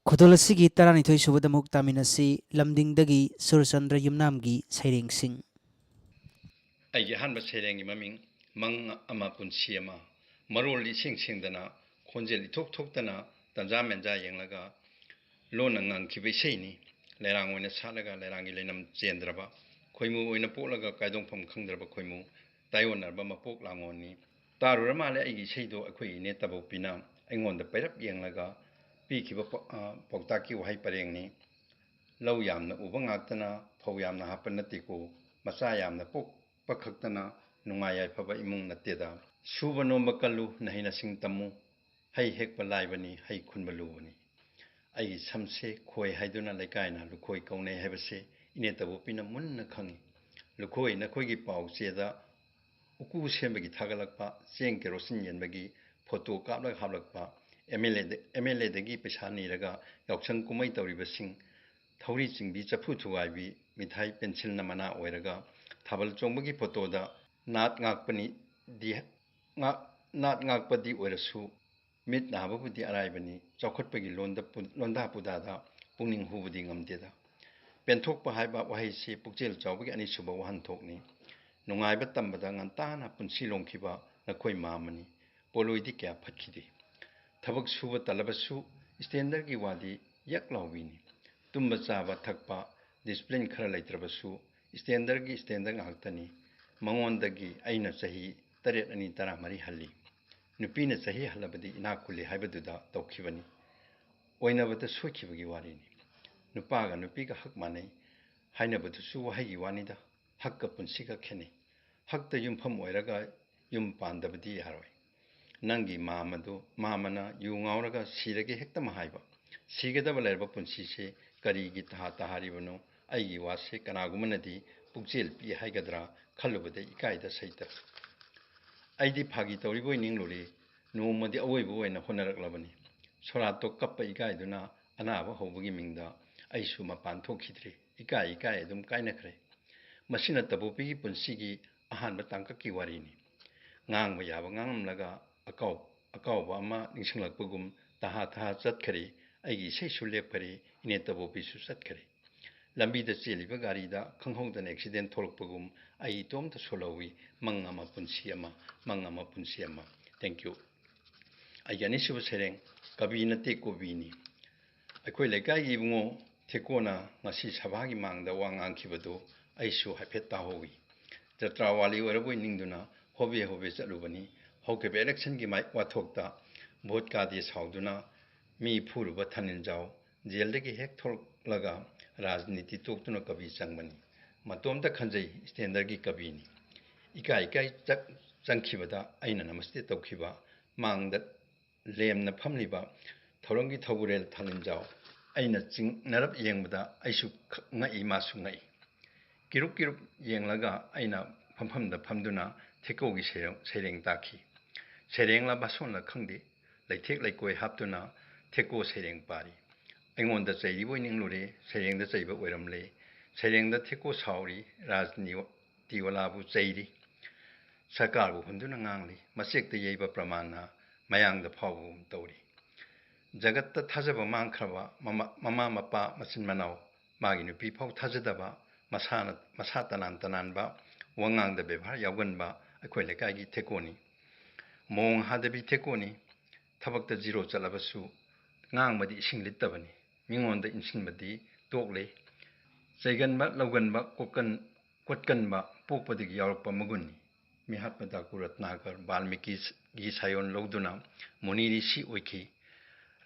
ꯈꯨꯗꯣꯜ ꯑꯁꯤꯒꯤ ꯇꯔꯥꯅꯤꯊꯣꯏ ꯁꯨꯕꯗ ꯑꯃꯨꯛ ꯇꯥꯃꯤꯟꯅꯁꯤ꯫ ꯂꯝꯗꯤꯡꯗꯒꯤ ꯁꯨꯔꯆꯟꯗ꯭ꯔ ꯌꯨꯝꯅꯥꯝꯒꯤ ꯁꯩꯔꯦꯡꯁꯤꯡ꯫ ꯑꯩꯒꯤ ꯑꯍꯥꯟꯕ ꯁꯩꯔꯦꯡꯒꯤ ꯃꯃꯤꯡ ꯃꯪ ꯑꯃ ꯄꯨꯟꯁꯤ ꯑꯃ꯫ ꯃꯔꯣꯜ ꯏꯁꯦꯡ ꯁꯦꯡꯗꯅ, ꯈꯣꯟꯖꯦꯜ ꯏꯊꯣꯛ ꯊꯣꯛꯇꯅ, ꯇꯟꯖꯥ ꯃꯦꯟꯖꯥ ꯌꯦꯡꯂꯒ ꯂꯣꯟꯅ ꯉꯥꯡꯈꯤꯕ ꯏꯁꯩꯅꯤ꯫ ꯂꯩꯔꯥꯡ ꯑꯣꯏꯅ ꯁꯥꯠꯂꯒ ꯂꯩꯔꯥꯡꯒꯤ ꯂꯩꯅꯝ ꯆꯦꯟꯗ꯭ꯔꯕ, ꯈꯣꯏꯃꯨ ꯑꯣꯏꯅ ꯄꯣꯛꯂꯒ ꯀꯥꯏꯗꯣꯡꯐꯝ ꯈꯪꯗ꯭ꯔꯕ ꯈꯣꯏꯃꯨ ꯇꯥꯏꯑꯣꯟꯅꯔꯕ ꯃꯄꯣꯛ ꯂꯥꯡꯑꯣꯟꯅꯤ꯫ ꯇꯥꯔꯨꯔ ꯃꯥꯜꯂꯦ ꯑꯩꯒꯤ ꯏꯁꯩꯗꯣ ꯑꯩꯈꯣꯏ ꯏꯅꯦ ꯇꯕꯣꯛꯄꯤꯅ ꯑꯩꯉꯣꯟꯗ ꯄꯩꯔꯞ ꯌꯦꯡꯂꯒ ꯄꯤꯈꯤꯕ ꯄ-, ꯑ, ꯄꯥꯎꯇꯥꯛꯀꯤ ꯋꯥꯍꯩ ꯄꯔꯦꯡꯅꯤ꯫ "ꯂꯧ ꯌꯥꯝꯅ ꯎꯕ ꯉꯥꯛꯇꯅ ꯐꯧ ꯌꯥꯝꯅ ꯍꯥꯞꯄ ꯅꯠꯇꯦꯀꯣ, ꯃꯆꯥ ꯌꯥꯝꯅ ꯄꯣꯛꯄ ꯈꯛꯇꯅ ꯅꯨꯡꯉꯥꯏ ꯌꯥꯏꯐꯕ ꯏꯃꯨꯡ ꯅꯠꯇꯦꯗ꯫ ꯁꯨꯕ ꯅꯣꯝꯕ ꯀꯜꯂꯨ, ꯅꯍꯩ ꯅꯁꯤꯡ ꯇꯝꯃꯨ, ꯍꯩ ꯍꯦꯛꯄ ꯂꯥꯏꯕꯅꯤ, ꯍꯩ ꯈꯨꯟꯕ ꯂꯨꯕꯅꯤ"꯫ ꯑꯩꯒꯤ ꯁꯝꯁꯦ ꯈꯣꯏ ꯍꯥꯏꯗꯨꯅ ꯂꯩꯀꯥꯏꯅ ꯂꯨꯈꯣꯏ ꯀꯧꯅꯩ ꯍꯥꯏꯕꯁꯦ ꯏꯅꯦ ꯇꯕꯣꯛꯄꯤꯅ ꯃꯨꯟꯅ ꯈꯪꯏ꯫ ꯂꯨꯈꯣꯏ, ꯅꯈꯣꯏꯒꯤ ꯄꯥꯎ ꯆꯦꯗ ꯎꯀꯨ ꯁꯦꯝꯕꯒꯤ ꯊꯥꯒꯠꯂꯛꯄ, ꯆꯦꯡ ꯀꯦꯔꯣꯁꯤꯟ ꯌꯦꯟꯕꯒꯤ ꯐꯣꯇꯣ ꯀꯥꯞꯂꯒ ꯍꯥꯞꯂꯛꯄ, ꯑꯦꯝ ꯑꯦꯜ ꯑꯦꯗ-, ꯑꯦꯝ ꯑꯦꯜ ꯑꯦꯗꯒꯤ ꯄꯩꯁꯥ ꯅꯤꯔꯒ ꯌꯥꯎꯁꯪ ꯀꯨꯝꯍꯩ ꯇꯧꯔꯤꯕꯁꯤꯡ, ꯊꯧꯔꯤ ꯆꯤꯡꯕꯤ, ꯆꯐꯨ ꯊꯨꯒꯥꯏꯕꯤ, ꯃꯤꯊꯥꯏ ꯄꯦꯟꯁꯤꯜꯅ ꯃꯅꯥ ꯑꯣꯏꯔꯒ ꯊꯥꯕꯜ ꯆꯣꯡꯕꯒꯤ ꯐꯣꯇꯣꯗ ꯅꯥꯠ ꯉꯥꯛꯄꯅꯤꯗꯤ, ꯉꯥꯛ-, ꯅꯥꯠ ꯉꯥꯛꯄꯗꯤ ꯑꯣꯏꯔꯁꯨ ꯃꯤꯠ ꯅꯥꯕꯕꯨꯗꯤ ꯑꯔꯥꯏꯕꯅꯤ, ꯆꯥꯎꯈꯠꯄꯒꯤ ꯂꯣꯟꯗ ꯄꯨ-, ꯂꯣꯟꯗꯥ ꯄꯨꯗꯥꯗ ꯄꯨꯛꯅꯤꯡ ꯍꯨꯕꯗꯤ ꯉꯝꯗꯦꯗ꯫ ꯄꯦꯟꯊꯣꯛꯄ ꯍꯥꯏꯕ ꯋꯥꯍꯩꯁꯤ ꯄꯨꯛꯆꯦꯜ ꯆꯥꯎꯕꯒꯤ ꯑꯅꯤꯁꯨꯕ ꯋꯥꯍꯟꯊꯣꯛꯅꯤ꯫ ꯅꯨꯡꯉꯥꯏꯕ ꯇꯝꯕꯗ ꯉꯟꯇꯥꯅ ꯄꯨꯟꯁꯤ ꯂꯣꯡꯈꯤꯕ ꯅꯈꯣꯏ ꯃꯥꯝꯃꯅꯤ꯫ ꯄꯣꯠꯂꯣꯏꯗꯤ ꯀꯌꯥ ꯐꯠꯈꯤꯗꯦ꯫ ꯊꯕꯛ ꯁꯨꯕ ꯇꯜꯂꯕꯁꯨ ꯁ꯭ꯇꯦꯟꯗꯔꯒꯤ ꯋꯥꯗꯤ ꯌꯛ ꯂꯥꯎꯕꯤꯅꯤ꯫ ꯇꯨꯝꯕ ꯆꯥꯕ ꯊꯛꯄ ꯗꯤꯁꯤꯄ꯭ꯂꯤꯟ ꯈꯔ ꯂꯩꯇ꯭ꯔꯕꯁꯨ ꯏꯁꯇꯦꯟꯗꯔꯒꯤ ꯏꯁꯇꯦꯟꯗꯔ ꯉꯥꯛꯇꯅꯤ꯫ ꯃꯉꯣꯟꯗꯒꯤ ꯑꯩꯅ ꯆꯍꯤ ꯇꯔꯦꯠ ꯑꯅꯤ ꯇꯔꯥꯃꯔꯤ ꯍꯜꯂꯤ꯫ ꯅꯨꯄꯤꯅ ꯆꯍꯤ ꯍꯜꯂꯕꯗꯤ ꯏꯅꯥꯛ ꯈꯨꯜꯂꯤ ꯍꯥꯏꯕꯗꯨꯗ ꯇꯧꯈꯤꯕꯅꯤ꯫ ꯑꯣꯏꯅꯕꯗ ꯁꯣꯏꯈꯤꯕꯒꯤ ꯋꯥꯔꯤꯅꯤ꯫ ꯅꯨꯄꯥꯒ ꯅꯨꯄꯤꯒ ꯍꯛ ꯃꯥꯟꯅꯩ ꯍꯥꯏꯅꯕꯗꯨꯁꯨ ꯋꯥꯍꯩꯒꯤ ꯋꯥꯅꯤꯗ, ꯍꯛꯀ ꯄꯨꯟꯁꯤꯒ ꯈꯦꯠꯅꯩ꯫ ꯍꯛꯇ ꯌꯨꯝꯐꯝ ꯑꯣꯏꯔꯒ ꯌꯨꯝ ꯄꯥꯟꯗꯕꯗꯤ ꯌꯥꯔꯣꯏ꯫ ꯅꯪꯒꯤ ꯃꯥꯃꯗꯨ, ꯃꯥꯃꯅ ꯌꯨ ꯉꯥꯎꯔꯒ ꯁꯤꯔꯒꯦ ꯍꯦꯛꯇꯃꯛ ꯍꯥꯏꯕ꯫ ꯁꯤꯒꯗꯕ ꯂꯩꯔꯕ ꯄꯨꯟꯁꯤꯁꯦ ꯀꯔꯤꯒꯤ ꯇꯍꯥ ꯇꯍꯥꯔꯤꯕꯅꯣ? ꯑꯩꯒꯤ ꯋꯥꯁꯦ ꯀꯅꯥꯒꯨꯝꯕꯅꯗꯤ ꯄꯨꯛꯆꯦꯜ ꯄꯤꯛꯏ ꯍꯥꯏꯒꯗ꯭ꯔꯥ ꯈꯜꯂꯨꯕꯗ ꯏꯀꯥꯏꯗ ꯁꯩꯇ꯫ ꯑꯩꯗꯤ ꯐꯥꯒꯤ ꯇꯧꯔꯤꯕꯣꯏ ꯅꯤꯡꯂꯨꯔꯦ꯫ ꯅꯣꯡꯃꯗꯤ ꯑꯑꯣꯏꯕ ꯑꯣꯏꯅ ꯍꯣꯠꯅꯔꯛꯂꯕꯅꯤ꯫ ꯁꯣꯔꯥꯠꯇꯣ ꯀꯞꯄ ꯏꯀꯥꯏꯗꯨꯅ ꯑꯅꯥꯕ ꯍꯧꯕꯒꯤ ꯃꯤꯡꯗ ꯑꯩꯁꯨ ꯃꯄꯥꯟ ꯊꯣꯛꯈꯤꯗ꯭ꯔꯦ꯫ ꯏꯀꯥꯏ ꯏꯀꯥꯏ ꯑꯗꯨꯝ ꯀꯥꯏꯅꯈ꯭ꯔꯦ꯫ ꯃꯁꯤꯅ ꯇꯕꯣꯄꯤꯒꯤ ꯄꯨꯟꯁꯤꯒꯤ ꯑꯍꯥꯟꯕ ꯇꯥꯡꯀꯛꯀꯤ ꯋꯥꯔꯤꯅꯤ꯫ ꯉꯥꯡꯕ ꯌꯥꯕ ꯉꯥꯡꯂꯝꯂꯒ ꯑꯀꯥꯎ-, ꯑꯀꯥꯎꯕ ꯑꯃ ꯅꯤꯡꯁꯤꯡꯂꯛꯄꯒꯨꯝ ꯇꯍꯥ ꯇꯍꯥ ꯆꯠꯈꯔꯦ꯫ ꯑꯩꯒꯤ ꯏꯁꯩꯁꯨ ꯂꯦꯞꯈꯔꯦ꯫ ꯏꯅꯦ ꯇꯕꯣꯄꯤꯁꯨ ꯆꯠꯈꯔꯦ꯫ ꯂꯝꯕꯤꯗ ꯆꯦꯜꯂꯤꯕ ꯒꯥꯔꯤꯗ ꯈꯪꯍꯧꯗꯅ ꯑꯦꯛꯁꯤꯗꯦꯟ ꯊꯣꯛꯂꯛꯄꯒꯨꯝ ꯑꯩ ꯏꯇꯣꯝꯇ ꯁꯣꯜꯍꯧꯏ꯫ ꯃꯪ ꯑꯃ ꯄꯨꯟꯁꯤ ꯑꯃ, ꯃꯪ ꯑꯃ ꯄꯨꯟꯁꯤ ꯑꯃ꯫ Thank you꯫ ꯑꯩꯒꯤ ꯑꯅꯤꯁꯨꯕ ꯁꯩꯔꯦꯡ, ꯀꯕꯤ ꯅꯠꯇꯦ ꯀꯣꯕꯤꯅꯤ꯫ ꯑꯩꯈꯣꯏ ꯂꯩꯀꯥꯏꯒꯤ ꯏꯕꯨꯡꯉꯣ ꯊꯦꯀꯣꯅ ꯉꯁꯤ ꯁꯚꯥꯒꯤ ꯃꯥꯡꯗ ꯋꯥ ꯉꯥꯡꯈꯤꯕꯗꯨ ꯑꯩꯁꯨ ꯍꯥꯏꯐꯦꯠ ꯇꯥꯍꯧꯏ꯫ ꯖꯇ꯭ꯔꯥ ꯋꯥꯂꯤ ꯑꯣꯏꯔꯕꯣꯏ ꯅꯤꯡꯗꯨꯅ ꯍꯣꯕꯦ ꯍꯣꯕꯦ ꯆꯠꯂꯨꯕꯅꯤ꯫ ꯍꯧꯈꯤꯕ ꯏꯂꯦꯛꯁꯟꯒꯤ ꯃꯥꯏ ꯋꯥꯊꯣꯛꯇ ꯚꯣꯠ ꯀꯥꯗꯦ ꯁꯥꯎꯗꯨꯅ ꯃꯤ ꯐꯨꯔꯨꯕ ꯊꯥꯅꯤꯜꯖꯥꯎ ꯖꯦꯜꯗꯒꯤ ꯍꯦꯛ ꯊꯣꯛꯂꯛꯂꯒ ꯔꯥꯖꯅꯤꯇꯤ ꯇꯣꯛꯇꯨꯅ ꯀꯕꯤ ꯆꯪꯕꯅꯤ꯫ ꯃꯇꯣꯝꯇ ꯈꯟꯖꯩ, ꯏꯁꯇꯦꯟꯗꯔꯒꯤ ꯀꯕꯤꯅꯤ꯫ ꯏꯀꯥꯏ ꯏꯀꯥꯏ ꯆꯛ-, ꯆꯪꯈꯤꯕꯗ ꯑꯩꯅ ꯅꯃꯁꯇꯦ ꯇꯧꯈꯤꯕ, ꯃꯥꯡꯗ ꯂꯦꯝꯅ ꯐꯝꯂꯤꯕ ꯊꯧꯔꯝꯒꯤ ꯊꯧꯕꯨꯔꯦꯜ ꯊꯥꯅꯤꯜꯖꯥꯎ ꯑꯩꯅ ꯆꯤꯡꯅꯔꯞ ꯌꯦꯡꯕꯗ ꯑꯩꯁꯨ ꯈ-, ꯉꯛꯏ, ꯃꯥꯁꯨ ꯉꯛꯏ꯫ ꯀꯤꯔꯨꯛ ꯀꯤꯔꯨꯛ ꯌꯦꯡꯂꯒ ꯑꯩꯅ ꯐꯝꯐꯝꯗ ꯐꯝꯗꯨꯅ ꯊꯦꯀꯣꯒꯤ ꯁꯩꯔꯦꯡ, ꯁꯩꯔꯦꯡ ꯇꯥꯈꯤ꯫ ꯁꯩꯔꯦꯡꯂ ꯚꯥꯁꯣꯟꯂ ꯈꯪꯗꯦ, ꯂꯩꯊꯦꯛ ꯂꯩꯀꯣꯏ ꯍꯥꯞꯇꯨꯅ ꯊꯦꯀꯣ ꯁꯩꯔꯦꯡ ꯄꯥꯔꯤ꯫ ꯑꯩꯉꯣꯟꯗ ꯆꯩꯔꯤꯕꯣꯏ ꯅꯤꯡꯂꯨꯔꯦ, ꯁꯩꯔꯦꯡꯗ ꯆꯩꯕ ꯑꯣꯏꯔꯝꯂꯦ꯫ ꯁꯩꯔꯦꯡꯗ ꯊꯦꯀꯣ ꯁꯥꯎꯔꯤ, ꯔꯥꯖꯅꯤ-, ꯇꯤꯋꯥꯂꯥꯕꯨ ꯆꯩꯔꯤ, ꯁꯔꯀꯥꯔꯕꯨ ꯍꯨꯟꯗꯨꯅ ꯉꯥꯡꯂꯤ, ꯃꯆꯦꯛꯇ ꯌꯩꯕ ꯄ꯭ꯔꯃꯥꯟꯅ ꯃꯌꯥꯡꯗ ꯐꯥꯎꯕꯒꯨꯝ ꯇꯧꯔꯤ꯫ ꯖꯒꯠꯇ ꯊꯥꯖꯕ ꯃꯥꯡꯈ꯭ꯔꯕ ꯃꯃꯥ, ꯃꯃꯥ ꯃꯄꯥ, ꯃꯆꯤꯟ ꯃꯅꯥꯎ, ꯃꯥꯒꯤ ꯅꯨꯄꯤ ꯐꯥꯎ ꯊꯥꯖꯗꯕ, ꯃꯁꯥꯅ, ꯃꯁꯥ ꯇꯅꯥꯟ ꯇꯅꯥꯟꯕ, ꯋꯥꯉꯥꯡꯗ ꯕꯦꯕꯥꯔ ꯌꯥꯎꯒꯟꯕ ꯑꯩꯈꯣꯏ ꯂꯩꯀꯥꯏꯒꯤ ꯊꯦꯀꯣꯅꯤ꯫ ꯃꯣꯡ ꯍꯥꯗꯕꯤ ꯊꯦꯀꯣꯅꯤ꯫ ꯊꯕꯛꯇ ꯖꯤꯔꯣ ꯆꯠꯂꯕꯁꯨ ꯉꯥꯡꯕꯗꯤ ꯏꯁꯤꯡ ꯂꯤꯠꯇꯕꯅꯤ꯫ ꯃꯤꯉꯣꯟꯗ ꯏꯟꯁꯤꯟꯕꯗꯤ ꯇꯣꯛꯂꯦ꯫ ꯆꯩꯒꯟꯕ, ꯂꯧꯒꯟꯕ, ꯀꯣꯠꯀꯟ-, ꯀꯣꯠꯀꯟꯕ ꯄꯣꯛꯄꯗꯒꯤ ꯌꯥꯎꯔꯛꯄ ꯃꯒꯨꯟꯅꯤ꯫ ꯃꯤꯍꯥꯠꯄ ꯗꯥꯀꯨ ꯔꯠꯅꯥꯀꯔ ꯕꯥꯜꯃꯤꯀꯤꯒꯤ ꯁꯥꯏꯑꯣꯟ ꯂꯧꯗꯨꯅ ꯃꯨꯅꯤ ꯔꯤꯁꯤ ꯑꯣꯏꯈꯤ꯫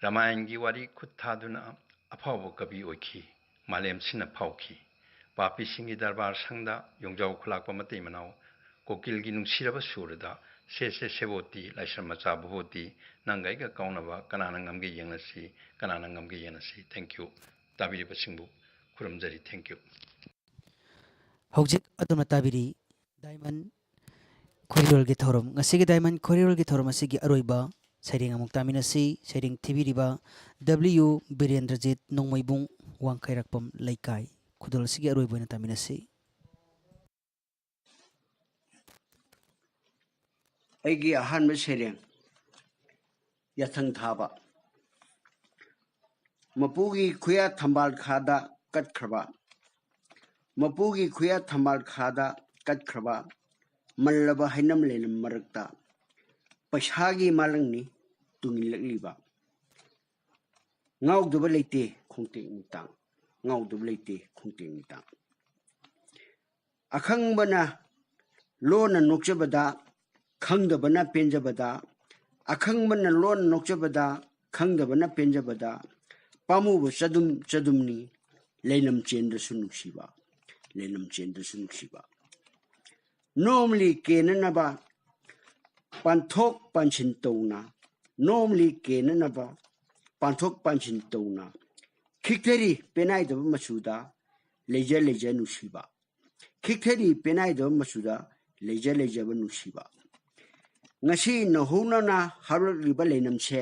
ꯔꯥꯃꯥꯌꯟꯒꯤ ꯋꯥꯔꯤ ꯈꯨꯠ ꯊꯥꯗꯨꯅ ꯑꯐꯥꯎꯕ ꯀꯕꯤ ꯑꯣꯏꯈꯤ꯫ ꯃꯥꯂꯦꯝ ꯁꯤꯟꯅ ꯐꯥꯎꯈꯤ꯫ ꯄꯥꯄꯤꯁꯤꯡꯒꯤ ꯗꯔꯕꯥꯔ ꯁꯪꯗ ꯌꯣꯡꯖꯥꯎ ꯈꯨꯂꯥꯛꯄ ꯃꯇꯩ ꯃꯅꯥꯎ ꯀꯣꯀꯤꯜꯒꯤ ꯅꯨꯡꯁꯤꯔꯕ ꯁꯨꯔꯗ ꯁꯦ ꯁꯦ ꯁꯦꯕꯣꯇꯤ, ꯂꯥꯏꯁ꯭ꯔꯝ ꯃꯆꯥ ꯚꯨꯕꯣꯇꯤ, ꯅꯪꯒ ꯑꯩꯒ ꯀꯥꯎꯅꯕ ꯀꯅꯥꯅ ꯉꯝꯒꯦ ꯌꯦꯡꯂꯁꯤ, ꯀꯅꯥꯅ ꯉꯝꯒꯦ ꯌꯦꯡꯂꯁꯤ꯫ Thank you꯫ ꯇꯥꯕꯤꯔꯤꯕꯁꯤꯡꯕꯨ ꯈꯨꯔꯨꯝꯖꯔꯤ꯫ Thank you꯫ ꯍꯧꯖꯤꯛ ꯑꯗꯣꯝꯅ ꯇꯥꯕꯤꯔꯤ ꯗꯥꯏꯃꯟ ꯈꯣꯏꯔꯤꯔꯣꯜꯒꯤ ꯊꯧꯔꯝ꯫ ꯉꯁꯤꯒꯤ ꯗꯥꯏꯃꯟ ꯈꯣꯏꯔꯤꯔꯣꯜꯒꯤ ꯊꯧꯔꯝ ꯑꯁꯤꯒꯤ ꯑꯔꯣꯏꯕ ꯁꯩꯔꯦꯡ ꯑꯃꯨꯛ ꯇꯥꯃꯤꯟꯅꯁꯤ꯫ ꯁꯩꯔꯦꯡ ꯊꯤꯕꯤꯔꯤꯕ ꯗꯕ꯭ꯂꯤꯌꯨ ꯕꯤꯔꯦꯟꯗ꯭ꯔꯖꯤꯠ, ꯅꯣꯡꯃꯩꯕꯨꯡ, ꯋꯥꯡꯈꯩꯔꯥꯛꯄꯝ ꯂꯩꯀꯥꯏ꯫ ꯈꯨꯗꯣꯜ ꯑꯁꯤꯒꯤ ꯑꯔꯣꯏꯕ ꯑꯣꯏꯅ ꯇꯥꯃꯤꯟꯅꯁꯤ꯫ ꯑꯩꯒꯤ ꯑꯍꯥꯟꯕ ꯁꯩꯔꯦꯡ, ꯌꯥꯊꯪ ꯊꯥꯕ꯫ ꯃꯄꯨꯒꯤ ꯈꯨꯌꯥ ꯊꯝꯕꯥꯜ ꯈꯥꯗ ꯀꯠꯈ꯭ꯔꯕ, ꯃꯄꯨꯒꯤ ꯈꯨꯌꯥ ꯊꯝꯕꯥꯜ ꯈꯥꯗ ꯀꯠꯈ꯭ꯔꯕ, ꯃꯜꯂꯕ ꯍꯩꯅꯝ ꯂꯩꯅꯝ ꯃꯔꯛꯇ ꯄꯩꯁꯥꯒꯤ ꯃꯥꯂꯪꯅꯤ ꯇꯨꯡꯏꯜꯂꯛꯂꯤꯕ꯫ ꯉꯥꯎꯗꯕ ꯂꯩꯇꯦ ꯈꯣꯡꯇꯦꯛ ꯅꯤꯡꯇꯥꯡ, ꯉꯥꯎꯗꯕ ꯂꯩꯇꯦ ꯈꯣꯡꯇꯦꯛ ꯅꯤꯡꯇꯥꯡ꯫ ꯑꯈꯪꯕꯅ ꯂꯣꯟꯅ ꯅꯣꯛꯆꯕꯗ, ꯈꯪꯗꯕꯅ ꯄꯦꯟꯖꯕꯗ, ꯑꯈꯪꯕꯅ ꯂꯣꯟ ꯅꯣꯛꯆꯕꯗ, ꯈꯪꯗꯕꯅ ꯄꯦꯟꯖꯕꯗ, ꯄꯥꯝꯃꯨꯕ ꯆꯗꯨꯝ ꯆꯗꯨꯝꯅꯤ, ꯂꯩꯅꯝ ꯆꯦꯟꯗꯁꯨ ꯅꯨꯡꯁꯤꯕ, ꯂꯩꯅꯝ ꯆꯦꯟꯗꯁꯨ ꯅꯨꯡꯁꯤꯕ꯫ ꯅꯣꯝꯂꯤ ꯀꯦꯅꯅꯕ ꯄꯥꯟꯊꯣꯛ ꯄꯥꯟꯁꯤꯟ ꯇꯧꯅ, ꯅꯣꯝꯂꯤ ꯀꯦꯅꯅꯕ ꯄꯥꯟꯊꯣꯛ ꯄꯥꯟꯁꯤꯟ ꯇꯧꯅ, ꯈꯤꯛꯊꯔꯤ ꯄꯦꯅꯥꯏꯗꯕ ꯃꯆꯨꯗ ꯂꯩꯖ ꯂꯩꯖ ꯅꯨꯡꯁꯤꯕ꯫ ꯈꯤꯛꯊꯔꯤ ꯄꯦꯅꯥꯏꯗꯕ ꯃꯆꯨꯗ ꯂꯩꯖ ꯂꯩꯖꯕ ꯅꯨꯡꯁꯤꯕ꯫ ꯉꯁꯤ ꯅꯧꯍꯧꯅꯅ ꯍꯧꯔꯛꯂꯤꯕ ꯂꯩꯅꯝꯁꯦ,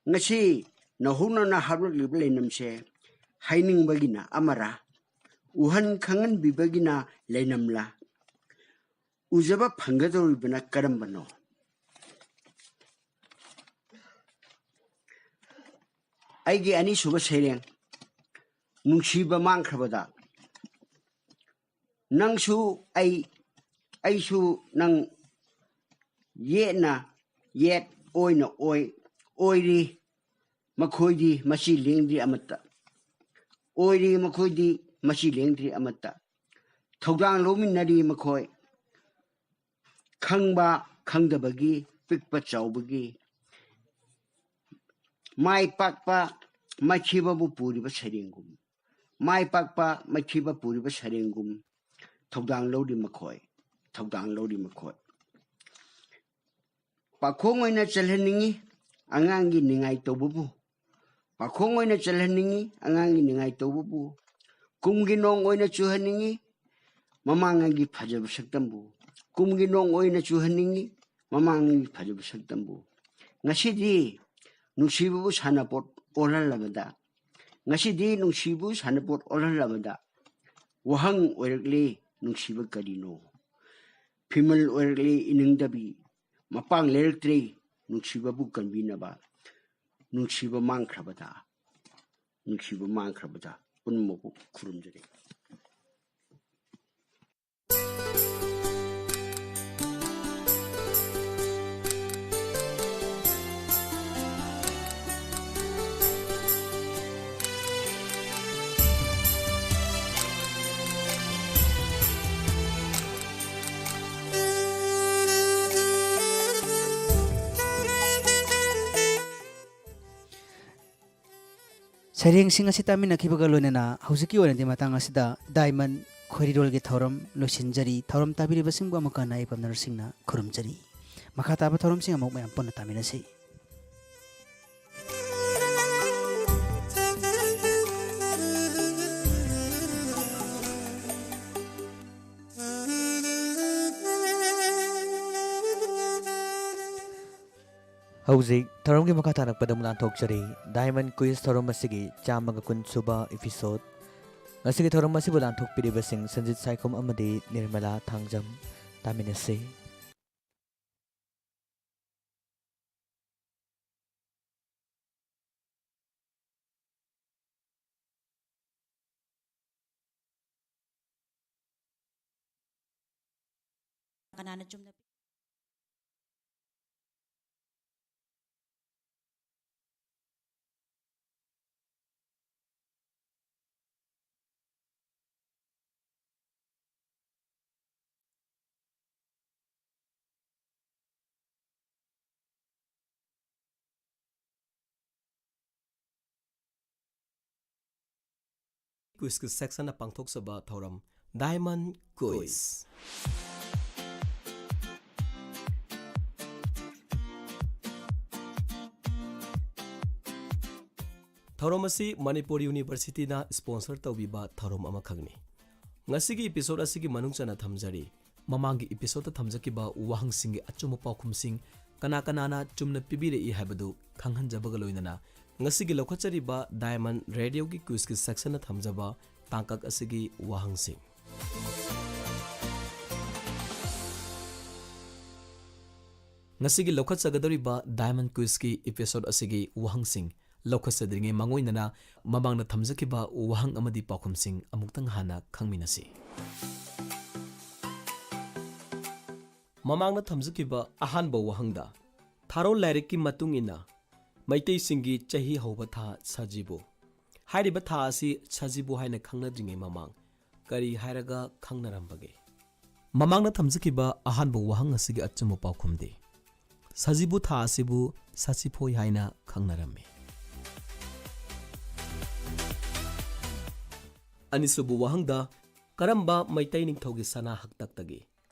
ꯉꯁꯤ ꯅꯧꯍꯧꯅꯅ ꯍꯧꯔꯛꯂꯤꯕ ꯂꯩꯅꯝꯁꯦ, ꯍꯥꯏꯅꯤꯡꯕꯒꯤꯅ ꯑꯃꯔꯥ, ꯎꯍꯟ ꯈꯪꯍꯟꯕꯤꯕꯒꯤꯅ ꯂꯩꯅꯝꯂꯥ? ꯎꯖꯕ ꯐꯪꯒꯗꯧꯔꯤꯕꯅ ꯀꯔꯝꯕꯅꯣ? ꯑꯩꯒꯤ ꯑꯅꯤꯁꯨꯕ ꯁꯩꯔꯦꯡ, ꯅꯨꯡꯁꯤꯕ ꯃꯥꯡꯈ꯭ꯔꯕꯗ꯫ ꯅꯪꯁꯨ ꯑꯩ, ꯑꯩꯁꯨ ꯅꯪ, ꯌꯦꯠꯅ ꯌꯦꯠ, ꯑꯣꯏꯅ ꯑꯣꯏ, ꯑꯣꯏꯔꯤ ꯃꯈꯣꯏꯗꯤ ꯃꯁꯤ ꯂꯦꯡꯗ꯭ꯔꯤ ꯑꯃꯠꯇ꯫ ꯑꯣꯏꯔꯤ ꯃꯈꯣꯏꯗꯤ ꯃꯁꯤ ꯂꯦꯡꯗ꯭ꯔꯤ ꯑꯃꯠꯇ꯫ ꯊꯧꯗꯥꯡ ꯂꯧꯃꯤꯟꯅꯔꯤ ꯃꯈꯣꯏ꯫ ꯈꯪꯕ ꯈꯪꯗꯕꯒꯤ, ꯄꯤꯛꯄ ꯆꯥꯎꯕꯒꯤ, ꯃꯥꯏ ꯄꯥꯛꯄ ꯃꯥꯏꯊꯤꯕꯕꯨ ꯄꯨꯔꯤꯕ ꯁꯩꯔꯦꯡꯒꯨꯝ, ꯃꯥꯏ ꯄꯥꯛꯄ ꯃꯥꯏꯊꯤꯕ ꯄꯨꯔꯤꯕ ꯁꯩꯔꯦꯡꯒꯨꯝ ꯊꯧꯗꯥꯡ ꯂꯧꯔꯤ ꯃꯈꯣꯏ, ꯊꯧꯗꯥꯡ ꯂꯧꯔꯤ ꯃꯈꯣꯏ꯫ ꯄꯥꯈꯣꯡ ꯑꯣꯏꯅ ꯆꯜꯍꯟꯅꯤꯡꯉꯤ ꯑꯉꯥꯡꯒꯤ ꯅꯤꯡꯉꯥꯏ ꯇꯧꯕꯕꯨ, ꯄꯥꯈꯣꯡ ꯑꯣꯏꯅ ꯆꯜꯍꯟꯅꯤꯡꯉꯤ ꯑꯉꯥꯡꯒꯤ ꯅꯤꯡꯉꯥꯏ ꯇꯧꯕꯕꯨ꯫ ꯀꯨꯝꯒꯤ ꯅꯣꯡ ꯑꯣꯏꯅ ꯆꯨꯍꯟꯅꯤꯡꯉꯤ ꯃꯃꯥꯡꯉꯩꯒꯤ ꯐꯖꯕ ꯁꯛꯇꯝꯕꯨ꯫ ꯀꯨꯝꯒꯤ ꯅꯣꯡ ꯑꯣꯏꯅ ꯆꯨꯍꯟꯅꯤꯡꯉꯤ ꯃꯃꯥꯡꯉꯩꯒꯤ ꯐꯖꯕ ꯁꯛꯇꯝꯕꯨ꯫ ꯉꯁꯤꯗꯤ ꯅꯨꯡꯁꯤꯕꯕꯨ ꯁꯥꯟꯅꯄꯣꯠ ꯑꯣꯜꯍꯜꯂꯕꯗ, ꯉꯁꯤꯗꯤ ꯅꯨꯡꯁꯤꯕꯕꯨ ꯁꯥꯟꯅꯄꯣꯠ ꯑꯣꯜꯍꯜꯂꯕꯗ ꯋꯥꯍꯪ ꯑꯣꯏꯔꯛꯂꯤ, ꯅꯨꯡꯁꯤꯕ ꯀꯔꯤꯅꯣ? ꯐꯤꯃꯜ ꯑꯣꯏꯔꯛꯂꯤ ꯏꯅꯤꯡꯗꯕꯤ, ꯃꯄꯥꯡ ꯂꯩꯔꯛꯇ꯭ꯔꯦ ꯅꯨꯡꯁꯤꯕꯕꯨ ꯀꯟꯕꯤꯅꯕ꯫ ꯅꯨꯡꯁꯤꯕ ꯃꯥꯡꯈ꯭ꯔꯕꯗ, ꯅꯨꯡꯁꯤꯕ ꯃꯥꯡꯈ꯭ꯔꯕꯗ ꯄꯨꯝꯅꯃꯛꯄꯨ ꯈꯨꯔꯨꯝꯖꯔꯤ꯫ ꯁꯩꯔꯦꯡꯁꯤꯡ ꯑꯁꯤ ꯇꯥꯃꯤꯟꯅꯈꯤꯕꯒ ꯂꯣꯏꯅꯅ ꯍꯧꯖꯤꯛꯀꯤ ꯑꯣꯏꯅꯗꯤ ꯃꯇꯥꯡ ꯑꯁꯤꯗ ꯗꯥꯏꯃꯟ ꯈꯣꯏꯔꯤꯔꯣꯜꯒꯤ ꯊꯧꯔꯝ ꯂꯣꯏꯁꯤꯟꯖꯔꯤ꯫ ꯊꯧꯔꯝ ꯇꯥꯕꯤꯔꯤꯕꯁꯤꯡꯕꯨ ꯑꯃꯨꯛꯀ ꯍꯟꯅ ꯑꯩ ꯄꯝꯅꯔꯁꯤꯡꯅ ꯈꯨꯔꯨꯝꯖꯔꯤ꯫ ꯃꯈꯥ ꯇꯥꯕ ꯊꯧꯔꯝꯁꯤꯡ ꯑꯃꯨꯛ ꯃꯌꯥꯝ ꯄꯨꯟꯅ ꯇꯥꯃꯤꯟꯅꯁꯤ꯫ ꯍꯧꯖꯤꯛ ꯊꯧꯔꯝꯒꯤ ꯃꯈꯥ ꯇꯥꯔꯛꯄꯗ ꯑꯃꯨꯛ ꯂꯥꯟꯊꯣꯛꯆꯔꯤ꯫ ꯗꯥꯏꯃꯟ ꯀ꯭ꯋꯤꯖ ꯊꯧꯔꯝ ꯑꯁꯤꯒꯤ ꯆꯥꯝꯃꯒ ꯀꯨꯟ ꯁꯨꯕ ꯏꯄꯤꯁꯣꯗ꯫ ꯉꯁꯤꯒꯤ ꯊꯧꯔꯝ ꯑꯁꯤꯕꯨ ꯂꯥꯟꯊꯣꯛꯄꯤꯔꯤꯕꯁꯤꯡ ꯁꯟꯖꯤꯠ ꯁꯥꯏꯈꯣꯝ ꯑꯃꯗꯤ ꯅꯤꯔꯃꯂꯥ ꯊꯥꯡꯖꯝ꯫ ꯇꯥꯃꯤꯟꯅꯁꯤ꯫ ꯀꯅꯥꯅ ꯆꯨꯝꯅ ꯀ꯭ꯋꯤꯖꯀꯤ ꯁꯦꯛꯁꯟꯅ ꯄꯥꯡꯊꯣꯛꯆꯕ ꯊꯧꯔꯝ Diamond Quiz꯫ ꯊꯧꯔꯝ ꯑꯁꯤ ꯃꯅꯤꯄꯨꯔ ꯌꯨꯅꯤꯚꯔꯁꯤꯇꯤꯅ ꯁ꯭ꯄꯣꯟꯁꯔ ꯇꯧꯕꯤꯕ ꯊꯧꯔꯝ ꯑꯃꯈꯛꯅꯤ꯫ ꯉꯁꯤꯒꯤ ꯏꯄꯤꯁꯣꯗ ꯑꯁꯤꯒꯤ ꯃꯅꯨꯡ ꯆꯟꯅ ꯊꯝꯖꯔꯤ꯫ ꯃꯃꯥꯡꯒꯤ ꯏꯄꯤꯁꯣꯗꯇ ꯊꯝꯖꯈꯤꯕ ꯋꯥꯍꯪꯁꯤꯡꯒꯤ ꯑꯆꯨꯝꯕ ꯄꯥꯎꯈꯨꯝꯁꯤꯡ ꯀꯅꯥ ꯀꯅꯥꯅ ꯆꯨꯝꯅ ꯄꯤꯕꯤꯔꯛꯏ ꯍꯥꯏꯕꯗꯨ ꯈꯪꯍꯟꯖꯕꯒ ꯂꯣꯏꯅꯅ, ꯉꯁꯤꯒꯤ ꯂꯧꯈꯠꯆꯔꯤꯕ ꯗꯥꯏꯃꯟ ꯔꯦꯗꯤꯑꯣꯒꯤ ꯀ꯭ꯋꯤꯖꯀꯤ ꯁꯦꯛꯁꯟꯅ ꯊꯝꯖꯕ ꯇꯥꯡꯀꯛ ꯑꯁꯤꯒꯤ ꯋꯥꯍꯪꯁꯤꯡ꯫ ꯉꯁꯤꯒꯤ ꯂꯧꯈꯠꯆꯒꯗꯧꯔꯤꯕ ꯗꯥꯏꯃꯟ ꯀ꯭ꯋꯤꯖꯀꯤ ꯏꯄꯤꯁꯣꯗ ꯑꯁꯤꯒꯤ ꯋꯥꯍꯪꯁꯤꯡ ꯂꯧꯈꯠꯆꯗ꯭ꯔꯤꯉꯩ ꯃꯥꯡꯑꯣꯏꯅꯅ ꯃꯃꯥꯡꯗ ꯊꯝꯖꯈꯤꯕ ꯋꯥꯍꯪ ꯑꯃꯗꯤ ꯄꯥꯎꯈꯨꯝꯁꯤꯡ ꯑꯃꯨꯛꯇꯪ ꯍꯥꯟꯅ ꯈꯪꯃꯤꯟꯅꯁꯤ꯫ ꯃꯃꯥꯡꯗ ꯊꯝꯖꯈꯤꯕ ꯑꯍꯥꯟꯕ ꯋꯥꯍꯪꯗ, ꯊꯥꯔꯣꯜ ꯂꯥꯏꯔꯤꯛꯀꯤ ꯃꯇꯨꯡ ꯏꯟꯅ ꯃꯩꯇꯩꯁꯤꯡꯒꯤ ꯆꯍꯤ ꯍꯧꯕ ꯊꯥ ꯁꯖꯤꯕꯨ꯫ ꯍꯥꯏꯔꯤꯕ ꯊꯥ ꯑꯁꯤ ꯁꯖꯤꯕꯨ ꯍꯥꯏꯅ ꯈꯪꯅꯗ꯭ꯔꯤꯉꯩ ꯃꯃꯥꯡ ꯀꯔꯤ ꯍꯥꯏꯔꯒ ꯈꯪꯅꯔꯝꯕꯒꯦ? ꯃꯃꯥꯡꯗ ꯊꯝꯖꯈꯤꯕ ꯑꯍꯥꯟꯕ ꯋꯥꯍꯪ ꯑꯁꯤꯒꯤ ꯑꯆꯨꯝꯕ ꯄꯥꯎꯈꯨꯝꯗꯤ, ꯁꯖꯤꯕꯨ ꯊꯥ ꯑꯁꯤꯕꯨ ꯁꯥꯁꯤꯐꯣꯏ ꯍꯥꯏꯅ ꯈꯪꯅꯔꯝꯃꯤ꯫ ꯑꯅꯤꯁꯨꯕ ꯋꯥꯍꯪꯗ, ꯀꯔꯝꯕ ꯃꯩꯇꯩ ꯅꯤꯡꯊꯧꯒꯤ ꯁꯅꯥ ꯍꯛꯇꯛꯇꯒꯤ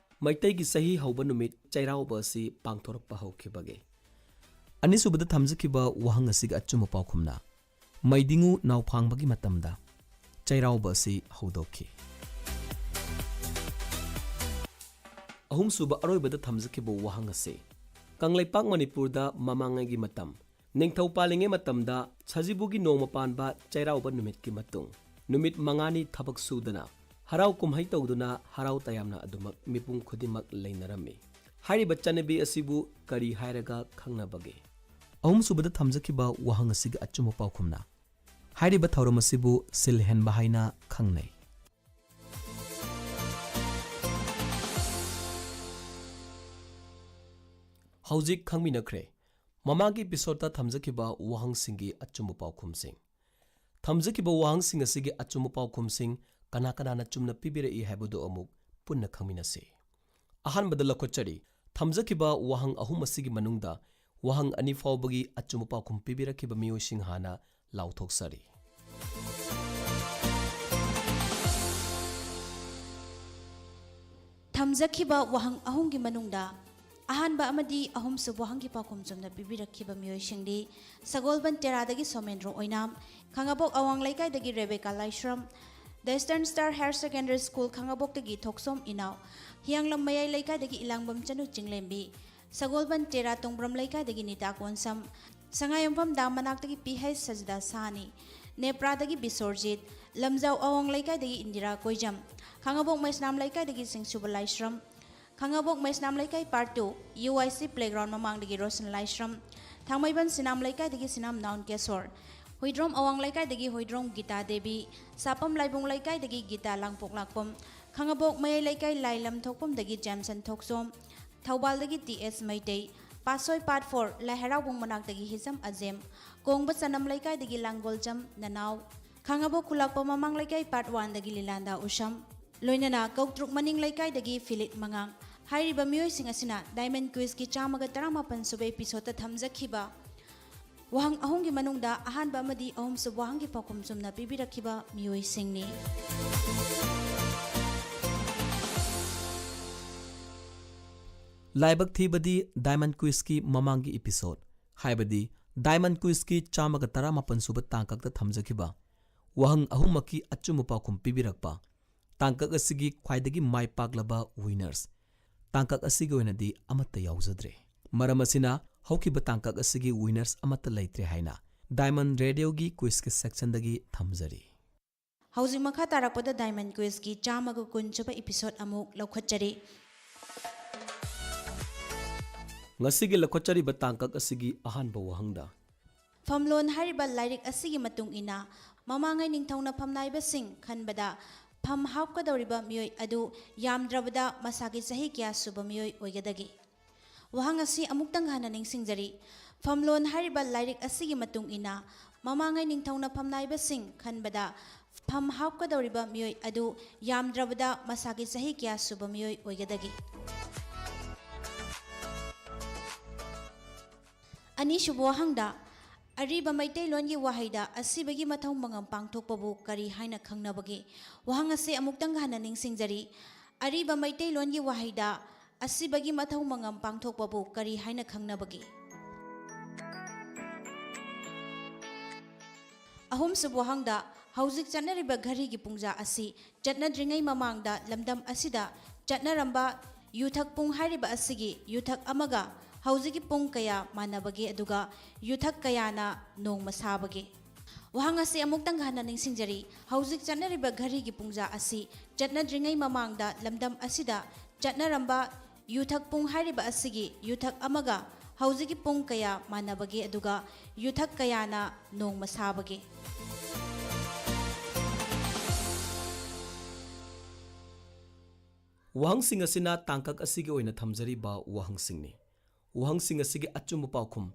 ꯃꯩꯇꯩꯒꯤ ꯆꯍꯤ ꯍꯧꯕ ꯅꯨꯃꯤꯠ ꯆꯩꯔꯥꯎꯕ ꯑꯁꯤ ꯄꯥꯡꯊꯣꯔꯛꯄ ꯍꯧꯈꯤꯕꯒꯦ? ꯑꯅꯤꯁꯨꯕꯗ ꯊꯝꯖꯈꯤꯕ ꯋꯥꯍꯪ ꯑꯁꯤꯒꯤ ꯑꯆꯨꯝꯕ ꯄꯥꯎꯈꯨꯝꯅ, ꯃꯩꯗꯤꯉꯨ ꯅꯥꯎꯐꯥꯡꯕꯒꯤ ꯃꯇꯝꯗ ꯆꯩꯔꯥꯎꯕ ꯑꯁꯤ ꯍꯧꯗꯣꯛꯈꯤ꯫ ꯑꯍꯨꯝꯁꯨꯕ ꯑꯔꯣꯏꯕꯗ ꯊꯝꯖꯈꯤꯕ ꯋꯥꯍꯪ ꯑꯁꯤ, ꯀꯪꯂꯩꯄꯥꯛ ꯃꯅꯤꯄꯨꯔꯗ ꯃꯃꯥꯡꯉꯩꯒꯤ ꯃꯇꯝ, ꯅꯤꯡꯊꯧ ꯄꯥꯜꯂꯤꯉꯩ ꯃꯇꯝꯗ ꯁꯖꯤꯕꯨꯒꯤ ꯅꯣꯡꯃ ꯄꯥꯟꯕ ꯆꯩꯔꯥꯎꯕ ꯅꯨꯃꯤꯠꯀꯤ ꯃꯇꯨꯡ ꯅꯨꯃꯤꯠ ꯃꯉꯥꯅꯤ ꯊꯕꯛ ꯁꯨꯗꯅ ꯍꯔꯥꯎ ꯀꯨꯝꯍꯩ ꯇꯧꯗꯨꯅ ꯍꯔꯥꯎ ꯇꯌꯥꯝꯅ ꯑꯗꯨꯃꯛ ꯃꯤꯄꯨꯝ ꯈꯨꯗꯤꯡꯃꯛ ꯂꯩꯅꯔꯝꯃꯤ꯫ ꯍꯥꯏꯔꯤꯕ ꯆꯠꯅꯕꯤ ꯑꯁꯤꯕꯨ ꯀꯔꯤ ꯍꯥꯏꯔꯒ ꯈꯪꯅꯕꯒꯦ? ꯑꯍꯨꯝꯁꯨꯕꯗ ꯊꯝꯖꯈꯤꯕ ꯋꯥꯍꯪ ꯑꯁꯤꯒꯤ ꯑꯆꯨꯝꯕ ꯄꯥꯎꯈꯨꯝꯅ, ꯍꯥꯏꯔꯤꯕ ꯊꯧꯔꯝ ꯑꯁꯤꯕꯨ ꯁꯤꯜ ꯍꯦꯟꯕ ꯍꯥꯏꯅ ꯈꯪꯅꯩ꯫ ꯍꯧꯖꯤꯛ ꯈꯪꯃꯤꯟꯅꯈ꯭ꯔꯦ ꯃꯃꯥꯡꯒꯤ ꯏꯄꯤꯁꯣꯗꯇ ꯊꯝꯖꯈꯤꯕ ꯋꯥꯍꯪꯁꯤꯡꯒꯤ ꯑꯆꯨꯝꯕ ꯄꯥꯎꯈꯨꯝꯁꯤꯡ꯫ ꯊꯝꯖꯈꯤꯕ ꯋꯥꯍꯪꯁꯤꯡ ꯑꯁꯤꯒꯤ ꯑꯆꯨꯝꯕ ꯄꯥꯎꯈꯨꯝꯁꯤꯡ ꯀꯅꯥ ꯀꯅꯥꯅ ꯆꯨꯝꯅ ꯄꯤꯕꯤꯔꯛꯏ ꯍꯥꯏꯕꯗꯨ ꯑꯃꯨꯛ ꯄꯨꯟꯅ ꯈꯪꯃꯤꯟꯅꯁꯤ꯫ ꯑꯍꯥꯟꯕꯗ ꯂꯧꯈꯠꯆꯔꯤ, ꯊꯝꯖꯈꯤꯕ ꯋꯥꯍꯪ ꯑꯍꯨꯝ ꯑꯁꯤꯒꯤ ꯃꯅꯨꯡꯗ ꯋꯥꯍꯪ ꯑꯅꯤ ꯐꯥꯎꯕꯒꯤ ꯑꯆꯨꯝꯕ ꯄꯥꯎꯈꯨꯝ ꯄꯤꯕꯤꯔꯛꯈꯤꯕ ꯃꯤꯑꯣꯏꯁꯤꯡ ꯍꯥꯟꯅ ꯂꯥꯎꯊꯣꯛꯆꯔꯤ꯫ ꯊꯝꯖꯈꯤꯕ ꯋꯥꯍꯪ ꯑꯍꯨꯝꯒꯤ ꯃꯅꯨꯡꯗ ꯑꯍꯥꯟꯕ ꯑꯃꯗꯤ ꯑꯍꯨꯝꯁꯨꯕ ꯋꯥꯍꯪꯒꯤ ꯄꯥꯎꯈꯨꯝ ꯆꯨꯝꯅ ꯄꯤꯕꯤꯔꯛꯈꯤꯕ ꯃꯤꯑꯣꯏꯁꯤꯡꯗꯤ ꯁꯒꯣꯜꯕꯟ ꯇꯦꯔꯥꯗꯒꯤ ꯁꯣꯃꯦꯟꯗ꯭ꯔꯣ ꯑꯣꯏꯅꯥꯝ, ꯈꯥꯉꯕꯣꯛ ꯑꯋꯥꯡ ꯂꯩꯀꯥꯏꯗꯒꯤ ꯔꯦꯕꯦꯀꯥ ꯂꯥꯏꯁ꯭ꯔꯝ, The Eastern Star Higher Secondary School ꯈꯥꯉꯕꯣꯛꯇꯒꯤ ꯊꯣꯛꯁꯣꯝ ꯏꯅꯥꯎ, ꯍꯤꯌꯥꯡꯂꯝ ꯃꯌꯥꯏ ꯂꯩꯀꯥꯏꯗꯒꯤ ꯏꯂꯥꯡꯕꯝ ꯆꯅꯨ ꯆꯤꯡꯂꯦꯝꯕꯤ, ꯁꯒꯣꯜꯕꯟ ꯇꯦꯔꯥ ꯇꯣꯡꯕ꯭ꯔꯝ ꯂꯩꯀꯥꯏꯗꯒꯤ ꯅꯤꯇꯥ ꯀꯣꯟꯁꯝ, ꯁꯉꯥꯏꯌꯨꯝꯐꯝ ꯗꯥꯝ ꯃꯅꯥꯛꯇꯒꯤ ꯄꯤ ꯍꯩꯆ ꯁꯖꯤꯗꯥ ꯁꯥꯍꯅꯤ, ꯅꯦꯄ꯭ꯔꯥꯗꯒꯤ ꯕꯤꯁꯣꯔꯖꯤꯠ, ꯂꯝꯖꯥꯎ ꯑꯋꯥꯡ ꯂꯩꯀꯥꯏꯗꯒꯤ ꯏꯟꯗꯤꯔꯥ ꯀꯣꯏꯖꯝ, ꯈꯥꯉꯕꯣꯛ ꯃꯩꯁꯅꯥꯝ ꯂꯩꯀꯥꯏꯗꯒꯤ ꯁꯤꯡꯁꯨꯕ ꯂꯥꯏꯁ꯭ꯔꯝ, ꯈꯥꯉꯕꯣꯛ ꯃꯩꯁꯅꯥꯝ ꯂꯩꯀꯥꯏ Part two, U I C Playground ꯃꯃꯥꯡꯗꯒꯤ ꯔꯣꯁꯟ ꯂꯥꯏꯁ꯭ꯔꯝ, ꯊꯥꯡꯃꯩꯕꯟ ꯁꯤꯅꯥꯝ ꯂꯩꯀꯥꯏꯗꯒꯤ ꯁꯤꯅꯥꯝ ꯅꯥꯎꯟ ꯀꯦꯁꯣꯔ, ꯍꯨꯏꯗ꯭ꯔꯣꯝ ꯑꯋꯥꯡ ꯂꯩꯀꯥꯏꯗꯒꯤ ꯍꯨꯏꯗ꯭ꯔꯣꯝ ꯒꯤꯇꯥ ꯗꯦꯕꯤ, ꯁꯥꯄꯝ ꯂꯥꯏꯕꯨꯡ ꯂꯩꯀꯥꯏꯗꯒꯤ ꯒꯤꯇꯥ ꯂꯥꯡꯄꯣꯛ ꯂꯥꯛꯄꯝ, ꯈꯥꯉꯕꯣꯛ ꯃꯌꯥꯏ ꯂꯩꯀꯥꯏ ꯂꯥꯏꯂꯝ ꯊꯣꯛꯄꯝꯗꯒꯤ ꯖꯦꯝꯁꯟ ꯊꯣꯛꯆꯣꯝ, ꯊꯧꯕꯥꯜꯗꯒꯤ ꯇꯤ ꯑꯦꯁ ꯃꯩꯇꯩ, ꯄꯥꯠꯁꯣꯏ Part Four ꯂꯥꯏ ꯍꯔꯥꯎꯕꯨꯡ ꯃꯅꯥꯛꯇꯒꯤ ꯍꯤꯖꯝ ꯑꯖꯦꯝ, ꯀꯣꯡꯕ ꯆꯅꯝ ꯂꯩꯀꯥꯏꯗꯒꯤ ꯂꯥꯡꯒꯣꯜꯖꯝ ꯅꯅꯥꯎ, ꯈꯥꯉꯕꯣꯛ ꯈꯨꯂꯥꯛꯄ ꯃꯃꯥꯡ ꯂꯩꯀꯥꯏ Part Oneꯗꯒꯤ ꯂꯤꯂꯥꯟꯗꯥ ꯎꯁꯝ, ꯂꯣꯏꯅꯅ ꯀꯧꯇ꯭ꯔꯨꯛ ꯃꯅꯤꯡ ꯂꯩꯀꯥꯏꯗꯒꯤ ꯐꯤꯂꯤꯠ ꯃꯉꯥꯡ꯫ ꯍꯥꯏꯔꯤꯕ ꯃꯤꯑꯣꯏꯁꯤꯡ ꯑꯁꯤꯅ Diamond Quizꯀꯤ ꯆꯥꯝꯃꯒ ꯇꯔꯥꯃꯥꯄꯟ ꯁꯨꯕ episodeꯇ ꯊꯝꯖꯈꯤꯕ ꯋꯥꯍꯪ ꯑꯍꯨꯝꯒꯤ ꯃꯅꯨꯡꯗ ꯑꯍꯥꯟꯕ ꯑꯃꯗꯤ ꯑꯍꯨꯝꯁꯨꯕ ꯋꯥꯍꯪꯒꯤ ꯄꯥꯎꯈꯨꯝ ꯆꯨꯝꯅ ꯄꯤꯕꯤꯔꯛꯈꯤꯕ ꯃꯤꯑꯣꯏꯁꯤꯡꯅꯤ꯫ ꯂꯥꯏꯕꯛ ꯊꯤꯕꯗꯤ Diamond Quizꯀꯤ ꯃꯃꯥꯡꯒꯤ episode, ꯍꯥꯏꯕꯗꯤ Diamond Quizꯀꯤ ꯆꯥꯝꯃꯒ ꯇꯔꯥꯃꯥꯄꯟ ꯁꯨꯕ ꯇꯥꯡꯀꯛꯇ ꯊꯝꯖꯈꯤꯕ ꯋꯥꯍꯪ ꯑꯍꯨꯝꯃꯛꯀꯤ ꯑꯆꯨꯝꯕ ꯄꯥꯎꯈꯨꯝ ꯄꯤꯕꯤꯔꯛꯄ ꯇꯥꯡꯀꯛ ꯑꯁꯤꯒꯤ ꯈ꯭ꯋꯥꯏꯗꯒꯤ ꯃꯥꯏ ꯄꯥꯛꯂꯕ winners, ꯇꯥꯡꯀꯛ ꯑꯁꯤꯒꯤ ꯑꯣꯏꯅꯗꯤ ꯑꯃꯠꯇ ꯌꯥꯎꯖꯗ꯭ꯔꯦ꯫ ꯃꯔꯝ ꯑꯁꯤꯅ ꯍꯧꯈꯤꯕ ꯇꯥꯡꯀꯛ ꯑꯁꯤꯒꯤ winners ꯑꯃꯠꯇ ꯂꯩꯇ꯭ꯔꯦ ꯍꯥꯏꯅ Diamond Radioꯒꯤ quizꯀꯤ sectionꯗꯒꯤ ꯊꯝꯖꯔꯤ꯫ ꯍꯧꯖꯤꯛ ꯃꯈꯥ ꯇꯥꯔꯛꯄꯗ Diamond Quizꯀꯤ ꯆꯥꯝꯃꯒ ꯀꯨꯟ ꯁꯨꯕ episode ꯑꯃꯨꯛ ꯂꯧꯈꯠꯆꯔꯤ꯫ ꯉꯁꯤꯒꯤ ꯂꯧꯈꯠꯆꯔꯤꯕ ꯇꯥꯡꯀꯛ ꯑꯁꯤꯒꯤ ꯑꯍꯥꯟꯕ ꯋꯥꯍꯪꯗ, ꯐꯝꯂꯣꯟ ꯍꯥꯏꯔꯤꯕ ꯂꯥꯏꯔꯤꯛ ꯑꯁꯤꯒꯤ ꯃꯇꯨꯡ ꯏꯟꯅ ꯃꯃꯥꯡꯉꯩ ꯅꯤꯡꯊꯧꯅ ꯐꯝꯅꯥꯏꯕꯁꯤꯡ ꯈꯟꯕꯗ ꯐꯝ ꯍꯥꯞꯀꯗꯧꯔꯤꯕ ꯃꯤꯑꯣꯏ ꯑꯗꯨ ꯌꯥꯝꯗ꯭ꯔꯕꯗ ꯃꯁꯥꯒꯤ ꯆꯍꯤ ꯀꯌꯥ ꯁꯨꯕ ꯃꯤꯑꯣꯏ ꯑꯣꯏꯒꯗꯒꯦ? ꯋꯥꯍꯪ ꯑꯁꯤ ꯑꯃꯨꯛꯇꯪ ꯍꯟꯅ ꯅꯤꯡꯁꯤꯡꯖꯔꯤ꯫ ꯐꯝꯂꯣꯟ ꯍꯥꯏꯔꯤꯕ ꯂꯥꯏꯔꯤꯛ ꯑꯁꯤꯒꯤ ꯃꯇꯨꯡ ꯏꯟꯅ ꯃꯃꯥꯡꯉꯩ ꯅꯤꯡꯊꯧꯅ ꯐꯝꯅꯥꯏꯕꯁꯤꯡ ꯈꯟꯕꯗ ꯐꯝ ꯍꯥꯞꯀꯗꯧꯔꯤꯕ ꯃꯤꯑꯣꯏ ꯑꯗꯨ ꯌꯥꯝꯗ꯭ꯔꯕꯗ ꯃꯁꯥꯒꯤ ꯆꯍꯤ ꯀꯌꯥ ꯁꯨꯕ ꯃꯤꯑꯣꯏ ꯑꯣꯏꯒꯗꯒꯦ? ꯑꯅꯤꯁꯨꯕ ꯋꯥꯍꯪꯗ, ꯑꯔꯤꯕ ꯃꯩꯇꯩꯂꯣꯟꯒꯤ ꯋꯥꯍꯩꯗ ꯑꯁꯤꯕꯒꯤ ꯃꯊꯧ ꯃꯉꯝ ꯄꯥꯡꯊꯣꯛꯄꯕꯨ ꯀꯔꯤ ꯍꯥꯏꯅ ꯈꯪꯅꯕꯒꯦ? ꯋꯥꯍꯪ ꯑꯁꯤ ꯑꯃꯨꯛꯇꯪ ꯍꯟꯅ ꯅꯤꯡꯁꯤꯡꯖꯔꯤ꯫ ꯑꯔꯤꯕ ꯃꯩꯇꯩꯂꯣꯟꯒꯤ ꯋꯥꯍꯩꯗ ꯑꯁꯤꯕꯒꯤ ꯃꯊꯧ ꯃꯉꯝ ꯄꯥꯡꯊꯣꯛꯄꯕꯨ ꯀꯔꯤ ꯍꯥꯏꯅ ꯈꯪꯅꯕꯒꯦ? ꯑꯍꯨꯝꯁꯨꯕ ꯋꯥꯍꯪꯗ, ꯍꯧꯖꯤꯛ ꯆꯠꯅꯔꯤꯕ ꯘꯔꯤꯒꯤ ꯄꯨꯡꯖꯥ ꯑꯁꯤ ꯆꯠꯅꯗ꯭ꯔꯤꯉꯩ ꯃꯃꯥꯡꯗ ꯂꯝꯗꯝ ꯑꯁꯤꯗ ꯆꯠꯅꯔꯝꯕ ꯌꯨꯊꯛ ꯄꯨꯡ ꯍꯥꯏꯔꯤꯕ ꯑꯁꯤꯒꯤ ꯌꯨꯊꯛ ꯑꯃꯒ ꯍꯧꯖꯤꯛꯀꯤ ꯄꯨꯡ ꯀꯌꯥ ꯃꯥꯟꯅꯕꯒꯦ, ꯑꯗꯨꯒ ꯌꯨꯊꯛ ꯀꯌꯥꯅ ꯅꯣꯡꯃ ꯁꯥꯕꯒꯦ? ꯋꯥꯍꯪ ꯑꯁꯤ ꯑꯃꯨꯛꯇꯪ ꯍꯟꯅ ꯅꯤꯡꯁꯤꯡꯖꯔꯤ꯫ ꯍꯧꯖꯤꯛ ꯆꯠꯅꯔꯤꯕ ꯘꯔꯤꯒꯤ ꯄꯨꯡꯖꯥ ꯑꯁꯤ ꯆꯠꯅꯗ꯭ꯔꯤꯉꯩ ꯃꯃꯥꯡꯗ ꯂꯝꯗꯝ ꯑꯁꯤꯗ ꯆꯠꯅꯔꯝꯕ ꯌꯨꯊꯛ ꯄꯨꯡ ꯍꯥꯏꯔꯤꯕ ꯑꯁꯤꯒꯤ ꯌꯨꯊꯛ ꯑꯃꯒ ꯍꯧꯖꯤꯛꯀꯤ ꯄꯨꯡ ꯀꯌꯥ ꯃꯥꯟꯅꯕꯒꯦ, ꯑꯗꯨꯒ ꯌꯨꯊꯛ ꯀꯌꯥꯅ ꯅꯣꯡꯃ ꯁꯥꯕꯒꯦ? ꯋꯥꯍꯪꯁꯤꯡ ꯑꯁꯤꯅ ꯇꯥꯡꯀꯛ ꯑꯁꯤꯒꯤ ꯑꯣꯏꯅ ꯊꯝꯖꯔꯤꯕ ꯋꯥꯍꯪꯁꯤꯡꯅꯤ꯫ ꯋꯥꯍꯪꯁꯤꯡ ꯑꯁꯤꯒꯤ ꯑꯆꯨꯝꯕ ꯄꯥꯎꯈꯨꯝ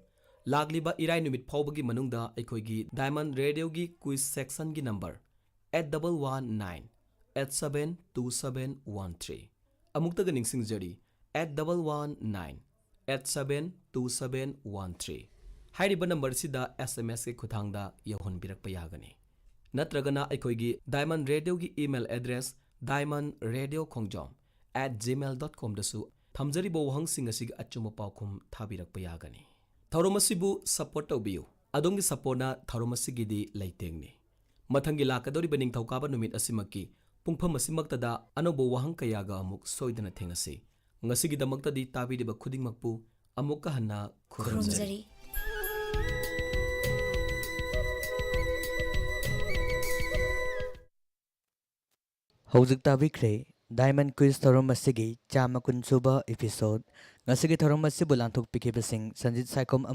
ꯂꯥꯛꯂꯤꯕ ꯏꯔꯥꯏ ꯅꯨꯃꯤꯠ ꯐꯥꯎꯕꯒꯤ ꯃꯅꯨꯡꯗ ꯑꯩꯈꯣꯏꯒꯤ Diamond Radioꯒꯤ quiz sectionꯒꯤ number eight double one nine eight seven two seven one three꯫ ꯑꯃꯨꯛꯇꯒ ꯅꯤꯡꯁꯤꯡꯖꯔꯤ, eight double one nine eight seven two seven one three꯫ ꯍꯥꯏꯔꯤꯕ numberꯁꯤꯗ SMSꯀꯤ ꯈꯨꯠꯊꯥꯡꯗ ꯌꯧꯍꯟꯕꯤꯔꯛꯄ ꯌꯥꯒꯅꯤ꯫ ꯅꯠꯇ꯭ꯔꯒꯅ ꯑꯩꯈꯣꯏꯒꯤ Diamond Radioꯒꯤ email address diamondradiokhongjom at gmail dot comꯗꯁꯨ ꯊꯝꯖꯔꯤꯕ ꯋꯥꯍꯪꯁꯤꯡ ꯑꯁꯤꯒꯤ ꯑꯆꯨꯝꯕ ꯄꯥꯎꯈꯨꯝ ꯊꯥꯕꯤꯔꯛꯄ ꯌꯥꯒꯅꯤ꯫ ꯊꯧꯔꯝ ꯑꯁꯤꯕꯨ support ꯇꯧꯕꯤꯌꯨ꯫ ꯑꯗꯣꯝꯒꯤ supportꯅ ꯊꯧꯔꯝ ꯑꯁꯤꯒꯤꯗꯤ ꯂꯩꯇꯦꯡꯅꯤ꯫ ꯃꯊꯪꯒꯤ ꯂꯥꯛꯀꯗꯧꯔꯤꯕ ꯅꯤꯡꯊꯧꯀꯥꯕ ꯅꯨꯃꯤꯠ ꯑꯁꯤꯃꯛꯀꯤ ꯄꯨꯡꯐꯝ ꯑꯁꯤꯃꯛꯇꯗ ꯑꯅꯧꯕ ꯋꯥꯍꯪ ꯀꯌꯥꯒ ꯑꯃꯨꯛ ꯁꯣꯏꯗꯅ ꯊꯦꯡꯅꯁꯤ꯫ ꯉꯁꯤꯒꯤꯗꯃꯛꯇꯗꯤ ꯇꯥꯕꯤꯔꯤꯕ ꯈꯨꯗꯤꯡꯃꯛꯄꯨ ꯑꯃꯨꯛꯀ ꯍꯟꯅ ꯈꯨꯔꯨꯝꯖꯔꯤ꯫ ꯈꯨꯔꯨꯝꯖꯔꯤ꯫ ꯍꯧꯖꯤꯛ ꯇꯥꯕꯤꯈ꯭ꯔꯦ Diamond Quiz ꯊꯧꯔꯝ ꯑꯁꯤꯒꯤ ꯆꯥꯝꯃ ꯀꯨꯟ ꯁꯨꯕ episode꯫ ꯉꯁꯤꯒꯤ ꯊꯧꯔꯝ ꯑꯁꯤꯕꯨ ꯂꯥꯟꯊꯣꯛꯄꯤꯈꯤꯕꯁꯤꯡ ꯁꯟꯖꯤꯠ ꯁꯥꯏꯈꯣꯝ